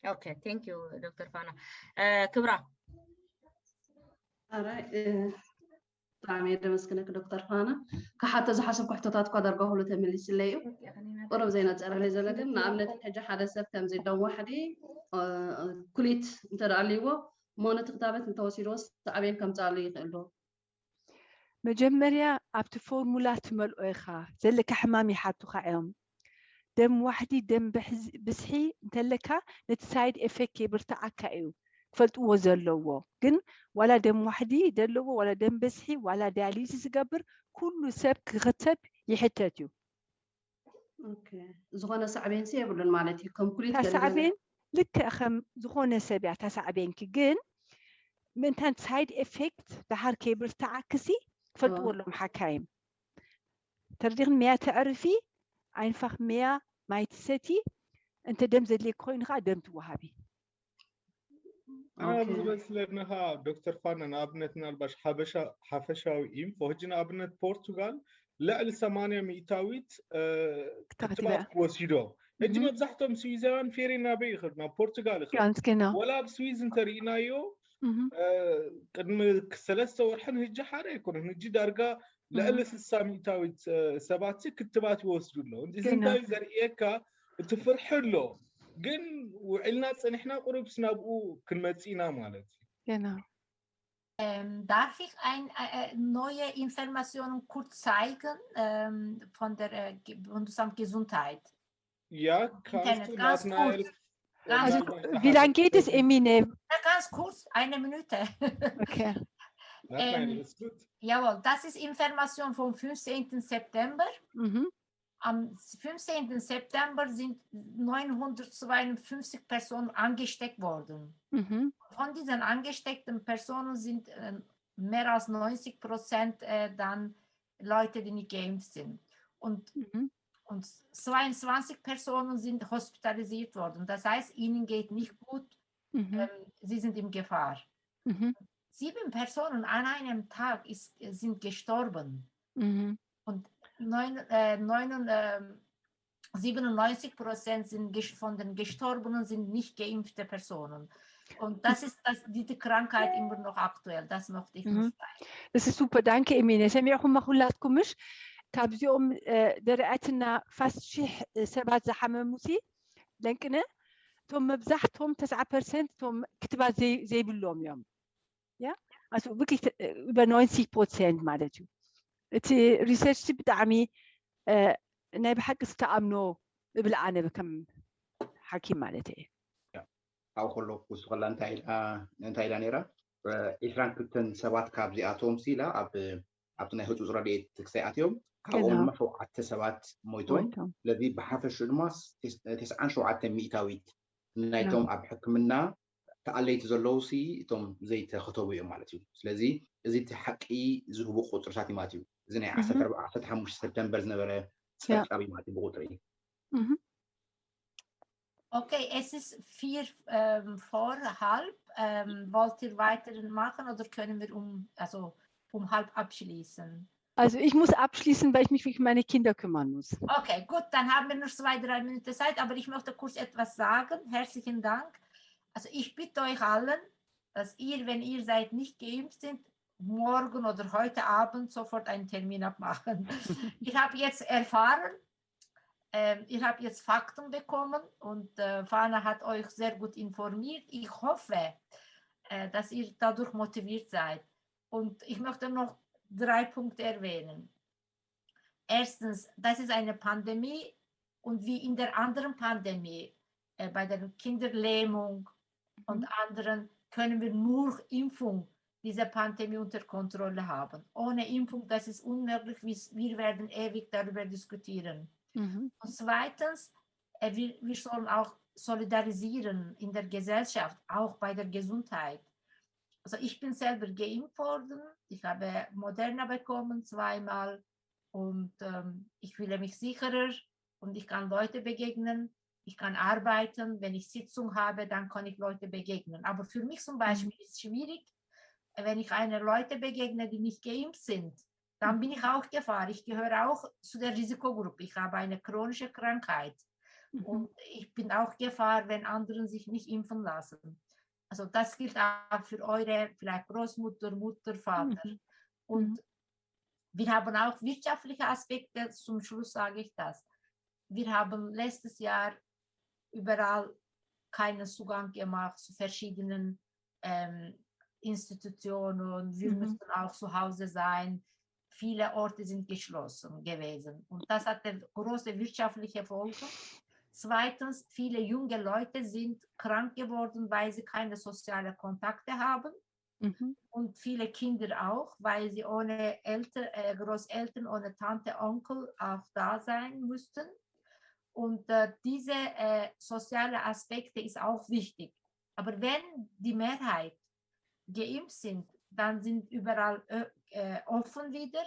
ኦኬ ቴንክ ዩ ዶክተር ፋና። ክብራ ኣራይ ብጣዕሚ እየ ደመስግነክ ዶክተር ፋና። ክሓቶ ዝሓሰብኩ ሕቶታት እኳ ዳርጋ ኩሉ ተመሊስለይ እዩ። ቁሩብ ዘይነፀረለይ ዘሎ ግን ንኣብነት ሕጂ ሓደ ሰብ ከምዚ ደም ዋሕዲ ኩሊት እንተ ኣለይዎ እሞ ነቲ ክታበት እንተወሲድዎ ሳዕቤን ከምፅኣሉ ይኽእል ዶ? መጀመርያ ኣብቲ ፎርሙላ ትመልኦ ኢኻ ዘለካ ሕማም ይሓቱኻ እዮም። ደም ዋሕዲ ደም ብዝሒ እንተለካ ነቲ ሳይድ ኤፌክት የብርትዓካ እዩ ክፈልጥዎ ዘለዎ። ግን ዋላ ደም ዋሕዲ ደለዎ ዋላ ደም ብዝሒ ዋላ ዳያሊሲስ ዝገብር ኩሉ ሰብ ክኽተብ ይሕተት እዩ። ዝኾነ ሳዕቤንሲ የብሉን ማለት እዩ። ከም ኩሊት ሳዕቤን ልክዕ ከም ዝኾነ ሰብ እያ ታሳዕቤንኪ ግን ምእንታን ሳይድ ኤፌክት ደሓር ከይብርትዓክሲ ክፈልጥዎ ኣለዎም ሓካይም። ተርዲኽን መያ ተዕርፊ ኣይንፋኽ መያ ማይ ትሰቲ እንተ ደም ዘድልየኪ ኮይኑ ከዓ ደም ትወሃቢ። ኣብ ዝበስለና ዶክተር ፋና ንኣብነት ምናልባሽ ሓፈሻዊ ኢንፎ ሕጂ ንኣብነት ፖርቱጋል ልዕሊ ሰማንያ ሚእታዊት ክትባት ወሲዶ ሕጂ መብዛሕቶም ስዊዛውያን ፌሪ ናበይ ይኸዱ ናብ ፖርቱጋል ይኸዱ ወላ ኣብ ስዊዝ እንተርኢናዮ ቅድሚ ሰለስተ ወርሕን ህጂ ሓደ ኣይኮነን ህጂ ዳርጋ ልዕሊ ስሳ ሚእታዊት ሰባት ክትባት ይወስዱ ኣለዉ እዚ እንታይ ዘርእየካ እቲ ፍርሒ ኣሎ ግን ውዕልና ፀኒሕና ቁሩብስ ናብኡ ክንመፅእ ኢና ማለት እዩ Ähm, darf ich ein, äh, neue Informationen kurz zeigen ähm, von der äh, Bundesamt Gesundheit? Ja, kannst du, Nathanael? Also, wie lange geht es, Emine? Ja, ganz kurz, eine Minute. Okay. Nathanael, ist gut. Jawohl, das ist Information vom fünfzehnten September. Mhm. Am fünfzehnten September sind neunhundertzweiundfünfzig Personen angesteckt worden. Mhm. Von diesen angesteckten Personen sind äh, mehr als neunzig Prozent äh, dann Leute, die nicht geimpft sind. Und, mhm. und zweiundzwanzig Personen sind hospitalisiert worden. Das heißt, ihnen geht nicht gut. Mhm. Ähm, sie sind in Gefahr. Mhm. Sieben Personen an einem Tag ist, sind gestorben. Mhm. Und neun, äh, neun, äh, siebenundneunzig Prozent sind, von den Gestorbenen sind nicht geimpfte Personen. Und das ist das, die Krankheit immer noch aktuell. Das möchte ich noch sagen. Das ist super. Danke, Emine. ሰሚዕኹም ኩላትኩም ምሽ? ካብዚኦም ደረኣትና ፋስት ሺሕ ሰባት ዝሓመሙ ሲ ለንቅነ እቶም መብዛሕቶም ተስዓ ፐርሰንት እቶም ክትባት ዘይብሎም እዮም። ያ ኣሱ ብክልተ በ ነውንቲ ፕሮሰንት ማለት እዩ። እቲ ሪሰርች ብጣዕሚ ናይ ብሓቂ ዝተኣምኖ እብል ኣነ ከም ሓኪም ማለት እየ። ካብኡ ከሎ ክውስኸላ እንታይ ኢላ እንታይ ኢላ ነይራ? ዒስራን ክልተን ሰባት ካብዚኣቶም ሲ ኢላ ኣብ ኣብቲ ናይ ህፁፅ ረድኤት ክሳይ ኣትዮም ካብኦም ድማ ሸውዓተ ሰባት ሞይቶም። ስለዚ ብሓፈሽኡ ድማ ተስዓን ሸውዓተ ሚእታዊት ናይቶም ኣብ ሕክምና ተኣለይቲ ዘለዉ ሲ እቶም ዘይተኸተቡ እዮም ማለት እዩ። ስለዚ እዚ እቲ ሓቂ ዝህቡ ቁፅርታት እዩ ማለት እዩ። እዚ ናይ ዓሰርተ ሓሙሽተ ሰፕተምበር ዝነበረ ፀብፃብ እዩ ማለት እዩ ብቁፅሪ። Okay, es ist vier ähm, vor halb. Ähm, wollt ihr weiter machen oder können wir um, also um halb abschließen? Also ich muss abschließen, weil ich mich um meine Kinder kümmern muss. Okay, gut, dann haben wir nur zwei, drei Minuten Zeit, aber ich möchte kurz etwas sagen. Herzlichen Dank. Also ich bitte euch allen, dass ihr, wenn ihr seid nicht geimpft sind, morgen oder heute Abend sofort einen Termin abmachen. Ich habe jetzt erfahren, ähm, ihr habt jetzt Fakten bekommen und äh, Fana hat euch sehr gut informiert. Ich hoffe, äh, dass ihr dadurch motiviert seid. Und ich möchte noch drei Punkte erwähnen. Erstens, das ist eine Pandemie und wie in der anderen Pandemie, äh, bei der Kinderlähmung mhm. und anderen, können wir nur Impfung diese Pandemie unter Kontrolle haben. Ohne Impfung, das ist unmöglich. Wir werden ewig darüber diskutieren. Mhm. Und zweitens, äh, wir, wir sollen auch solidarisieren in der Gesellschaft, auch bei der Gesundheit. Also ich bin selber geimpft worden, ich habe Moderna bekommen zweimal und ähm, ich fühle mich sicherer und ich kann Leute begegnen. Ich kann arbeiten, wenn ich Sitzung habe, dann kann ich Leute begegnen. Aber für mich zum Beispiel ist es schwierig, wenn ich eine Leute begegne, die nicht geimpft sind, dann bin ich auch Gefahr. Ich gehöre auch zu der Risikogruppe. Ich habe eine chronische Krankheit. Und ich bin auch Gefahr, wenn anderen sich nicht impfen lassen. Also das gilt auch für eure vielleicht Großmutter, Mutter, Vater. Und wir haben auch wirtschaftliche Aspekte. Zum Schluss sage ich das. Wir haben letztes Jahr überall keinen Zugang gemacht zu verschiedenen ähm, Institutionen. Wir mhm. mussten auch zu Hause sein. Viele Orte sind geschlossen gewesen. Und das hatte große wirtschaftliche Folgen. Zweitens, viele junge Leute sind krank geworden, weil sie keine sozialen Kontakte haben. Mhm. Und viele Kinder auch, weil sie ohne Eltern, äh, Großeltern, ohne Tante, Onkel auch da sein mussten. Und äh, diese äh, soziale Aspekte ist auch wichtig. Aber wenn die Mehrheit geimpft sind, dann sind überall äh, offen wieder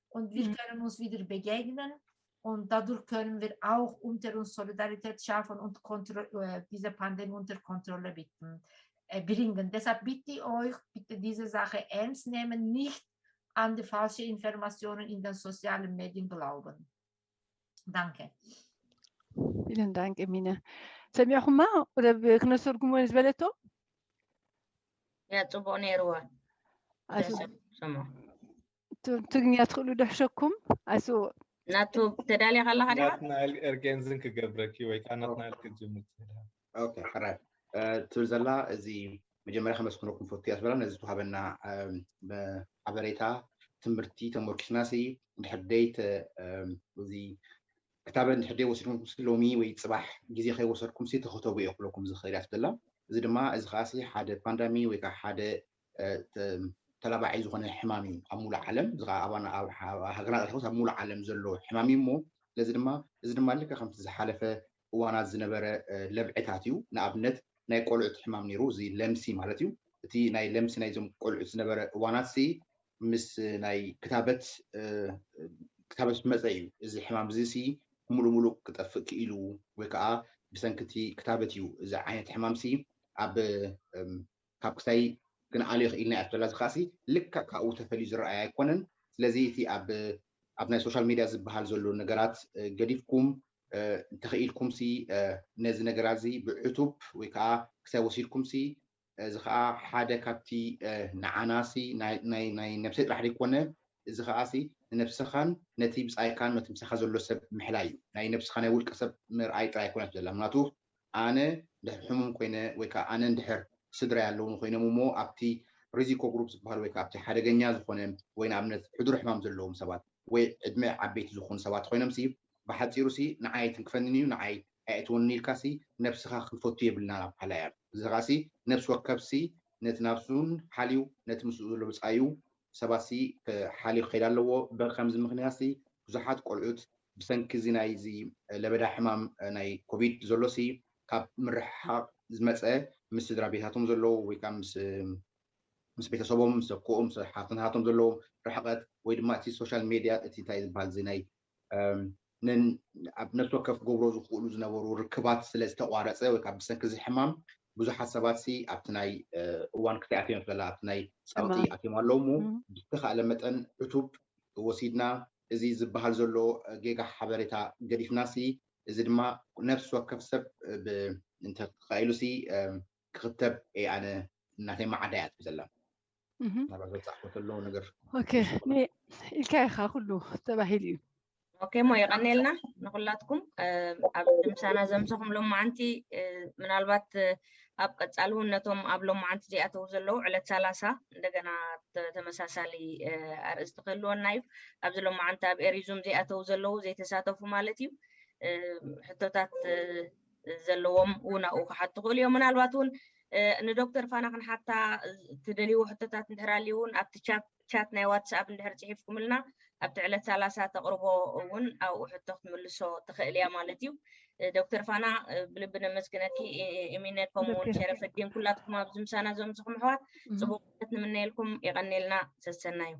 und wir mhm. können uns wieder begegnen. Und dadurch können wir auch unter uns Solidarität schaffen und äh, diese Pandemie unter Kontrolle bitten, äh, bringen. Deshalb bitte ich euch, bitte diese Sache ernst nehmen, nicht an die falschen Informationen in den sozialen Medien glauben. Danke. Vielen Dank, Emine. ሰሚዕኹማ? ወደ ክነስተርጉሞ ዝበለቶ ያ ጽቡቕ ነይርዋ። ትግርኛ ትኽእሉ ደሕሸኩም ኣሱ ናቱ ተዳልያ ካለኻ ዲኻ? ናትናኤል ኤርጌንዝን ክገብረኪ ወይ ከዓ ናትናኤል ክትጅምር ትኽእል። ኦኬ ሕራይ ትብል ዘላ እዚ መጀመርያ ከመስግነኩም ፈቱ እያ ትበላ ነዚ ተዋሃበና ሓበሬታ ትምህርቲ ተመርኪስና ሲ እንድሕር ደይ እዚ ክታበ እንድሕር ደይ ወሲድኩም ሲ ሎሚ ወይ ፅባሕ ግዜ ከይወሰድኩም ሲ ተኸተቡ እየ ክብለኩም ዝኽእል እያ ትብላ። እዚ ድማ እዚ ከዓ ሲ ሓደ ፓንዳሚ ወይ ከዓ ሓደ ተላባዒ ዝኾነ ሕማም እዩ ኣብ ሙሉእ ዓለም እዚ ከዓ ኣባና ኣብ ሃገርና ጠርሕስ ኣብ ሙሉእ ዓለም ዘሎ ሕማም እዩ እሞ ስለዚ ድማ እዚ ድማ ልክዕ ከምቲ ዝሓለፈ እዋናት ዝነበረ ለብዕታት እዩ። ንኣብነት ናይ ቆልዑት ሕማም ነይሩ እዚ ለምሲ ማለት እዩ። እቲ ናይ ለምሲ ናይዞም ቆልዑት ዝነበረ እዋናት ሲ ምስ ናይ ክታበት ክታበት መፀ እዩ። እዚ ሕማም እዚ ሲ ሙሉእ ሙሉእ ክጠፍእ ክኢሉ ወይ ከዓ ብሰንክቲ ክታበት እዩ እዚ ዓይነት ሕማም ሲ ኣብ ካብ ክሳይ ክንኣልዮ ክኢልና እያ ትብላ። እዚ ከዓ ሲ ልክዕ ካብኡ ተፈልዩ ዝረኣይ ኣይኮነን። ስለዚ እቲ ኣብ ኣብ ናይ ሶሻል ሚድያ ዝበሃል ዘሎ ነገራት ገዲፍኩም እንተኽኢልኩም ሲ ነዚ ነገራት እዚ ብዕቱብ ወይ ከዓ ክሳብ ወሲድኩም ሲ እዚ ከዓ ሓደ ካብቲ ንዓና ሲ ናይ ነብሰይ ጥራሕ ዘይኮነ፣ እዚ ከዓ ሲ ንነብስኻን ነቲ ብፃይካን ነቲ ምሳኻ ዘሎ ሰብ ምሕላይ እዩ። ናይ ነብስኻ ናይ ውልቀ ሰብ ምርኣይ ጥራይ ኣይኮነት ዘላ። ምክንያቱ ኣነ እንድሕር ሕሙም ኮይነ ወይ ከዓ ኣነ እንድሕር ስድራ ኣለውኒ ኮይኖም እሞ ኣብቲ ሪዚኮ ግሩፕ ዝበሃል ወይ ከዓ ኣብቲ ሓደገኛ ዝኾነ ወይ ንኣብነት ሕዱር ሕማም ዘለዎም ሰባት ወይ ዕድመ ዓበይቲ ዝኾኑ ሰባት ኮይኖም ሲ ብሓፂሩ ሲ ንዓይ ትንክፈንን እዩ ንዓይ ኣይእትወንን ኢልካ ሲ ነብስኻ ክንፈቱ የብልና ናብ ሓላያ እዚ ከዓ ሲ ነብሲ ወከፍ ሲ ነቲ ናብሱን ሓልዩ ነቲ ምስኡ ዘሎ ብፃዩ ሰባት ሲ ሓልዩ ክኸይድ ኣለዎ። ብከምዚ ምክንያት ሲ ብዙሓት ቆልዑት ብሰንኪ እዚ ናይ እዚ ለበዳ ሕማም ናይ ኮቪድ ዘሎ ሲ ካብ ምርሕሓቅ ዝመፀ ምስ ስድራ ቤታቶም ዘለዉ ወይ ከዓ ምስ ምስ ቤተሰቦም ምስ ደቆም ምስ ሓፍትናቶም ዘለዎም ርሕቀት ወይ ድማ እቲ ሶሻል ሜድያ እቲ እንታይ ዝበሃል እዚ ናይ ኣብ ነፍሲ ወከፍ ክገብሮ ዝኽእሉ ዝነበሩ ርክባት ስለ ዝተቋረፀ ወይ ካብ ብሰንኪ እዚ ሕማም ብዙሓት ሰባት ሲ ኣብቲ ናይ እዋን ክሳይ ኣትዮም ዘላ ኣብቲ ናይ ፀቕጢ ኣትዮም ኣለዉ እሞ ብዝተኻእለ መጠን ዕቱብ ወሲድና እዚ ዝበሃል ዘሎ ጌጋ ሓበሬታ ገዲፍና ሲ እዚ ድማ ነፍሲ ወከፍ ሰብ እንተተኻኢሉ ሲ ክኽተብ እየ ኣነ እናተይ መዓዳ እያ ትብል ዘላ ናብራ ዘብፃሕኮ ተለዉ ነገር ኢልካ ኢኻ ኩሉ ተባሂሉ እዩ ኦኬ ሞ የቐኔልና ንኩላትኩም ኣብ ምሳና ዘምሰኹም ሎማዓንቲ ምናልባት ኣብ ቀፃሊ እውን ነቶም ኣብ ሎማዓንቲ ዘይኣተው ዘለዉ ዕለት ሰላሳ እንደገና ተመሳሳሊ ኣርእስቲ ክህልወና እዩ ኣብዚ ሎማዓንቲ ኣብ ኤሪዙም ዘይኣተው ዘለዉ ዘይተሳተፉ ማለት እዩ ሕቶታት ዘለዎም እውን ኣብኡ ክሓቱ ክእሉ እዮም ምናልባት እውን ንዶክተር ፋና ክንሓታ ትደልይዎ ሕቶታት እንድሕር ኣልዩ እውን ኣብቲ ቻት ናይ ዋትስኣፕ እንድሕር ፅሒፍኩምልና ኣብቲ ዕለት ሰላሳ ተቕርቦ እውን ኣብኡ ሕቶ ክትምልሶ ትኽእል እያ ማለት እዩ ዶክተር ፋና ብልቢ ነመስግነኪ ኢሚነ ከምኡውን ሸረፈዲን ኩላትኩም ኣብዚ ምሳና ዘምስኹም ኣሕዋት ፅቡቅነት ንምነየልኩም የቐኔልና ሰሰናዩ